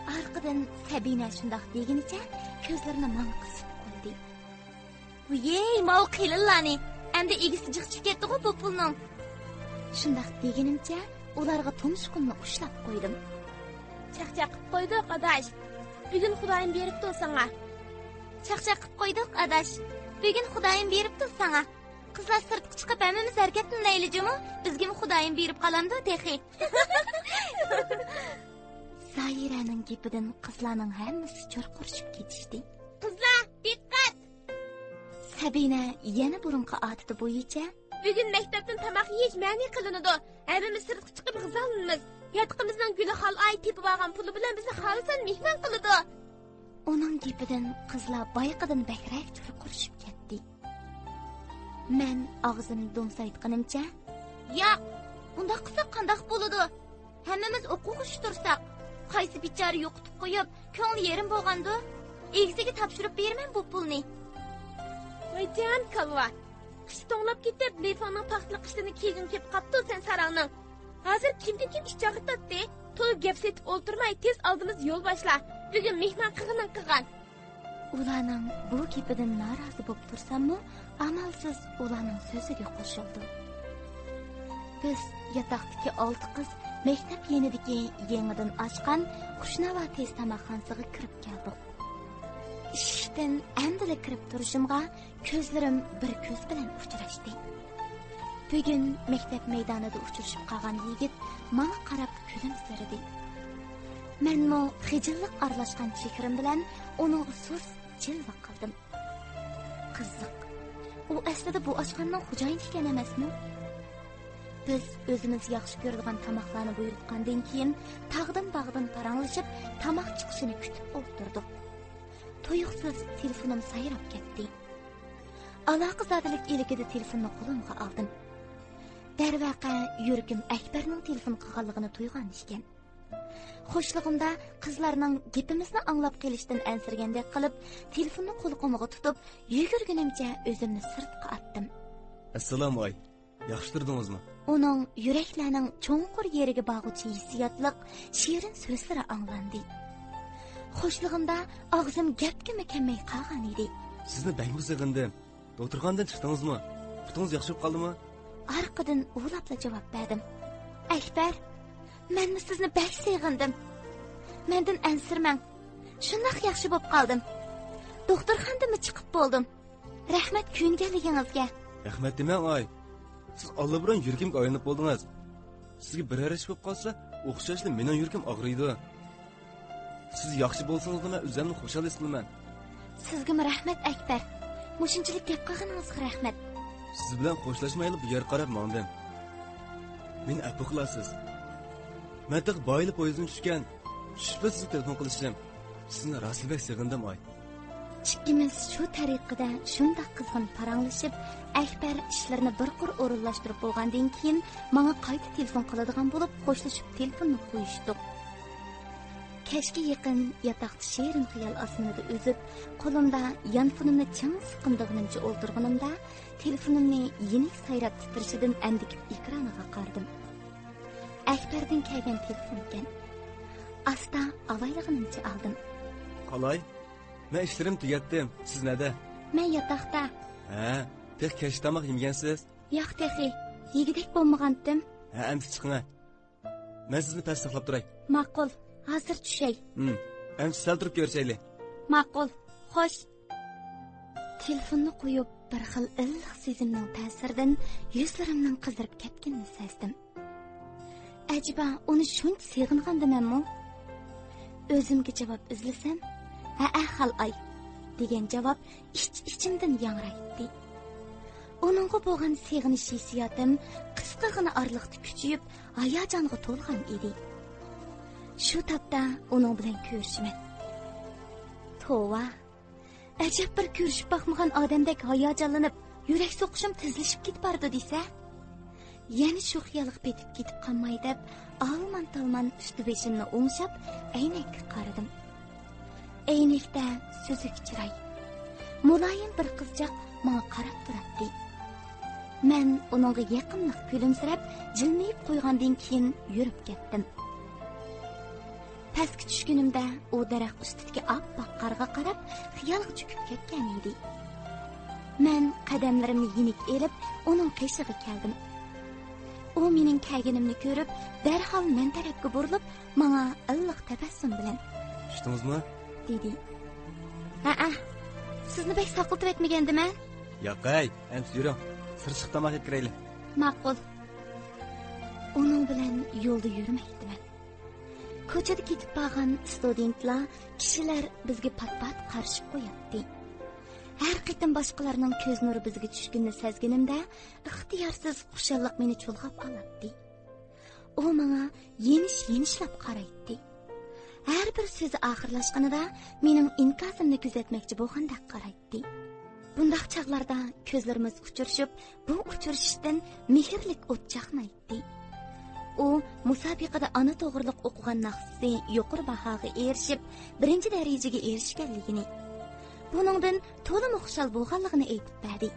ئارقىدىن سەبىنە شۇنداق دېگىنىچە كۆزلىرىنى ماڭا قىسىپ قويدى. ۋىيەي، ماۋۇ قېلىنلارنى. ئەمدى ئىگىسى جىق چىقىپ كەتتىغۇ بۇ پۇلنىڭ. شۇنداق دېگىنىمچە ئۇلارغا تۇمشۇقۇمنى ئۇشلاپ قويدۇم. چاقچاق قىپ قويدۇق، ئاداش. بۈگۈن خۇدايىم بېرىپتۇ ساڭا. چاقچاق قىپ قويدۇق، ئاداش. بۈگۈن خۇدايىم بېرىپتۇ ساڭا. قىزلار سىرتقا چىقىپ ھەممىمىز ھەرىكەتلىنەيلى جۇمۇ. بىزگىمۇ خۇدايىم بېرىپ قالامدۇ تېخى. زاھىرەنىڭ گېپىدىن قىزلارنىڭ ھەممىسى چۇرقۇرۇشۇپ كېتىشتى. قىزلار، دىققەت! سەبىنە يەنە بۇرۇنقى ئادىتى بويىچە: بۈگۈن مەكتەپتىن تاماق يېيىش مەنئى قىلىنىدۇ. ھەممىمىز سىرتقا چىقىپ غىزالىنىمىز. ياتىقىمىزنىڭ گۈلى خالئاي تېپىۋالغان پۇلى بىلەن بىزنى خالىسا مېھمان قىلىدۇ. ئۇنىڭ گېپىدىن قىزلار بايىقىدىن بەكرەك چۇرقۇرۇشۇپ كەتتى. مەن ئاغزىمنى دومسايتقىنىمچە: ياق، ئۇنداق قىلساق قانداق بولىدۇ؟ ھەممىمىز ئوقۇغۇچى تۇرساق، قايسى بىچارە يوقىتىپ قويۇپ، كۆڭلى يېرىم بولغاندۇ؟ ئىگىسىگە تاپشۇرۇپ بېرىمەن بۇ پۇلنى. ۋايجان كالۋا! قىشى توڭلاپ كېتىپ، لىفېڭنىڭ پاختىلىق قىشلىرىنى كىيگۈڭ كېلىپ قاپتۇ سەن ساراڭنىڭ. ھازىر كىمدىن كىم ئىچ ئاغرىتاتتى؟ تولا گەپ سېتىپ ئولتۇرماي، تېز ئالدىمىزدا يول باشلا. بۈگۈن مېھمان قىلغىنىڭ قىلغان. ئۇلارنىڭ بۇ گېپىدىن نارازى بولۇپ تۇرساممۇ، ئامالسىز ئۇلارنىڭ سۆزىگە قوشۇلدۇم. بىز ياتاقتىكى ئالتە قىز مەكتەپ يېنىدىكى يېڭىدىن ئاچقان خۇشناۋا تېز تاماقخانىسىغا كىرىپ كەلدۇق. ئىشىكتىن ئەمدىلا كىرىپ تۇرۇشۇمغا، كۆزلىرىم بىر كۆز بىلەن ئۇچراشتى. بۈگۈن مەكتەپ مەيدانىدا ئۇچرىشىپ قالغان يىگىت ماڭا قاراپ كۈلۈمسىرىدى. مەنمۇ خىجىللىق ئارىلاشقان چېھرىم بىلەن ئۇنىڭغا سۇس جىلۋە قىلدىم. قىزىق، ئۇ ئەسلىدە بۇ ئاشخانىنىڭ خوجايىنى ئىكەن ئەمەسمۇ؟ بىز ئۆزىمىز ياخشى كۆرىدىغان تاماقلارنى بۇيرۇتقاندىن كېيىن، تاغدىن باغدىن پاراڭلىشىپ، تاماق چىقىشىنى كۈتۈپ ئولتۇردۇق. تۇيۇقسىز تېلېفونۇم سايراپ كەتتى. ئالاقىزادىلىك ئىلكىدە تېلېفوننى قولۇمغا ئالدىم. دەرۋەقە، يۈرىكىم ئەكبەرنىڭ تېلېفون قىلغانلىقىنى تۇيغان ئىكەن. خوشلۇقۇمدا قىزلارنىڭ گېپىمىزنى ئاڭلاپ قېلىشتىن ئەنسىرىگەندەك قىلىپ، تېلېفوننى قولىقىمغا تۇتۇپ، يۈگۈرگىنىمچە ئۆزۈمنى سىرتقا ئاتتىم. ئەسسالامۇ ئاي، ياخشى تۇردىڭىزمۇ؟ ئۇنىڭ يۈرەكلەرنىڭ چوڭقۇر يېرىگە بارغۇچە ھېسسىياتلىق، شېرىن سۆزلىرى ئاڭلاندى. خوشلۇقۇمدا ئاغزىم گەپكىمۇ كەلمەي قالغان ئىدى. سىزنى بەكمۇ سېغىندىم. دوختۇرخانىدىن چىقتىڭىزمۇ؟ پۇتىڭىز ياخشى بولۇپ قالدىمۇ؟ ئارقىدىن ئۇۋىلاپلا جاۋاب بەردىم. ئەكبەر، مەنمۇ سىزنى بەك سېغىندىم. مەندىن ئەنسىرىمەڭ. شۇنداق ياخشى بولۇپ قالدىم. دوختۇرخانىدىنمۇ چىقىپ بولدۇم. رەھمەت كۆيۈنگەنلىكىڭىزگە. رەھمەت دېمەڭ ئاي. سىز ئاللىبۇرۇن يۈرىكىمگە ئايلىنىپ بولدىڭىز. سىزگە بىرەر ئىش بولۇپ قالسا، ئوخشاشلا مېنىڭ يۈرىكىم ئاغرىيدۇ. سىز ياخشى بولسىڭىزلا مەن ئۆزۈمنى خۇشال ھېس قىلىمەن. سىزگىمۇ رەھمەت، ئەكبەر. مۇشۇنچىلىك گەپ قىلغىنىڭىزغا رەھمەت. سىز بىلەن خوشلاشمايلا بۇ يەرگە قاراپ ماڭدىم. مېنى ئەپۇ قىلارسىز. مەن تېخى بايىلا پويىزدىن چۈشكەن، چۈشۈپلا سىزگە تېلېفون قىلىشىم. سىزنى راستلا بەك سېغىندىم ئاي. ئىككىمىز شۇ تەرىقىدە شۇنداق قىزغىن پاراڭلىشىپ، ئەكبەر ئىشلىرىنى بىر قۇر ئورۇنلاشتۇرۇپ بولغاندىن كېيىن، ماڭا قايتا تېلېفون قىلىدىغان بولۇپ، خوشلىشىپ تېلېفوننى قويۇشتۇق. كەچكە يېقىن ياتاقتا شېرىن خىيال ئاسمىنىدا ئۈزۈپ، قولۇمدا يانفونۇمنى چىڭ سىقىندىغىنىمچە ئولتۇرغىنىمدا، تېلېفونۇمنى يېنىك سايراپ تىترىشىدىن ئەندىكىپ ئېكرانىغا قارىدىم. ئەكبەردىن كەلگەن تېلېفون ئىكەن. ئاستا ئاۋايلىغىنىمچە ئالدىم. قالاي؟ مەن ئىشلىرىمنى تۈگەتتىم. سىز نەدە؟ مەن ياتاقتا. ھە، تېخى كەچلىك تاماق يېمىگەنسىز؟ ياق تېخى، يېگۈدەك بولمىغانتىم. ھە، ئەمدى چىقىڭە. مەن سىزنى پەستە ساقلاپ تۇراي. ماقۇل، ھازىر چۈشەي. ھىم، ئەمدى سەل تۇرۇپ كۆرۈشەيلى. ماقۇل، خوش. تېلېفوننى قويۇپ، بىر خىل ئىللىق سېزىمنىڭ تەسىرىدىن يۈزلىرىمنىڭ قىزىرىپ كەتكىنىنى سەزدىم. ئەجەبا، ئۇنى شۇنچە سېغىنغاندىمەنمۇ؟ ئۆزۈمگە جاۋاب ئىزلىسەم، ھەئە، خالئاي، دېگەن جاۋاب ئىچ-ئىچىمدىن ياڭرايتتى. ئۇنىڭغا بولغان سېغىنىش ھېسسىياتىم قىسقىغىنا ئارىلىقتا كۈچىيىپ، ھاياجانغا تولغان ئىدى. شۇ تاپتا ئۇنىڭ بىلەن كۆرۈشىمەن. توۋا! ئەجەب بىر كۆرۈشۈپ باقمىغان ئادەمدەك ھاياجانلىنىپ، يۈرەك سوقۇشۇم تېزلىشىپ كېتىپ بارىدۇ دېسە. يەنە شۇ خىيالغا پېتىپ كېتىپ قالماي دەپ، ئالمان-تالمان ئۈستى بېشىمنى ئوڭشاپ، ئەينەككە قارىدىم. ئەينەكتە سۈزۈك چىراي، مۇلايىم بىر قىزچاق ماڭا قاراپ تۇراتتى. مەن ئۇنىڭغا يېقىملىق كۈلۈمسىرەپ، جىلمىيىپ قويغاندىن كېيىن يۈرۈپ كەتتىم. پەسكە چۈشكىنىمدە ئۇ دەرەخ ئۈستىدىكى ئاپئاق قارغا قاراپ خىيالغا چۆكۈپ كەتكەن ئىدى. مەن قەدەملىرىمنى يېنىك ئېلىپ ئۇنىڭ قېشىغا كەلدىم. ئۇ مېنىڭ كەلگىنىمنى كۆرۈپ، دەرھال مەن تەرەپكە بۇرۇلۇپ، ماڭا ئىللىق تەبەسسۇم بىلەن، چۈشتىڭىزمۇ؟ دېدى. ھەئە، سىزنى بەك ساقلىتىۋەتمىگەندىمەن. ياقەي، ئەمسە يۈرۈڭ، سىرتلىق تاماق يەپ كىرەيلى. ماقۇل. ئۇنىڭ بىلەن يولدا يۈرمەيتتىمەن. كوچىدا كېتىپ بارغان ستۇدېنتلار، كىشىلەر بىزگە پات-پات قارىشىپ قوياتتى. ھەر قېتىم باشقىلارنىڭ كۆز نۇرى بىزگە چۈشكىنىنى سەزگىنىمدە، ئىختىيارسىز خۇشاللىق مېنى چۇلغاپ ئالاتتى. ئۇ ماڭا يېنىش-يېنىشلاپ قارايتتى. ھەر بىر سۆزى ئاخىرلاشقىنىدا مېنىڭ ئىنكاسىمنى كۆزەتمەكچى بولغاندەك قارايتتى. بۇنداق چاغلاردا كۆزلىرىمىز ئۇچرىشىپ، بۇ ئۇچرىشىشتىن مېھىرلىك ئوت چاقنايتتى. ئۇ مۇسابىقىدە ئانا توغرىلىق ئوقۇغان ناخشىسى يۇقىرى باھاغا ئېرىشىپ، بىرىنچى دەرىجىگە ئېرىشكەنلىكىنى، بۇنىڭدىن تولىمۇ خۇشال بولغانلىقىنى ئېيتىپ بەردى.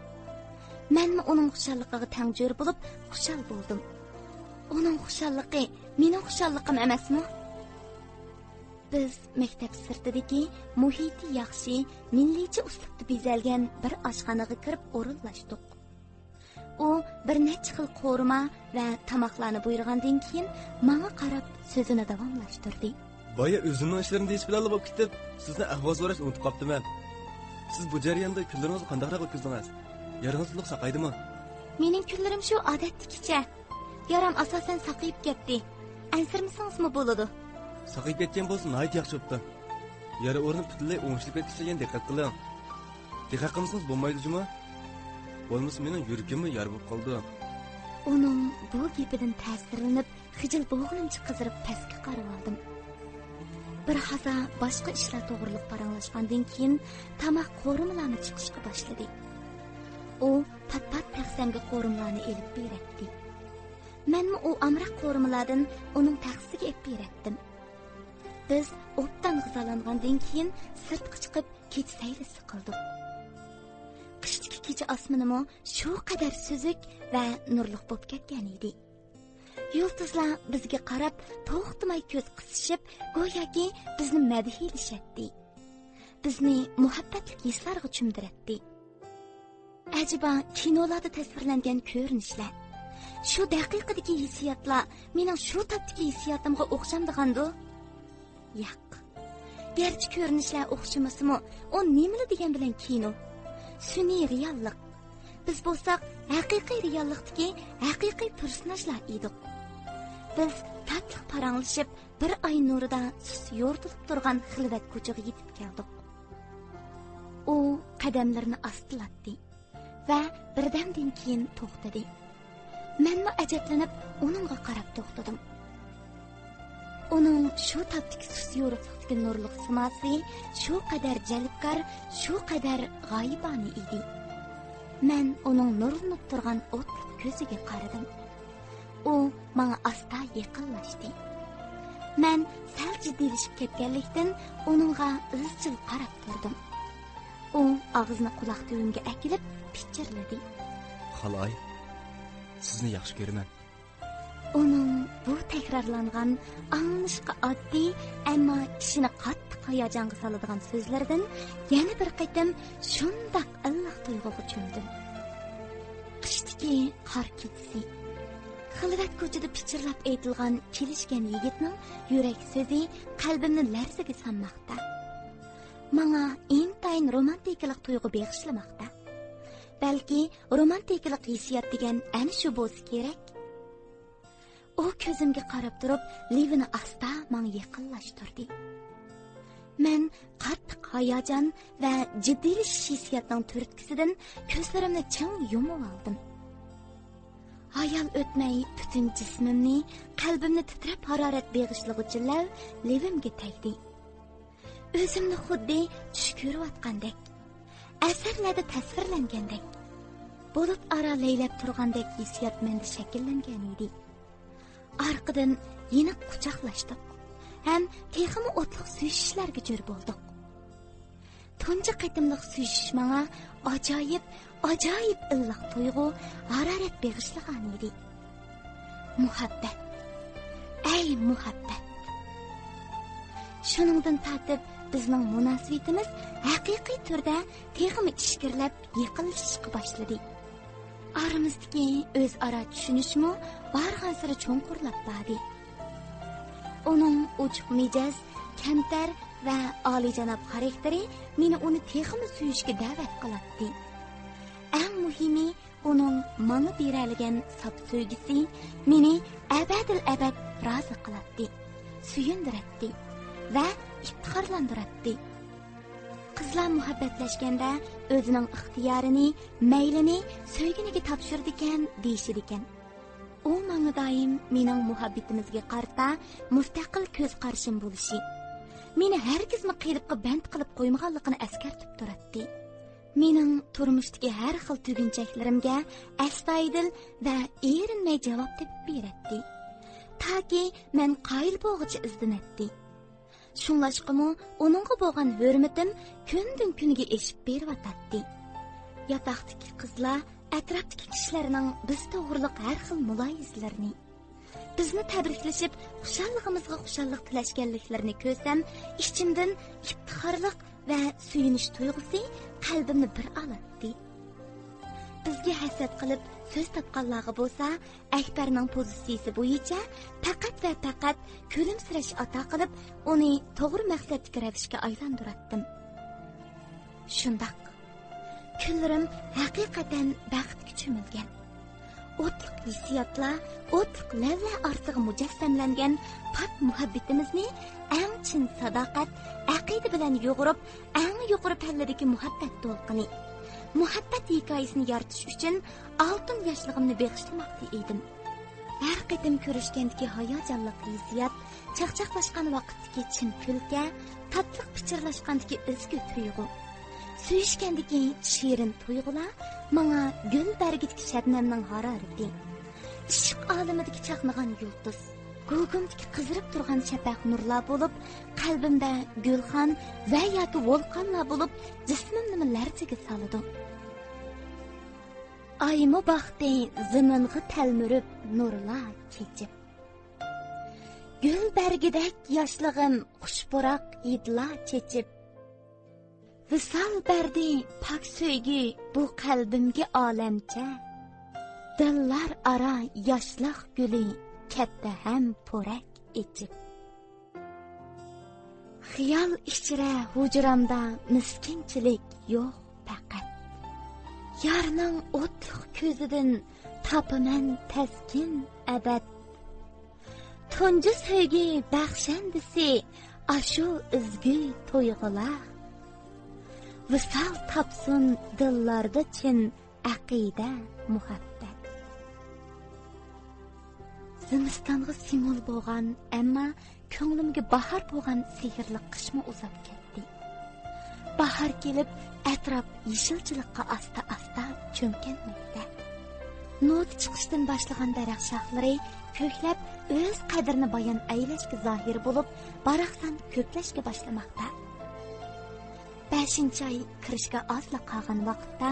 مەنمۇ ئۇنىڭ خۇشاللىقىغا تەڭ جۆر بولۇپ، خۇشال بولدۇم. ئۇنىڭ خۇشاللىقى مېنىڭ خۇشاللىقىم ئەمەسمۇ؟ بىز مەكتەپ سىرتىدىكى مۇھىتى ياخشى، مىللىيچە ئۇسلۇبتا بېزەلگەن بىر ئاشخانىغا كىرىپ ئورۇنلاشتۇق. ئۇ بىر نەچچە خىل قورۇما ۋە تاماقلارنى بۇيرۇغاندىن كېيىن، ماڭا قاراپ سۆزىنى داۋاملاشتۇردى. بايا ئۆزۈمنىڭ ئىشلىرىمدا ھېچ پىلانلا بولۇپ كېتىپ، سىزنى ئەھۋال سوراشنى ئۇنتۇپ قاپتىمەن. سىز بۇ جەرياندا كۈنلىرىڭىزنى قانداقراق ئۆتكۈزدىڭىز؟ يارىڭىز تولۇق ساقايدىمۇ؟ مېنىڭ كۈنلىرىم شۇ ئادەتتىكىچە. يارام ئاساسەن ساقىيىپ كەتتى. ئەنسىرىمىسىڭىزمۇ بولىدۇ. ساقىيىپ كەتكەن بولسا ناھايىتى ياخشى بوپتۇ. يارا ئورنى پۈتۈنلەي ئوڭشىلىپ كەتكۈچە يەنە دىققەت قىلىڭ. دىققەت قىلمىسىڭىز بولمايدۇ جۇمۇ. بولمىسا مېنىڭ يۈرىكىممۇ يارا بولۇپ قالىدۇ. ئۇنىڭ بۇ گېپىدىن تەسىرلىنىپ، خىجىل بولغىنىمچە قىزىرىپ پەسكە قارىۋالدىم. بىر ھازا باشقا ئىشلار توغرىلىق پاراڭلاشقاندىن كېيىن، تاماق قورۇمىلارمۇ چىقىشقا باشلىدى. ئۇ پات-پات تەخسەمگە قورۇمىلارنى ئېلىپ بېرەتتى. مەنمۇ ئۇ ئامراق قورۇمىلاردىن ئۇنىڭ تەخسىسىگە ئېلىپ بېرەتتىم. بىز ئوبدان غىزالانغاندىن كېيىن سىرتقا چىقىپ، كېچە سەيلىسى قىلدۇق. قىشتىكى كېچە ئاسمىنىمۇ شۇ قەدەر سۈزۈك ۋە نۇرلۇق بولۇپ كەتكەن ئىدى. يۇلتۇزلار بىزگە قاراپ توختىماي كۆز قىسىشىپ، گوياكى بىزنى مەدھىيلىشەتتى. بىزنى مۇھەببەتلىك ھېسلارغا چۆمدۈرەتتى. ئەجەبا، كىنولاردا تەسۋىرلەنگەن كۆرۈنۈشلەر، شۇ دەقىقىدىكى ھېسسىياتلار مېنىڭ شۇ تاپتىكى ھېسسىياتىمغا ئوخشامدىغاندۇ؟ ياق. گەرچە كۆرۈنۈشلەر ئوخشىمىسىمۇ، ئۇ نېمىلا دېگەن بىلەن كىنو؟ سۈنئىي رېئاللىق. بىز بولساق ھەقىقىي رېئاللىقتىكى ھەقىقىي پېرسوناژلار ئىدۇق. بىز تاتلىق پاراڭلىشىپ، بىر ئاي نۇرىدا سۇس يورۇتۇلۇپ تۇرغان خىلۋەت كوچىغا يېتىپ كەلدۇق. ئۇ قەدەملىرىنى ئاستىلاتتى ۋە بىردەمدىن كېيىن توختىدى. مەنمۇ ئەجەبلىنىپ ئۇنىڭغا قاراپ توختىدىم. ئۇنىڭ شۇ تاپتىكى سۇس يورۇقلۇقتىكى نۇرلۇق سىماسى شۇ قەدەر جەلپكار، شۇ قەدەر غايىبانە ئىدى. مەن ئۇنىڭ نۇرلىنىپ تۇرغان ئوتلۇق كۆزىگە قارىدىم. ئۇ ماڭا ئاستا يېقىنلاشتى. مەن سەل جىددىيلىشىپ كەتكەنلىكتىن، ئۇنىڭغا ئىزچىل قاراپ تۇردۇم. ئۇ ئاغزىنى قۇلاق تۈۋىمگە ئەكېلىپ پىچىرلىدى. خالاي، سىزنى ياخشى كۆرىمەن. ئۇنىڭ بۇ تەكرارلانغان، ئاڭلىنىشقا ئاددىي، ئەمما كىشىنى قاتتىق ھاياجانغا سالىدىغان سۆزلىرىدىن يەنە بىر قېتىم شۇنداق ئىللىق تۇيغۇغا چۆمدۈم. قىشتىكى قار كېچىسى. خىلۋەت كوچىدا پىچىرلاپ ئېيتىلغان كېلىشكەن يىگىتنىڭ يۈرەك سۆزى قەلبىمنى لەرزىگە سالماقتا. ماڭا ئىنتايىن رومانتىكىلىق تۇيغۇ بېغىشلىماقتا. بەلكى رومانتىكىلىق ھېسسىيات دېگەن ئەنە شۇ بولسا كېرەك. ئۇ كۆزۈمگە قاراپ تۇرۇپ، لېۋىنى ئاستا ماڭا يېقىنلاشتۇردى. مەن قاتتىق ھاياجان ۋە جىددىيلىشىش ھېسسىياتنىڭ تۈرتكىسىدىن كۆزلىرىمنى چىڭ يۇمۇۋالدىم. ھايال ئۆتمەي پۈتۈن جىسمىمنى، قەلبىمنى تىترەپ ھارارەت بېغىشلىغۇچى لەۋ لېۋىمگە تەگدى. ئۆزۈمنى خۇددى چۈش كۆرۈۋاتقاندەك، ئەسەرلەردە تەسۋىرلەنگەندەك، بۇلۇت ئارا لەيلەپ تۇرغاندەك ھېسسىيات مەندە شەكىللەنگەن ئىدى. ئارقىدىن يېنىق قۇچاقلاشتۇق ھەم تېخىمۇ ئوتلۇق سۆيۈشۈشلەرگە جۆر بولدۇق. تۇنجى قېتىملىق سۆيۈشۈش ماڭا ئاجايىپ، ئاجايىپ ئىللىق تۇيغۇ، ھارارەت بېغىشلىغان ئىدى. مۇھەببەت. ئەي مۇھەببەت! شۇنىڭدىن تارتىپ بىزنىڭ مۇناسىۋىتىمىز ھەقىقىي تۈردە تېخىمۇ ئىچكىرىلەپ يېقىنلىشىشقا باشلىدى. ئارىمىزدىكى ئۆزئارا چۈشىنىشمۇ بارغانسېرى چوڭقۇرلاپ باردى. ئۇنىڭ ئوچۇق مىجەز، كەمتەر ۋە ئالىيجاناب خاراكتېرى مېنى ئۇنى تېخىمۇ سۆيۈشكە دەۋەت قىلاتتى. ئەڭ مۇھىمى، ئۇنىڭ ماڭا بېرەلىگەن ساپ سۆيگۈسى مېنى ئەبەدىل ئەبەد رازى قىلاتتى، سۆيۈندۈرەتتى ۋە ئىپتىخارلاندۇراتتى. قىزلار مۇھەببەتلەشكەندە ئۆزىنىڭ ئىختىيارىنى، مەيلىنى سۆيگىنىگە تاپشۇرىدىكەن، دېيىشىدىكەن. ئۇ ماڭا دائىم مېنىڭ مۇھەببىتىمىزگە قارىتا مۇستەقىل كۆز قارىشىم بولۇشى، مېنى ھەرگىزمۇ قېلىپقا بەند قىلىپ قويمىغانلىقىنى ئەسكەرتىپ تۇراتتى. مېنىڭ تۇرمۇشتىكى ھەر خىل تۈگۈنچەكلىرىمگە ئەستايىدىل ۋە ئېرىنمەي جاۋاب تېپىپ بېرەتتى. تاكى مەن قايىل بولغۇچە ئىزدىنەتتى. شۇڭلاشقىمۇ ئۇنىڭغا بولغان ھۆرمىتىم كۈندىن-كۈنگە ئېشىپ بېرىۋاتاتتى. ياتاقتىكى قىزلار ئەتراپتىكى كىشىلەرنىڭ بىز توغرۇلۇق ھەر خىل مۇلاھىزىلىرىنى، بىزنى تەبرىكلىشىپ، خۇشاللىقىمىزغا خۇشاللىق تىلەشكەنلىكلىرىنى كۆرسەم، ئىچىمدىن ئىپتىخارلىق ۋە سۆيۈنۈش تۇيغۇسى قەلبىمنى بىر ئالاتتى. بىزگە ھەسەت قىلىپ سۆز تاپقانلارغا بولسا، ئەكبەرنىڭ پوزىتسىيىسى بويىچە پەقەت ۋە پەقەت كۈلۈمسىرەش ئاتا قىلىپ، ئۇنى توغرا مەقسەتتىكى رەۋىشكە ئايلاندۇراتتىم. شۇنداق. كۈنلىرىم ھەقىقەتەن بەختكە چۆمۈلگەن. ئوتلۇق ھېسسىياتلار، ئوتلۇق لەۋلەر ئارىسىغا مۇجەسسەملەنگەن پاك مۇھەببىتىمىزنى ئەڭ چىن ساداقەت، ئەقىدە بىلەن يۇغۇرۇپ، ئەڭ يۇقىرى پەللىدىكى مۇھەببەت دولقۇنى، مۇھەببەت ھېكايىسىنى يارىتىش ئۈچۈن ئالتۇن ياشلىقىمنى بېغىشلىماقتا ئىدىم. ھەر قېتىم كۆرۈشكەندىكى ھاياجانلىق ھېسسىيات، چاقچاقلاشقان ۋاقىتتىكى چىن كۈلكە، تاتلىق پىچىرلاشقاندىكى ئىزگۈ تۇيغۇ، سۆيۈشكەندىكى شېرىن تۇيغۇلار ماڭا گۈل بەرگىدىكى شەبنەمنىڭ ھارارىتى، ئىشق ئالىمىدىكى چاقنىغان يۇلتۇز، گۇگۇمدىكى قىزىرىپ تۇرغان شەپەق نۇرلار بولۇپ، قەلبىمدە گۈلخان ۋە ياكى ۋولقانلار بولۇپ، جىسمىمنىمۇ لەرزىگە سالىدۇ. ئايمۇ باقتى زېمىنغا تەلمۈرۈپ نۇرلار چېچىپ. گۈل بەرگىدەك ياشلىقىم خۇش پۇراق ھىدلار چېچىپ. ۋىسال بەردى پاك سۆيگۈ بۇ قەلبىمگە ئالەمچە. دىللار ئارا ياشلىق گۈلى كەتتى ھەم پورەك ئېچىپ. خىيال ئىچرە ھۇجرامدا مىسكىنچىلىك يوق پەقەت. يارنىڭ ئوتلۇق كۆزىدىن تاپىمەن تەسكىن ئەبەد. تۇنجى سۆيگۈ بەخشەندىسى ئاشۇ ئىزگۈ تۇيغۇلار. ۋىسال تاپسۇن دىللاردا چىن ئەقىدە، مۇھەببەت. زىمىستانغا سىمۋول بولغان، ئەمما كۆڭلۈمگە باھار بولغان سېھىرلىك قىشمۇ ئۇزاپ كەتتى. باھار كېلىپ، ئەتراپ يېشىلچىلىققا ئاستا-ئاستا چۆمكەلمەكتە. نوتا چىقىشتىن باشلىغان دەرەخ شاخلىرى كۆكلەپ، ئۆز قەدرىنى بايان ئەيلەشكە زاھىر بولۇپ، باراقسان كۆكلەشكە باشلىماقتا. بەشىنچى ئاي كىرىشكە ئازلا قالغان ۋاقىتتا،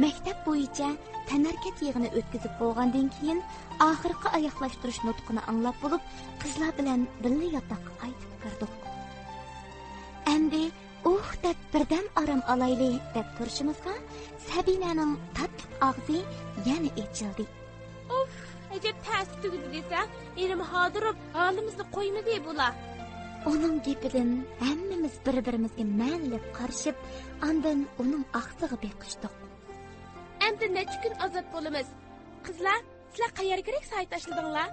مەكتەپ بويىچە تەنھەرىكەت يىغىنى ئۆتكۈزۈپ بولغاندىن كېيىن، ئاخىرقى ئاياغلاشتۇرۇش نۇتقىنى ئاڭلاپ بولۇپ، قىزلار بىلەن بىللە ياتاققا قايتىپ كىردۇق. ئەمدى ئۇھ دەپ بىردەم ئارام ئالايلى دەپ تۇرۇشىمىزغا، سەبىنەنىڭ تاتلىق ئاغزى يەنە ئېچىلدى. ئۇف، ئەجەب تەسى تۈگىدى دېسە، ئېرىم ھالدۇرۇپ، ھالىمىزنى قويمىدى بۇلار. ئۇنىڭ گېپىدىن ھەممىمىز بىر-بىرىمىزگە مەنىلىك قارىشىپ، ئاندىن ئۇنىڭ ئاغزىغا بېقىشتۇق. ئەمدى نەچچە كۈن ئازاد بولىمىز. قىزلار، سىلەر قەيەرگىرەك سايە تاشلىدىڭلار؟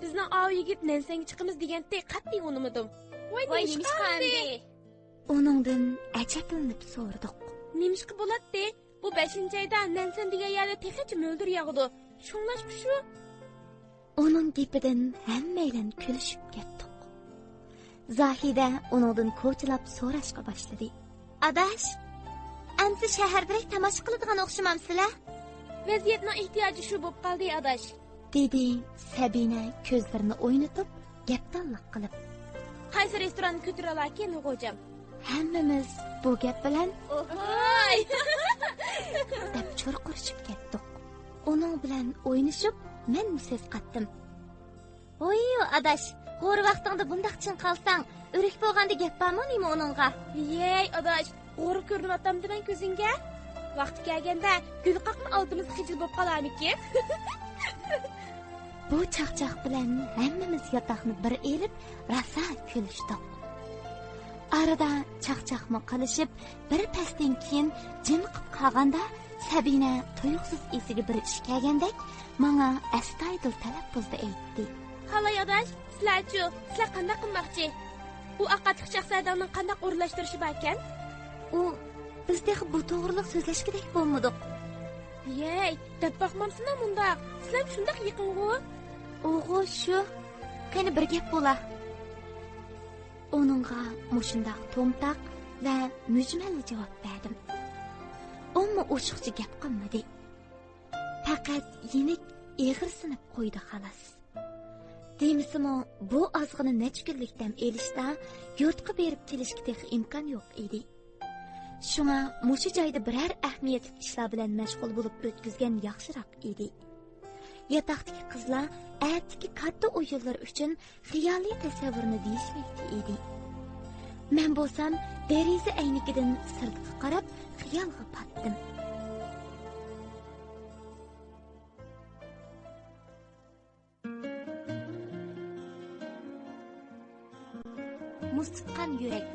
بىزنىڭ ئاۋۇ يىگىت نەنسەنگە چىقىمىز دېگەنتى، قەتئىي ئۇنىمىدىم. ۋاي، ۋاي، نېمىشقا نېمىشقا ئەمدى؟ ئەمدى؟ ئۇنىڭدىن ئەجەبلىنىپ سورىدۇق. نېمىشقا بولاتتى؟ بۇ بەشىنچى ئايدا نەنسەن دېگەن يەردە تېخىچە مۆلدۈر ياغىدۇ. شۇڭلاشقا شۇ. ئۇنىڭ گېپىدىن ھەممەيلەن كۈلۈشۈپ كەتتۇق. زاھىدە ئۇنىڭدىن كوچىلاپ سوراشقا باشلىدى. ئاداش، ئەمسە شەھەردىرەك تاماشا قىلىدىغان ئوخشىمامسىلە؟ ۋەزىيەتنىڭ ئېھتىياجى شۇ بوپ قالدى، ئاداش. دېدى سەبىنە كۆزلىرىنى ئوينىتىپ، گەپدانلىق قىلىپ. قايسى رېستوراننى كۆتۈرەلەركىن، غوجام؟ ھەممىمىز بۇ گەپ بىلەن ئوھاي! دەپ چۇرقۇرىشىپ كەتتۇق. ئۇنىڭ بىلەن ئوينىشىپ، مەنمۇ سۆز قاتتىم. ھويۇ، ئاداش، غورا ۋاقتىڭدا بۇنداق چىڭ قالساڭ، ئۆرۈك بولغاندا گەپ بارمۇ نېمە ئۇنىڭغا؟ يەي، ئاداش، غورا كۆرۈنۈۋاتامدىمەن كۆزۈڭگە؟ ۋاقتى كەلگەندە گۈل قاقما ئالدىمىزدا خىجىل بولۇپ قالارمىكىن؟ بۇ چاقچاق بىلەن ھەممىمىز ياتاقنى بىر ئېلىپ، راسا كۈلۈشتۇق. ئارىدا چاقچاقمۇ قىلىشىپ، بىر پەستىن كېيىن جىمىقىپ قالغاندا، سەبىنە تۇيۇقسىز ئېسىگە بىر ئىش كەلگەندەك، ماڭا ئەستايىدىل تەلەپپۇزدا ئېيتتى. خالاي ئاداش، سىلەرچۇ؟ سىلەر قانداق قىلماقچى؟ ئۇ ئاق ئاتلىق شاھزادەڭنىڭ قانداق ئورۇنلاشتۇرۇشى باركەن؟ ئۇ، بىز تېخى بۇ توغرىلىق سۆزلەشكىدەك بولمىدۇق. يەي، دەپ باقمامسىلەر مۇنداق؟ سىلەرمۇ شۇنداق يېقىنغۇ؟ ئۇغۇ شۇ. قېنى، بىر گەپ بولا. ئۇنىڭغا مۇشۇنداق تومتاق ۋە مۈجمەللا جاۋاب بەردىم. ئۇمۇ ئوشۇقچە گەپ قىلمىدى. پەقەت يېنىك ئېغىرسىنىپ قويدى، خالاس. دېمىسىمۇ، بۇ ئازغىنە نەچچە كۈنلۈك دەم ئېلىشتا يۇرتقا بېرىپ كېلىشكە تېخى ئىمكان يوق ئىدى. شۇڭا مۇشۇ جايدا بىرەر ئەھمىيەتلىك ئىشلار بىلەن مەشغۇل بولۇپ ئۆتكۈزگەن ياخشىراق ئىدى. ياتاقتىكى قىزلار ئەتىكى كاتتا ئويۇنلىرى ئۈچۈن خىيالىي تەسەۋۋۇرنى دېيىشمەكتە ئىدى. مەن بولسام دېرىزە ئەينىكىدىن سىرتقا قاراپ خىيالغا پاتتىم. مۇز تۇتقان يۈرەك.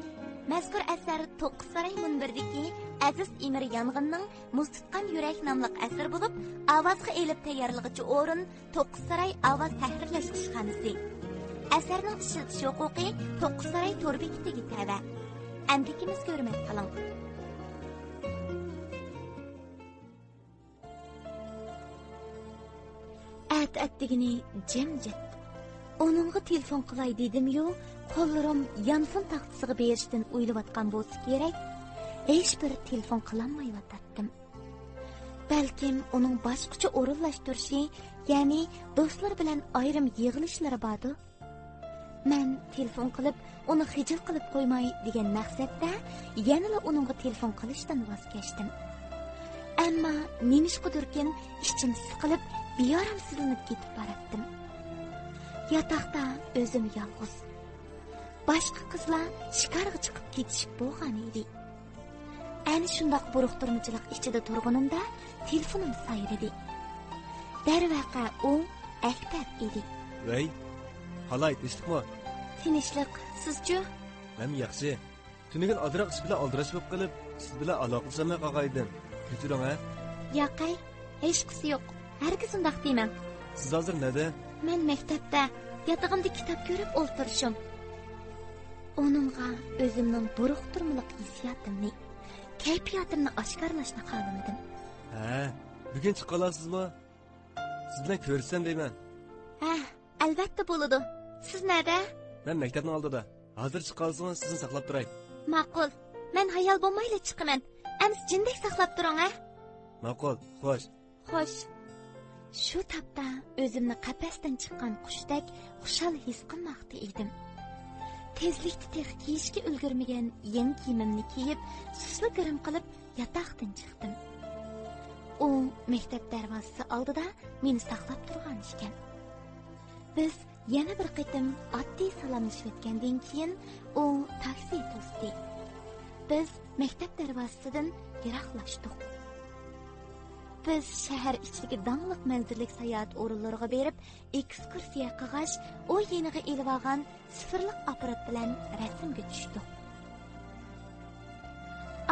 مەزكۇر ئەسەر توققۇز ساراي مۇنبىرىدىكى ئەزىز ئىمىر يانغىننىڭ مۇز تۇتقان يۈرەك ناملىق ئەسىرى بولۇپ، ئاۋازغا ئېلىپ تەييارلىغۇچى ئورۇن توققۇز ساراي ئاۋاز تەھرىرلەش ئىشخانىسى. ئەسەرنىڭ ئىشلىتىش ھوقۇقى توققۇز ساراي تور بېكىتىگە تەۋە. ئەمدىكىمىزگە ھۆرمەت قىلىڭ. ئەتە ئەتىگىنى جىمجىت. ئۇنىڭغا تېلېفون قىلاي دېدىميۇ، قوللىرىم يانفون تاختىسىغا بېرىشتىن ئويىلىۋاتقان بولسا كېرەك، ھېچبىر تېلېفون قىلالمايۋاتاتتىم. بەلكىم ئۇنىڭ باشقىچە ئورۇنلاشتۇرۇشى، يەنى دوستلىرى بىلەن ئايرىم يىغىلىشلىرى باردۇ. مەن تېلېفون قىلىپ، ئۇنى خىجىل قىلىپ قويماي دېگەن مەقسەتتە يەنىلا ئۇنىڭغا تېلېفون قىلىشتىن ۋاز كەچتىم. ئەمما نېمىشقىدۇركىن ئىچىم سىقىلىپ، بىئارامسىزلىنىپ كېتىپ باراتتىم. ياتاقتا ئۆزۈم يالغۇز. باشقا قىزلار شىكارغا چىقىپ كېتىشىپ بولغان ئىدى. ئەنە شۇنداق بۇرۇقتۇرمىچىلىق ئىچىدە تۇرغىنىمدا تېلېفونۇم سايرىدى. دەرۋەقە، ئۇ ئەكبەر ئىدى. ۋەي، قالاي، تىنچلىقمۇ؟ تىنچلىق، سىزچۇ؟ مەنمۇ ياخشى. تۈنۈگۈن ئازراق ئىش بىلەن ئالدىراش بولۇپ قېلىپ، سىز بىلەن ئالاقىلىشالماي قالغانىدىم. كەچۈرۈڭ، ھە؟ ياقەي، ھېچقىسى يوق. ھەرگىز ئۇنداق دېمەڭ. سىز ھازىر نەدە؟ مەن مەكتەپتە، ياتىقىمدا كىتاب كۆرۈپ ئولتۇرۇشۇم. ئۇنىڭغا ئۆزۈمنىڭ بۇرۇقتۇرمىلىق ھېسسىياتىمنى، كەيپىياتىمنى ئاشكارىلاشنى خالىمىدىم. ھە، بۈگۈن چىقىۋالارسىزمۇ؟ سىز بىلەن كۆرۈشسەم دەيمەن. ھە، ئەلۋەتتە بولىدۇ. سىز نەدە؟ مەن مەكتەپنىڭ ئالدىدا. ھازىر چىققانسىڭىز سىزنى ساقلاپ تۇراي. ماقۇل. مەن ھايال بولمايلا چىقىمەن. ئەمىسە جىندەك ساقلاپ تۇرۇڭ، ھە؟ ماقۇل، خوش. خوش. شۇ تاپتا ئۆزۈمنى قەپەستىن چىققان قۇشتەك خۇشال ھېس قىلماقتا ئىدىم. تېزلىكتە تېخى كىيىشكە ئۈلگۈرمىگەن يېڭى كىيىمىمنى كىيىپ، سۇسلا گىرىم قىلىپ، ياتاقتىن چىقتىم. ئۇ مەكتەپ دەرۋازىسى ئالدىدا مېنى ساقلاپ تۇرغان ئىكەن. بىز يەنە بىر قېتىم ئاددىي سالاملىشىۋەتكەندىن كېيىن، ئۇ تاكسى توستى. بىز مەكتەپ دەرۋازىسىدىن يىراقلاشتۇق. بىز شەھەر ئىچىدىكى داڭلىق مەنزىرىلىك ساياھەت ئورۇنلىرىغا بېرىپ، ئېكسكۇرسىيە قىلغاچ، ئۇ يېنىغا ئېلىۋالغان سىفىرلىق ئاپپارات بىلەن رەسىمگە چۈشتۇق.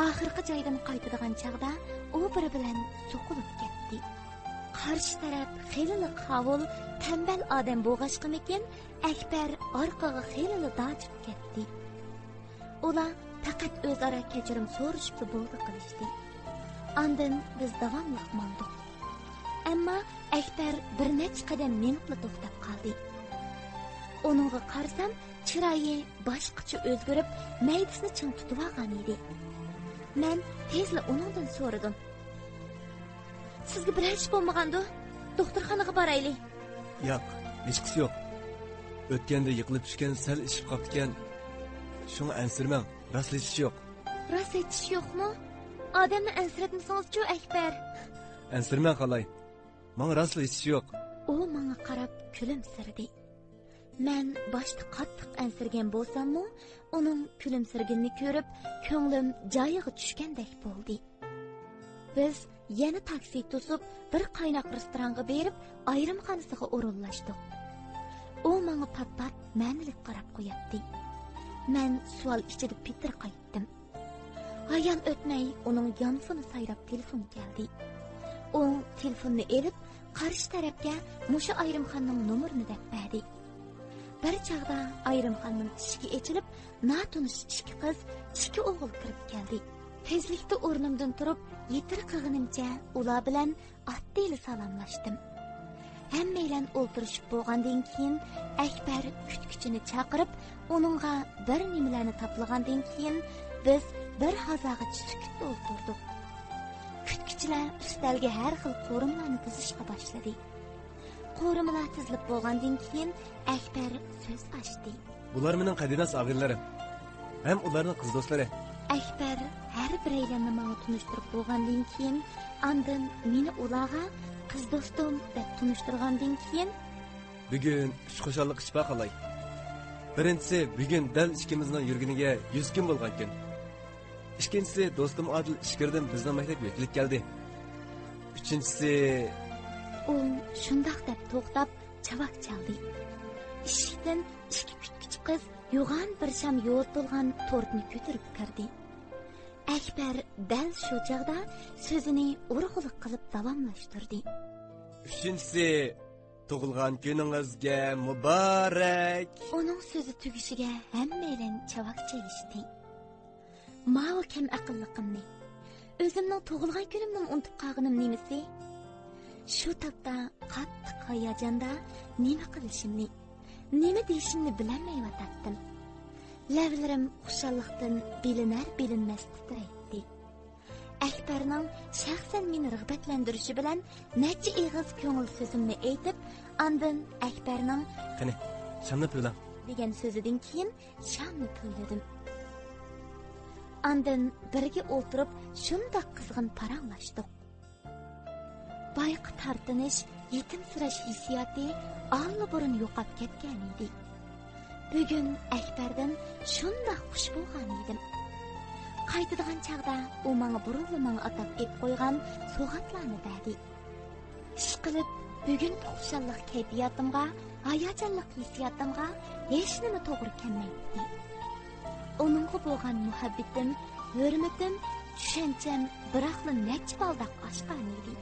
ئاخىرقى جايدىن قايتىدىغان چاغدا ئۇ بىرى بىلەن سوقۇلۇپ كەتتى. قارشى تەرەپ خېلىلا قاۋۇل، تەمبەل ئادەم بولغاچقىمىكىن، ئەكبەر ئارقىغا خېلىلا داجىپ كەتتى. ئۇلار پەقەت ئۆزئارا كەچۈرۈم سورىشىپلا بولدى قىلىشتى. ئاندىن بىز داۋاملىق ماڭدۇق. ئەمما ئەكبەر بىر نەچچە قەدەم مېڭىپلا توختاپ قالدى. ئۇنىڭغا قارىسام، چىرايى باشقىچە ئۆزگىرىپ، مەيدىسىنى چىڭ تۇتۇۋالغان ئىدى. مەن تېزلا ئۇنىڭدىن سورىدىم. سىزگە بىرەر ئىش بولمىغاندۇ؟ دوختۇرخانىغا بارايلى. ياق، ھېچقىسى يوق. ئۆتكەندە يىقىلىپ چۈشكەن سەل ئىششىپ قاپتىكەن. شۇڭا ئەنسىرىمەڭ، راست ھېچ ئىش يوق. راست ھېچ ئىش يوقمۇ؟ ئادەمنى ئەنسىرەتمىسىڭىزچۇ، ئەكبەر؟ ئەنسىرىمەڭ، خالاي. ماڭا راستلا ھېچ ئىش يوق. ئۇ ماڭا قاراپ كۈلۈمسىرىدى. مەن باشتا قاتتىق ئەنسىرىگەن بولساممۇ، ئۇنىڭ كۈلۈمسىرىگىنىنى كۆرۈپ، كۆڭلۈم جايىغا چۈشكەندەك بولدى. بىز يەنە تاكسى توسۇپ، بىر قايناق رېستورانغا بېرىپ، ئايرىم خانىسىغا ئورۇنلاشتۇق. ئۇ ماڭا پات-پات مەنىلىك قاراپ قوياتتى. مەن سوئال ئىچىدە پىتىرقايتتىم. ھايال ئۆتمەي ئۇنىڭ يانفونى سايراپ تېلېفون كەلدى. ئۇ تېلېفوننى ئېلىپ، قارشى تەرەپكە مۇشۇ ئايرىمخانىنىڭ نومۇرىنى دەپ بەردى. بىر چاغدا ئايرىمخانىنىڭ ئىشىكى ئېچىلىپ، ناتونۇش ئىككى قىز، ئىككى ئوغۇل كىرىپ كەلدى. تېزلىكتە ئورنۇمدىن تۇرۇپ، يېتىرقىغىنىمچە ئۇلار بىلەن ئاددىيلا سالاملاشتىم. ھەممەيلەن ئولتۇرۇشۇپ بولغاندىن كېيىن، ئەكبەر كۈتكۈچىنى چاقىرىپ، ئۇنىڭغا بىر نېمىلەرنى تاپىلىغاندىن كېيىن، بىز بىر ھازاغىچە سۈكۈتتە ئولتۇردۇق. كۈتكۈچىلەر ئۈستەلگە ھەر خىل قورۇمىلارنى تىزىشقا باشلىدى. قورۇمىلار تىزىلىپ بولغاندىن كېيىن، ئەكبەر سۆز ئاچتى. بۇلار مېنىڭ قەدىناس ئاغىنىلىرىم ھەم ئۇلارنىڭ قىز دوستلىرى. ئەكبەر ھەر بىرەيلەننى ماڭا تونۇشتۇرۇپ بولغاندىن كېيىن، ئاندىن مېنى ئۇلارغا قىز دوستۇم دەپ تونۇشتۇرغاندىن كېيىن، بۈگۈن ئۈچ خۇشاللىق ئىش بار، خالاي. بىرىنچىسى، بۈگۈن دەل ئىككىمىزنىڭ يۈرگىنىگە يۈز كۈن بولغان كۈن. ئىككىنچىسى، دوستۇم ئادىل ئىچكىرىدىن بىزنىڭ مەكتەپكە يۆتكىلىپ كەلدى. ئۈچىنچىسى. ئۇ شۇنداق دەپ توختاپ، چاۋاك چالدى. ئىشىكتىن ئىككى كۈتكۈچى قىز يوغان بىر شام يورۇتۇلغان تورتنى كۆتۈرۈپ كىردى. ئەكبەر دەل شۇ چاغدا سۆزىنى ئۇرغۇلۇق قىلىپ داۋاملاشتۇردى. ئۈچىنچىسى، تۇغۇلغان كۈنىڭىزگە مۇبارەك! ئۇنىڭ سۆزى تۈگىشىگە ھەممەيلەن چاۋاك چېلىشتى. ماۋۇ كەم ئەقىللىقىمنى، ئۆزۈمنىڭ تۇغۇلغان كۈنۈمنىمۇ ئۇنتۇپ قالغىنىم نېمىسى؟ شۇ تاپتا قاتتىق ھاياجاندا نېمە قىلىشىمنى، نېمە دېيىشىمنى بىلەلمەيۋاتاتتىم. لەۋلىرىم خۇشاللىقتىن بىلىنەر-بىلىنمەس تىترەيتتى. ئەكبەرنىڭ شەخسەن مېنى رىغبەتلەندۈرۈشى بىلەن نەچچە ئېغىز كۆڭۈل سۆزۈمنى ئېيتىپ، ئاندىن ئەكبەرنىڭ «قېنى، شامنى پۈۋلەڭ» دېگەن سۆزىدىن كېيىن شامنى پۈۋلىدىم. ئاندىن بىرگە ئولتۇرۇپ شۇنداق قىزغىن پاراڭلاشتۇق. بايىقى تارتىنىش، يېتىمسىرەش ھېسسىياتى ئاللىبۇرۇن يوقاپ كەتكەن ئىدى. بۈگۈن ئەكبەردىن شۇنداق خۇش بولغان ئىدىم. قايتىدىغان چاغدا ئۇ ماڭا بۇرۇنلا ماڭا ئاتاپ ئېلىپ قويغان سوغاتلارنى بەردى. ئىشقىلىپ، بۈگۈنكى خۇشاللىق كەيپىياتىمغا، ھاياجانلىق ھېسسىياتىمغا ھېچنېمە توغرا كەلمەيتتى. ئۇنىڭغا بولغان مۇھەببىتىم، ھۆرمىتىم، چۈشەنچەم بىراقلا نەچچە بالداق ئاشقان ئىدى.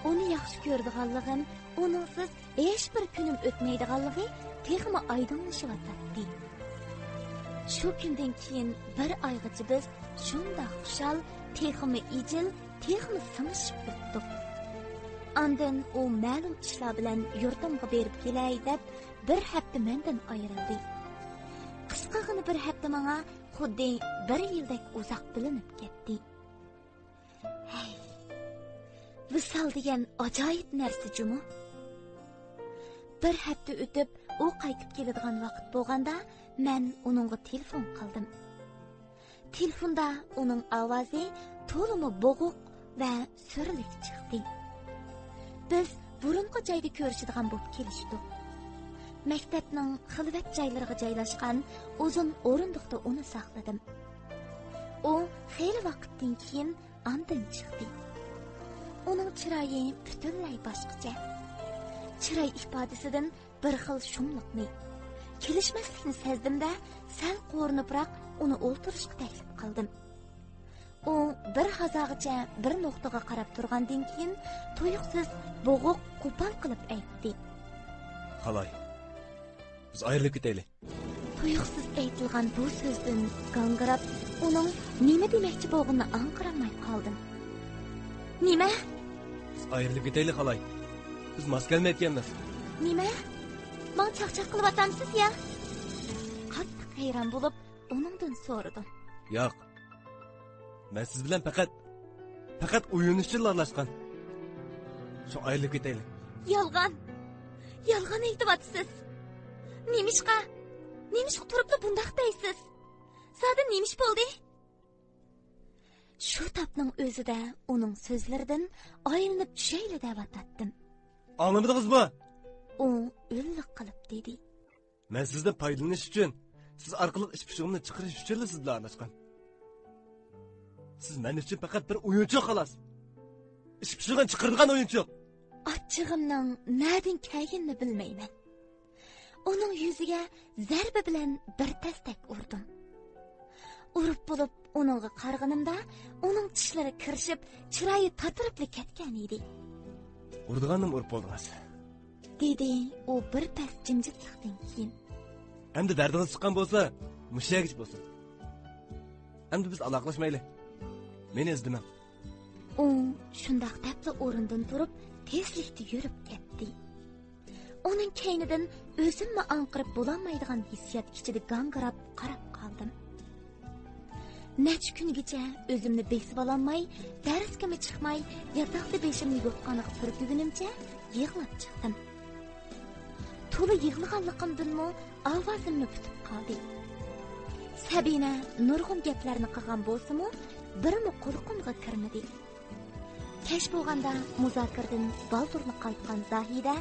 ئۇنى ياخشى كۆرىدىغانلىقىم، ئۇنىڭسىز ھېچبىر كۈنۈم ئۆتمەيدىغانلىقى تېخىمۇ ئايدىڭلىشىۋاتاتتى. شۇ كۈندىن كېيىن بىر ئايغىچە بىز شۇنداق خۇشال، تېخىمۇ ئىجىل، تېخىمۇ سىڭىشىپ ئۆتتۇق. ئاندىن ئۇ مەلۇم ئىشلار بىلەن يۇرتۇمغا بېرىپ كېلەي دەپ، بىر ھەپتە مەندىن ئايرىلدى. قىسقىغىنە بىر ھەپتە ماڭا خۇددى بىر يىلدەك ئۇزاق بىلىنىپ كەتتى. ھەي، ۋىسال دېگەن ئاجايىپ نەرسە جۇمۇ. بىر ھەپتە ئۆتۈپ، ئۇ قايتىپ كېلىدىغان ۋاقىت بولغاندا، مەن ئۇنىڭغا تېلېفون قىلدىم. تېلېفوندا ئۇنىڭ ئاۋازى تولىمۇ بوغۇق ۋە سۈرلۈك چىقتى. بىز بۇرۇنقى جايدا كۆرۈشىدىغان بولۇپ كېلىشتۇق. مەكتەپنىڭ خىلۋەت جايلىرىغا جايلاشقان ئۇزۇن ئورۇندۇقتا ئۇنى ساقلىدىم. ئۇ خېلى ۋاقىتتىن كېيىن ئاندىن چىقتى. ئۇنىڭ چىرايى پۈتۈنلەي باشقىچە. چىراي ئىپادىسىدىن بىر خىل شۇملۇقنى، كېلىشمەسلىكنى سەزدىم-دە، سەل قورۇنۇپراق ئۇنى ئولتۇرۇشقا تەكلىپ قىلدىم. ئۇ بىر ھازاغىچە بىر نۇقتىغا قاراپ تۇرغاندىن كېيىن، تۇيۇقسىز بوغۇق، قوپال قىلىپ ئېيتتى. خالاي، بىز ئايرىلىپ كېتەيلى. تۇيۇقسىز ئېيتىلغان بۇ سۆزدىن گاڭگىراپ، ئۇنىڭ نېمە دېمەكچى بولغىنىنى ئاڭقىرالماي قالدىم. نېمە؟ بىز ئايرىلىپ كېتەيلى، خالاي. بىز ماس كەلمەيدىكەنمىز. نېمە؟ ماڭا چاقچاق قىلىۋاتامسىز يا؟ قاتتىق ھەيران بولۇپ، ئۇنىڭدىن سورىدىم. ياق. مەن سىز بىلەن پەقەت، پەقەت ئويۇن ئۈچۈنلا ئارىلاشقان. شۇ ئايرىلىپ كېتەيلى. يالغان! يالغان ئېيتىۋاتىسىز! نېمىشقا؟ نېمىشقا تۇرۇپلا بۇنداق دەيسىز؟ زادى نېمە ئىش بولدى؟ شۇ تاپنىڭ ئۆزىدە ئۇنىڭ سۆزلىرىدىن ئايلىنىپ چۈشەيلى دەۋاتاتتىم. ئاڭلىمىدىڭىزمۇ؟ ئۇ ئۆللۈك قىلىپ دېدى. مەن سىزدىن پايدىلىنىش ئۈچۈن، سىز ئارقىلىق ئىچ پۇشۇغۇمنى چىقىرىش ئۈچۈنلا سىز بىلەن ئارىلاشقان. سىز مەن ئۈچۈن پەقەت بىر ئويۇنچۇق، خالاس. ئىچ پۇشۇغىنى چىقىرىدىغان ئويۇنچۇق. ئاچچىقىمنىڭ نەدىن كەلگىنىنى بىلمەيمەن. ئۇنىڭ يۈزىگە زەربە بىلەن بىر تەستەك ئۇردۇم. ئۇرۇپ بولۇپ ئۇنىڭغا قارىغىنىمدا، ئۇنىڭ چىشلىرى كىرىشىپ، چىرايى تاتىرىپلا كەتكەن ئىدى. ئۇرىدىغاننىمۇ ئۇرۇپ بولدىڭىز، دېدى ئۇ بىر پەس جىمجىتلىقتىن كېيىن. ئەمدى دەردىڭىز چىققان بولسا، مۇشۇ يەرگىچە بولسۇن. ئەمدى بىز ئالاقىلاشمايلى. مېنى ئىزدىمەڭ. ئۇ شۇنداق دەپلا ئورنىدىن تۇرۇپ، تېزلىكتە يۈرۈپ كەتتى. ئۇنىڭ كەينىدىن ئۆزۈممۇ ئاڭقىرىپ بولالمايدىغان ھېسسىيات ئىچىدە گاڭگىراپ قاراپ قالدىم. نەچچە كۈنگىچە ئۆزۈمنى بېسىۋالالماي، دەرسكىمۇ چىقماي، ياتاقتا بېشىمنى يوتقانغا پۈركىگىنىمچە يىغلاپ چىقتىم. تولا يىغلىغانلىقىمدىنمۇ ئاۋازىممۇ پۈتۈپ قالدى. سەبىنە نۇرغۇن گەپلەرنى قىلغان بولسىمۇ، بىرىمۇ قۇلىقىمغا كىرمىدى. كەچ بولغاندا مۇزاكىرىدىن بالدۇرلا قايتقان زاھىدە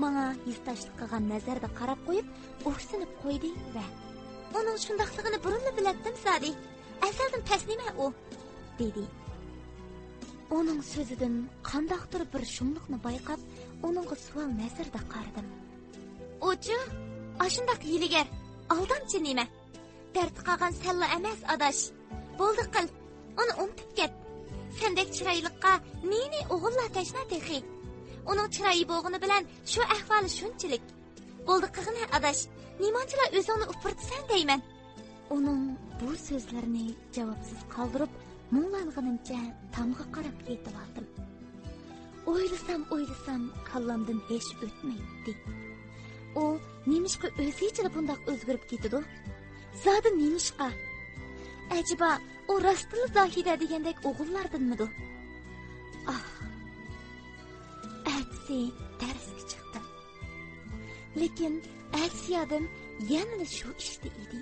ماڭا ھېسداشلىق قىلغان نەزەردە قاراپ قويۇپ، ئوكسىنىپ قويدى ۋە، ئۇنىڭ شۇنداقلىقىنى بۇرۇنلا بىلەتتىم، زادى. ئەزەلدىن پەس نېمە ئۇ؟ دېدى. ئۇنىڭ سۆزىدىن قانداقتۇر بىر شۇملۇقنى بايقاپ، ئۇنىڭغا سوئال نەزىرىدە قارىدىم. ئۇچۇ، ئاشۇنداق ھىيلىگەر، ئالدامچى نېمە؟ دەردى قالغان سەنلا ئەمەس، ئاداش. بولدى قىل، ئۇنى ئۇنتۇپ كەت. سەندەك چىرايلىققا نى-نى ئوغۇللار تەشنا تېخى. ئۇنىڭ چىرايى بولغىنى بىلەن شۇ ئەھۋالى شۇنچىلىك. بولدى قىغىنە، ئاداش، نېمانچىلا ئۆزۈڭنى ئۇپرىتىسەن دەيمەن. ئۇنىڭ بۇ سۆزلىرىنى جاۋابسىز قالدۇرۇپ، مۇڭلانغىنىمچە تامغا قاراپ يېتىۋالدىم. ئويلىسام، ئويلىسام، كاللامدىن ھېچ ئۆتمەيتتى. ئۇ نېمىشقا ئۆزىچىلا بۇنداق ئۆزگىرىپ كېتىدۇ؟ زادى نېمىشقا؟ ئەجەبا، ئۇ راستتىنلا زاھىدە دېگەندەك ئوغۇللاردىنمىدۇ؟ ئاھ، ئەتىسى دەرسكە چىقتىم. لېكىن ئەتىسى يادىم يەنىلا شۇ ئىشتا ئىدى.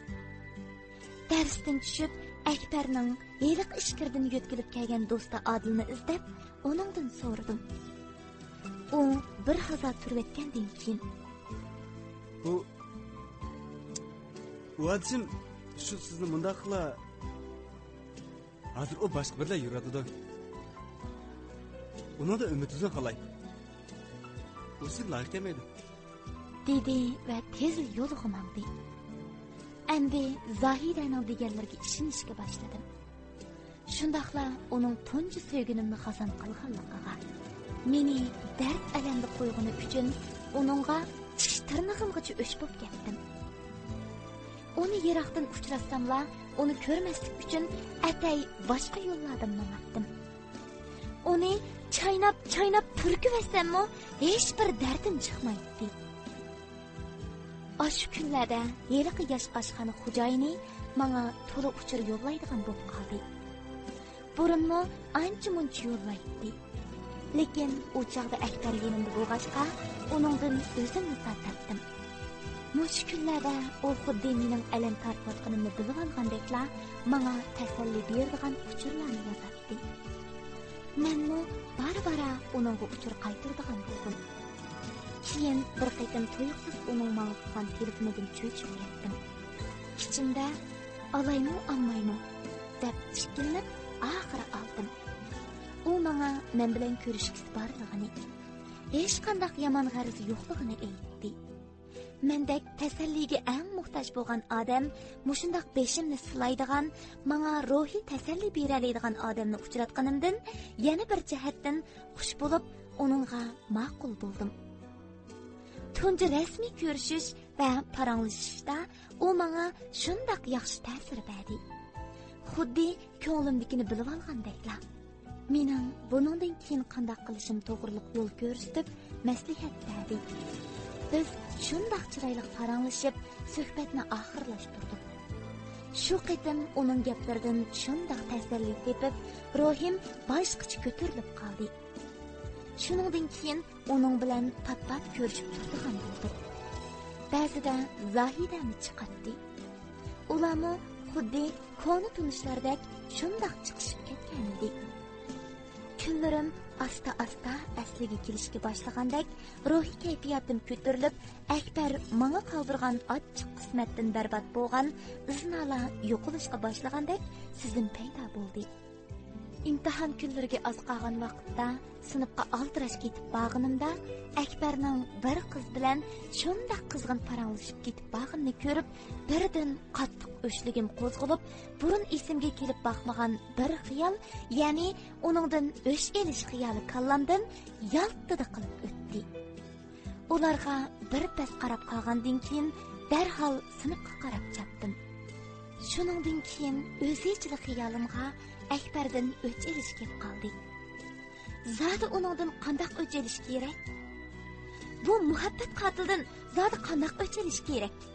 دەرستىن چۈشۈپ، ئەكبەرنىڭ ھېلىقى ئىچكىرىدىن يۆتكىلىپ كەلگەن دوستى ئادىلنى ئىزدەپ، ئۇنىڭدىن سورىدىم. ئۇ بىر ھازا تۇرۇۋەتكەندىن كېيىن، ئۇ، ئۇ ئادىشىم، شۇ سىزنى مۇنداقلا، ھازىر ئۇ باشقا بىر بىلەن يۈرۈۋاتىدۇ. ئۇنىڭدىن ئۈمىد ئۈزمەڭ، خالاي. ئۇ سىزگە لايىق كەلمەيدۇ، دېدى ۋە تېزلا يولىغا ماڭدى. ئەمدى زاھىدەنىڭ دېگەنلىرىگە ئىشىنىشكە باشلىدىم. شۇنداقلا ئۇنىڭ تۇنجى سۆيگىنىمنى خازان قىلغانلىقىغا، مېنى دەرد-ئەلەمدە قويغىنى ئۈچۈن ئۇنىڭغا چىش تىرنىقىمغىچە ئۆچ بولۇپ كەتتىم. ئۇنى يىراقتىن ئۇچراتساملا، ئۇنى كۆرمەسلىك ئۈچۈن ئەتەي باشقا يوللاردىن ماڭاتتىم. ئۇنى چىش چايناپ، چايناپ پۈركۈۋەتسەممۇ، ھېچبىر دەردىم چىقمايتتى. ئاشۇ كۈنلەردە ھېلىقى ياش ئاشخانا خوجايىنى ماڭا تولا ئۇچۇر يوللايدىغان بولۇپ قالدى. بۇرۇنمۇ ئانچە-مۇنچە يوللايتتى. لېكىن ئۇ چاغدا ئەكبەر يېنىمدا بولغاچقا، ئۇنىڭدىن ئۆزۈمنى تارتاتتىم. مۇشۇ كۈنلەردە ئۇ خۇددى مېنىڭ ئەلەم تارتىۋاتقىنىمنى بىلىۋالغاندەكلا، ماڭا تەسەللى بېرىدىغان ئۇچۇرلارنى يازاتتى. مەنمۇ بارا-بارا ئۇنىڭغا ئۇچۇر قايتۇرىدىغان بولدۇم. كېيىن بىر قېتىم تۇيۇقسىز ئۇنىڭ ماڭا قىلغان تېلېفونىدىن چۆچۈپ كەتتىم. ئىچىمدە، ئالايمۇ، ئالمايمۇ دەپ ئىككىلىنىپ، ئاخىرى ئالدىم. ئۇ ماڭا مەن بىلەن كۆرۈشكۈسى بارلىقىنى، ھېچقانداق يامان غەرىزى يوقلۇقىنى ئېيتتى. مەندەك تەسەللىگە ئەڭ موھتاج بولغان ئادەم، مۇشۇنداق بېشىمنى سىلايدىغان، ماڭا روھىي تەسەللى بېرەلەيدىغان ئادەمنى ئۇچراتقىنىمدىن يەنە بىر جەھەتتىن خۇش بولۇپ، ئۇنىڭغا ماقۇل بولدۇم. تۇنجى رەسمىي كۆرۈشۈش ۋە پاراڭلىشىشتا ئۇ ماڭا شۇنداق ياخشى تەسىر بەردى. خۇددى كۆڭلۈمدىكىنى بىلىۋالغاندەكلا. مېنىڭ بۇنىڭدىن كېيىن قانداق قىلىشىم توغرىلىق يول كۆرسىتىپ، مەسلىھەت بەردى. بىز شۇنداق چىرايلىق پاراڭلىشىپ، سۆھبەتنى ئاخىرلاشتۇردۇق. شۇ قېتىم ئۇنىڭ گەپلىرىدىن شۇنداق تەسەللى تېپىپ، روھىم باشقىچە كۆتۈرۈلۈپ قالدى. شۇنىڭدىن كېيىن ئۇنىڭ بىلەن پات-پات كۆرۈشۈپ تۇرىدىغان بولدۇق. بەزىدە زاھىدەمۇ چىقاتتى. ئۇلارمۇ خۇددى كونا تونۇشلاردەك شۇنداق چىقىشىپ كەتكەنىدى. كۈنلىرىم ئاستا-ئاستا ئەسلىگە كېلىشكە باشلىغاندەك، روھىي كەيپىياتىم كۆتۈرۈلۈپ، ئەكبەر ماڭا قالدۇرغان ئاچچىق قىسمەتتىن بەربات بولغان ئىزنالار يوقىلىشقا باشلىغاندەك سېزىم پەيدا بولدى. ئىمتىھان كۈنلىرىگە ئاز قالغان ۋاقىتتا سىنىپقا ئالدىراش كېتىپ بارغىنىمدا، ئەكبەرنىڭ بىر قىز بىلەن شۇنداق قىزغىن پاراڭلىشىپ كېتىپ بارغىنىنى كۆرۈپ، بىردىن قاتتىق ئۆچلۈكۈم قوزغىلىپ، بۇرۇن ئېسىمگە كېلىپ باقمىغان بىر خىيال، يەنى ئۇنىڭدىن ئۆچ ئېلىش خىيالى كاللامدىن يالتتىدە قىلىپ ئۆتتى. ئۇلارغا بىر پەس قاراپ قالغاندىن كېيىن، دەرھال سىنىپقا قاراپ چاپتىم. شۇنىڭدىن كېيىن ئۆزىچىلا خىيالىمغا ئەكبەردىن ئۆچ ئېلىش كېلىپ قالدى. زادى ئۇنىڭدىن قانداق ئۆچ ئېلىش كېرەك؟ بۇ مۇھەببەت قاتىلىدىن زادى قانداق ئۆچ ئېلىش كېرەك؟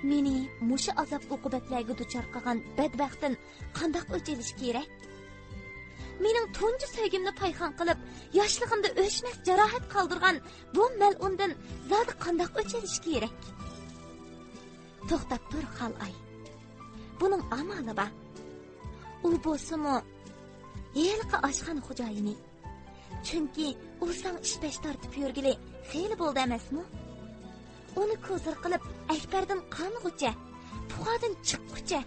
مېنى مۇشۇ ئازاب-ئوقۇبەتلەرگە دۇچار قىلغان بەدبەختتىن قانداق ئۆچ ئېلىش كېرەك؟ مېنىڭ تۇنجى سۆيگۈمنى پايخان قىلىپ، ياشلىقىمدا ئۆچمەس جاراھەت قالدۇرغان بۇ مەلئۇندىن زادى قانداق ئۆچ ئېلىش كېرەك؟ توختاپ تۇر، خالئاي. بۇنىڭ ئامالى بار. ئۇ بولسىمۇ ھېلىقى ئاشخانا خوجايىنى. چۈنكى ئۇ ساڭا ئىش-پەش تارتىپ يۈرگىلى خېلى بولدى ئەمەسمۇ؟ ئۇنى كوزىر قىلىپ، ئەكبەردىن قانغۇچە، پۇخادىن چىققۇچە،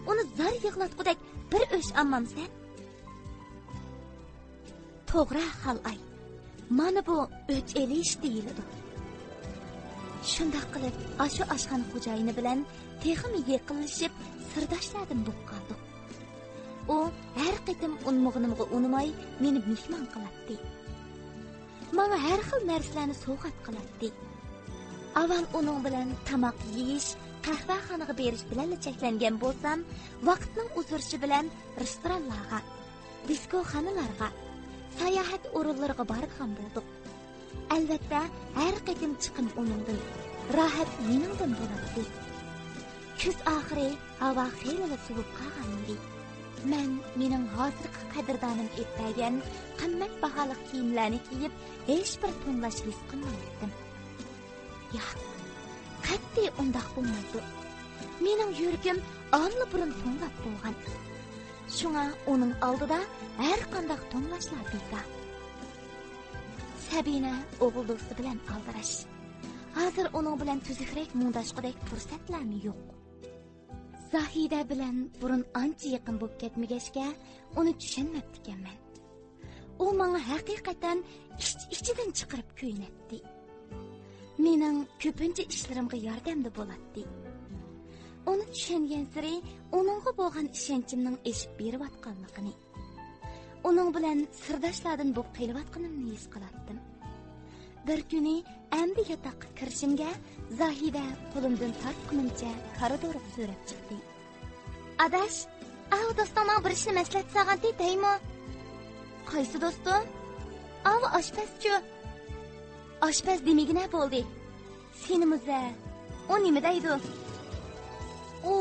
ئۇنى زار يىغلاتقۇدەك بىر ئۆچ ئالمامسەن؟ توغرا، خالئاي. مانا بۇ ئۆچ ئېلىش دېيىلىدۇ. شۇنداق قىلىپ، ئاشۇ ئاشخانا خوجايىنى بىلەن تېخىمۇ يېقىنلىشىپ، سىرداشلاردىن بولۇپ قالدۇق. ئۇ ھەر قېتىم ئۇنىمىغىنىمغا ئۇنىماي، مېنى مېھمان قىلاتتى. ماڭا ھەر خىل نەرسىلەرنى سوۋغات قىلاتتى. ئاۋۋال ئۇنىڭ بىلەن تاماق يېيىش، قەھۋەخانىغا بېرىش بىلەنلا چەكلەنگەن بولسام، ۋاقىتنىڭ ئۇزىرىشى بىلەن رېستورانلارغا، دىسكوخانىلارغا، ساياھەت ئورۇنلىرىغا بارىدىغان بولدۇق. ئەلۋەتتە، ھەر قېتىم چىقىم ئۇنىڭدىن، راھەت مېنىڭدىن بولاتتى. كۈز ئاخىرى ھاۋا خېلىلا سوۋۇپ قالغانىدى. مەن مېنىڭ ھازىرقى قەدىردانىم ئېلىپ بەرگەن قىممەت باھالىق كىيىملەرنى كىيىپ، ھېچبىر توڭلاش ھېس قىلمايتتىم. ياق، قەتئىي ئۇنداق بولمايدۇ. مېنىڭ يۈرىكىم ئاللىبۇرۇن توڭلاپ بولغان. شۇڭا ئۇنىڭ ئالدىدا ھەر قانداق توڭلاشلار بىكار. سەبىنە ئوغۇل دوستى بىلەن ئالدىراش. ھازىر ئۇنىڭ بىلەن تۈزۈكرەك مۇڭداشقۇدەك پۇرسەتلەرمۇ يوق. زاھىدە بىلەن بۇرۇن ئانچە يېقىن بولۇپ كەتمىگەچكە، ئۇنى چۈشەنمەپتىكەنمەن. ئۇ ماڭا ھەقىقەتەن ئىچ-ئىچىدىن چىقىرىپ كۆيۈنەتتى. مېنىڭ كۆپىنچە ئىشلىرىمغا ياردەمدە بولاتتى. ئۇنى چۈشەنگەنسېرى ئۇنىڭغا بولغان ئىشەنچىمنىڭ ئېشىپ بېرىۋاتقانلىقىنى، ئۇنىڭ بىلەن سىرداشلاردىن بولۇپ قېلىۋاتقىنىمنى ھېس قىلاتتىم. بىر كۈنى ئەمدى ياتاققا كىرىشىمگە، زاھىدە قولۇمدىن تارتقىنىمچە كارىدورغا سۆرەپ چىقتى. ئاداش، ئاۋۇ دوستۇڭنىڭ بىر ئىشنى مەسلىھەت سالغانتى دەيمۇ؟ قايسى دوستۇم؟ ئاۋۇ ئاشپەزچۇ. ئاشپەز دېمىگىنە بولدى. سېنىمۇ زە. ئۇ نېمە دەيدۇ؟ ئۇ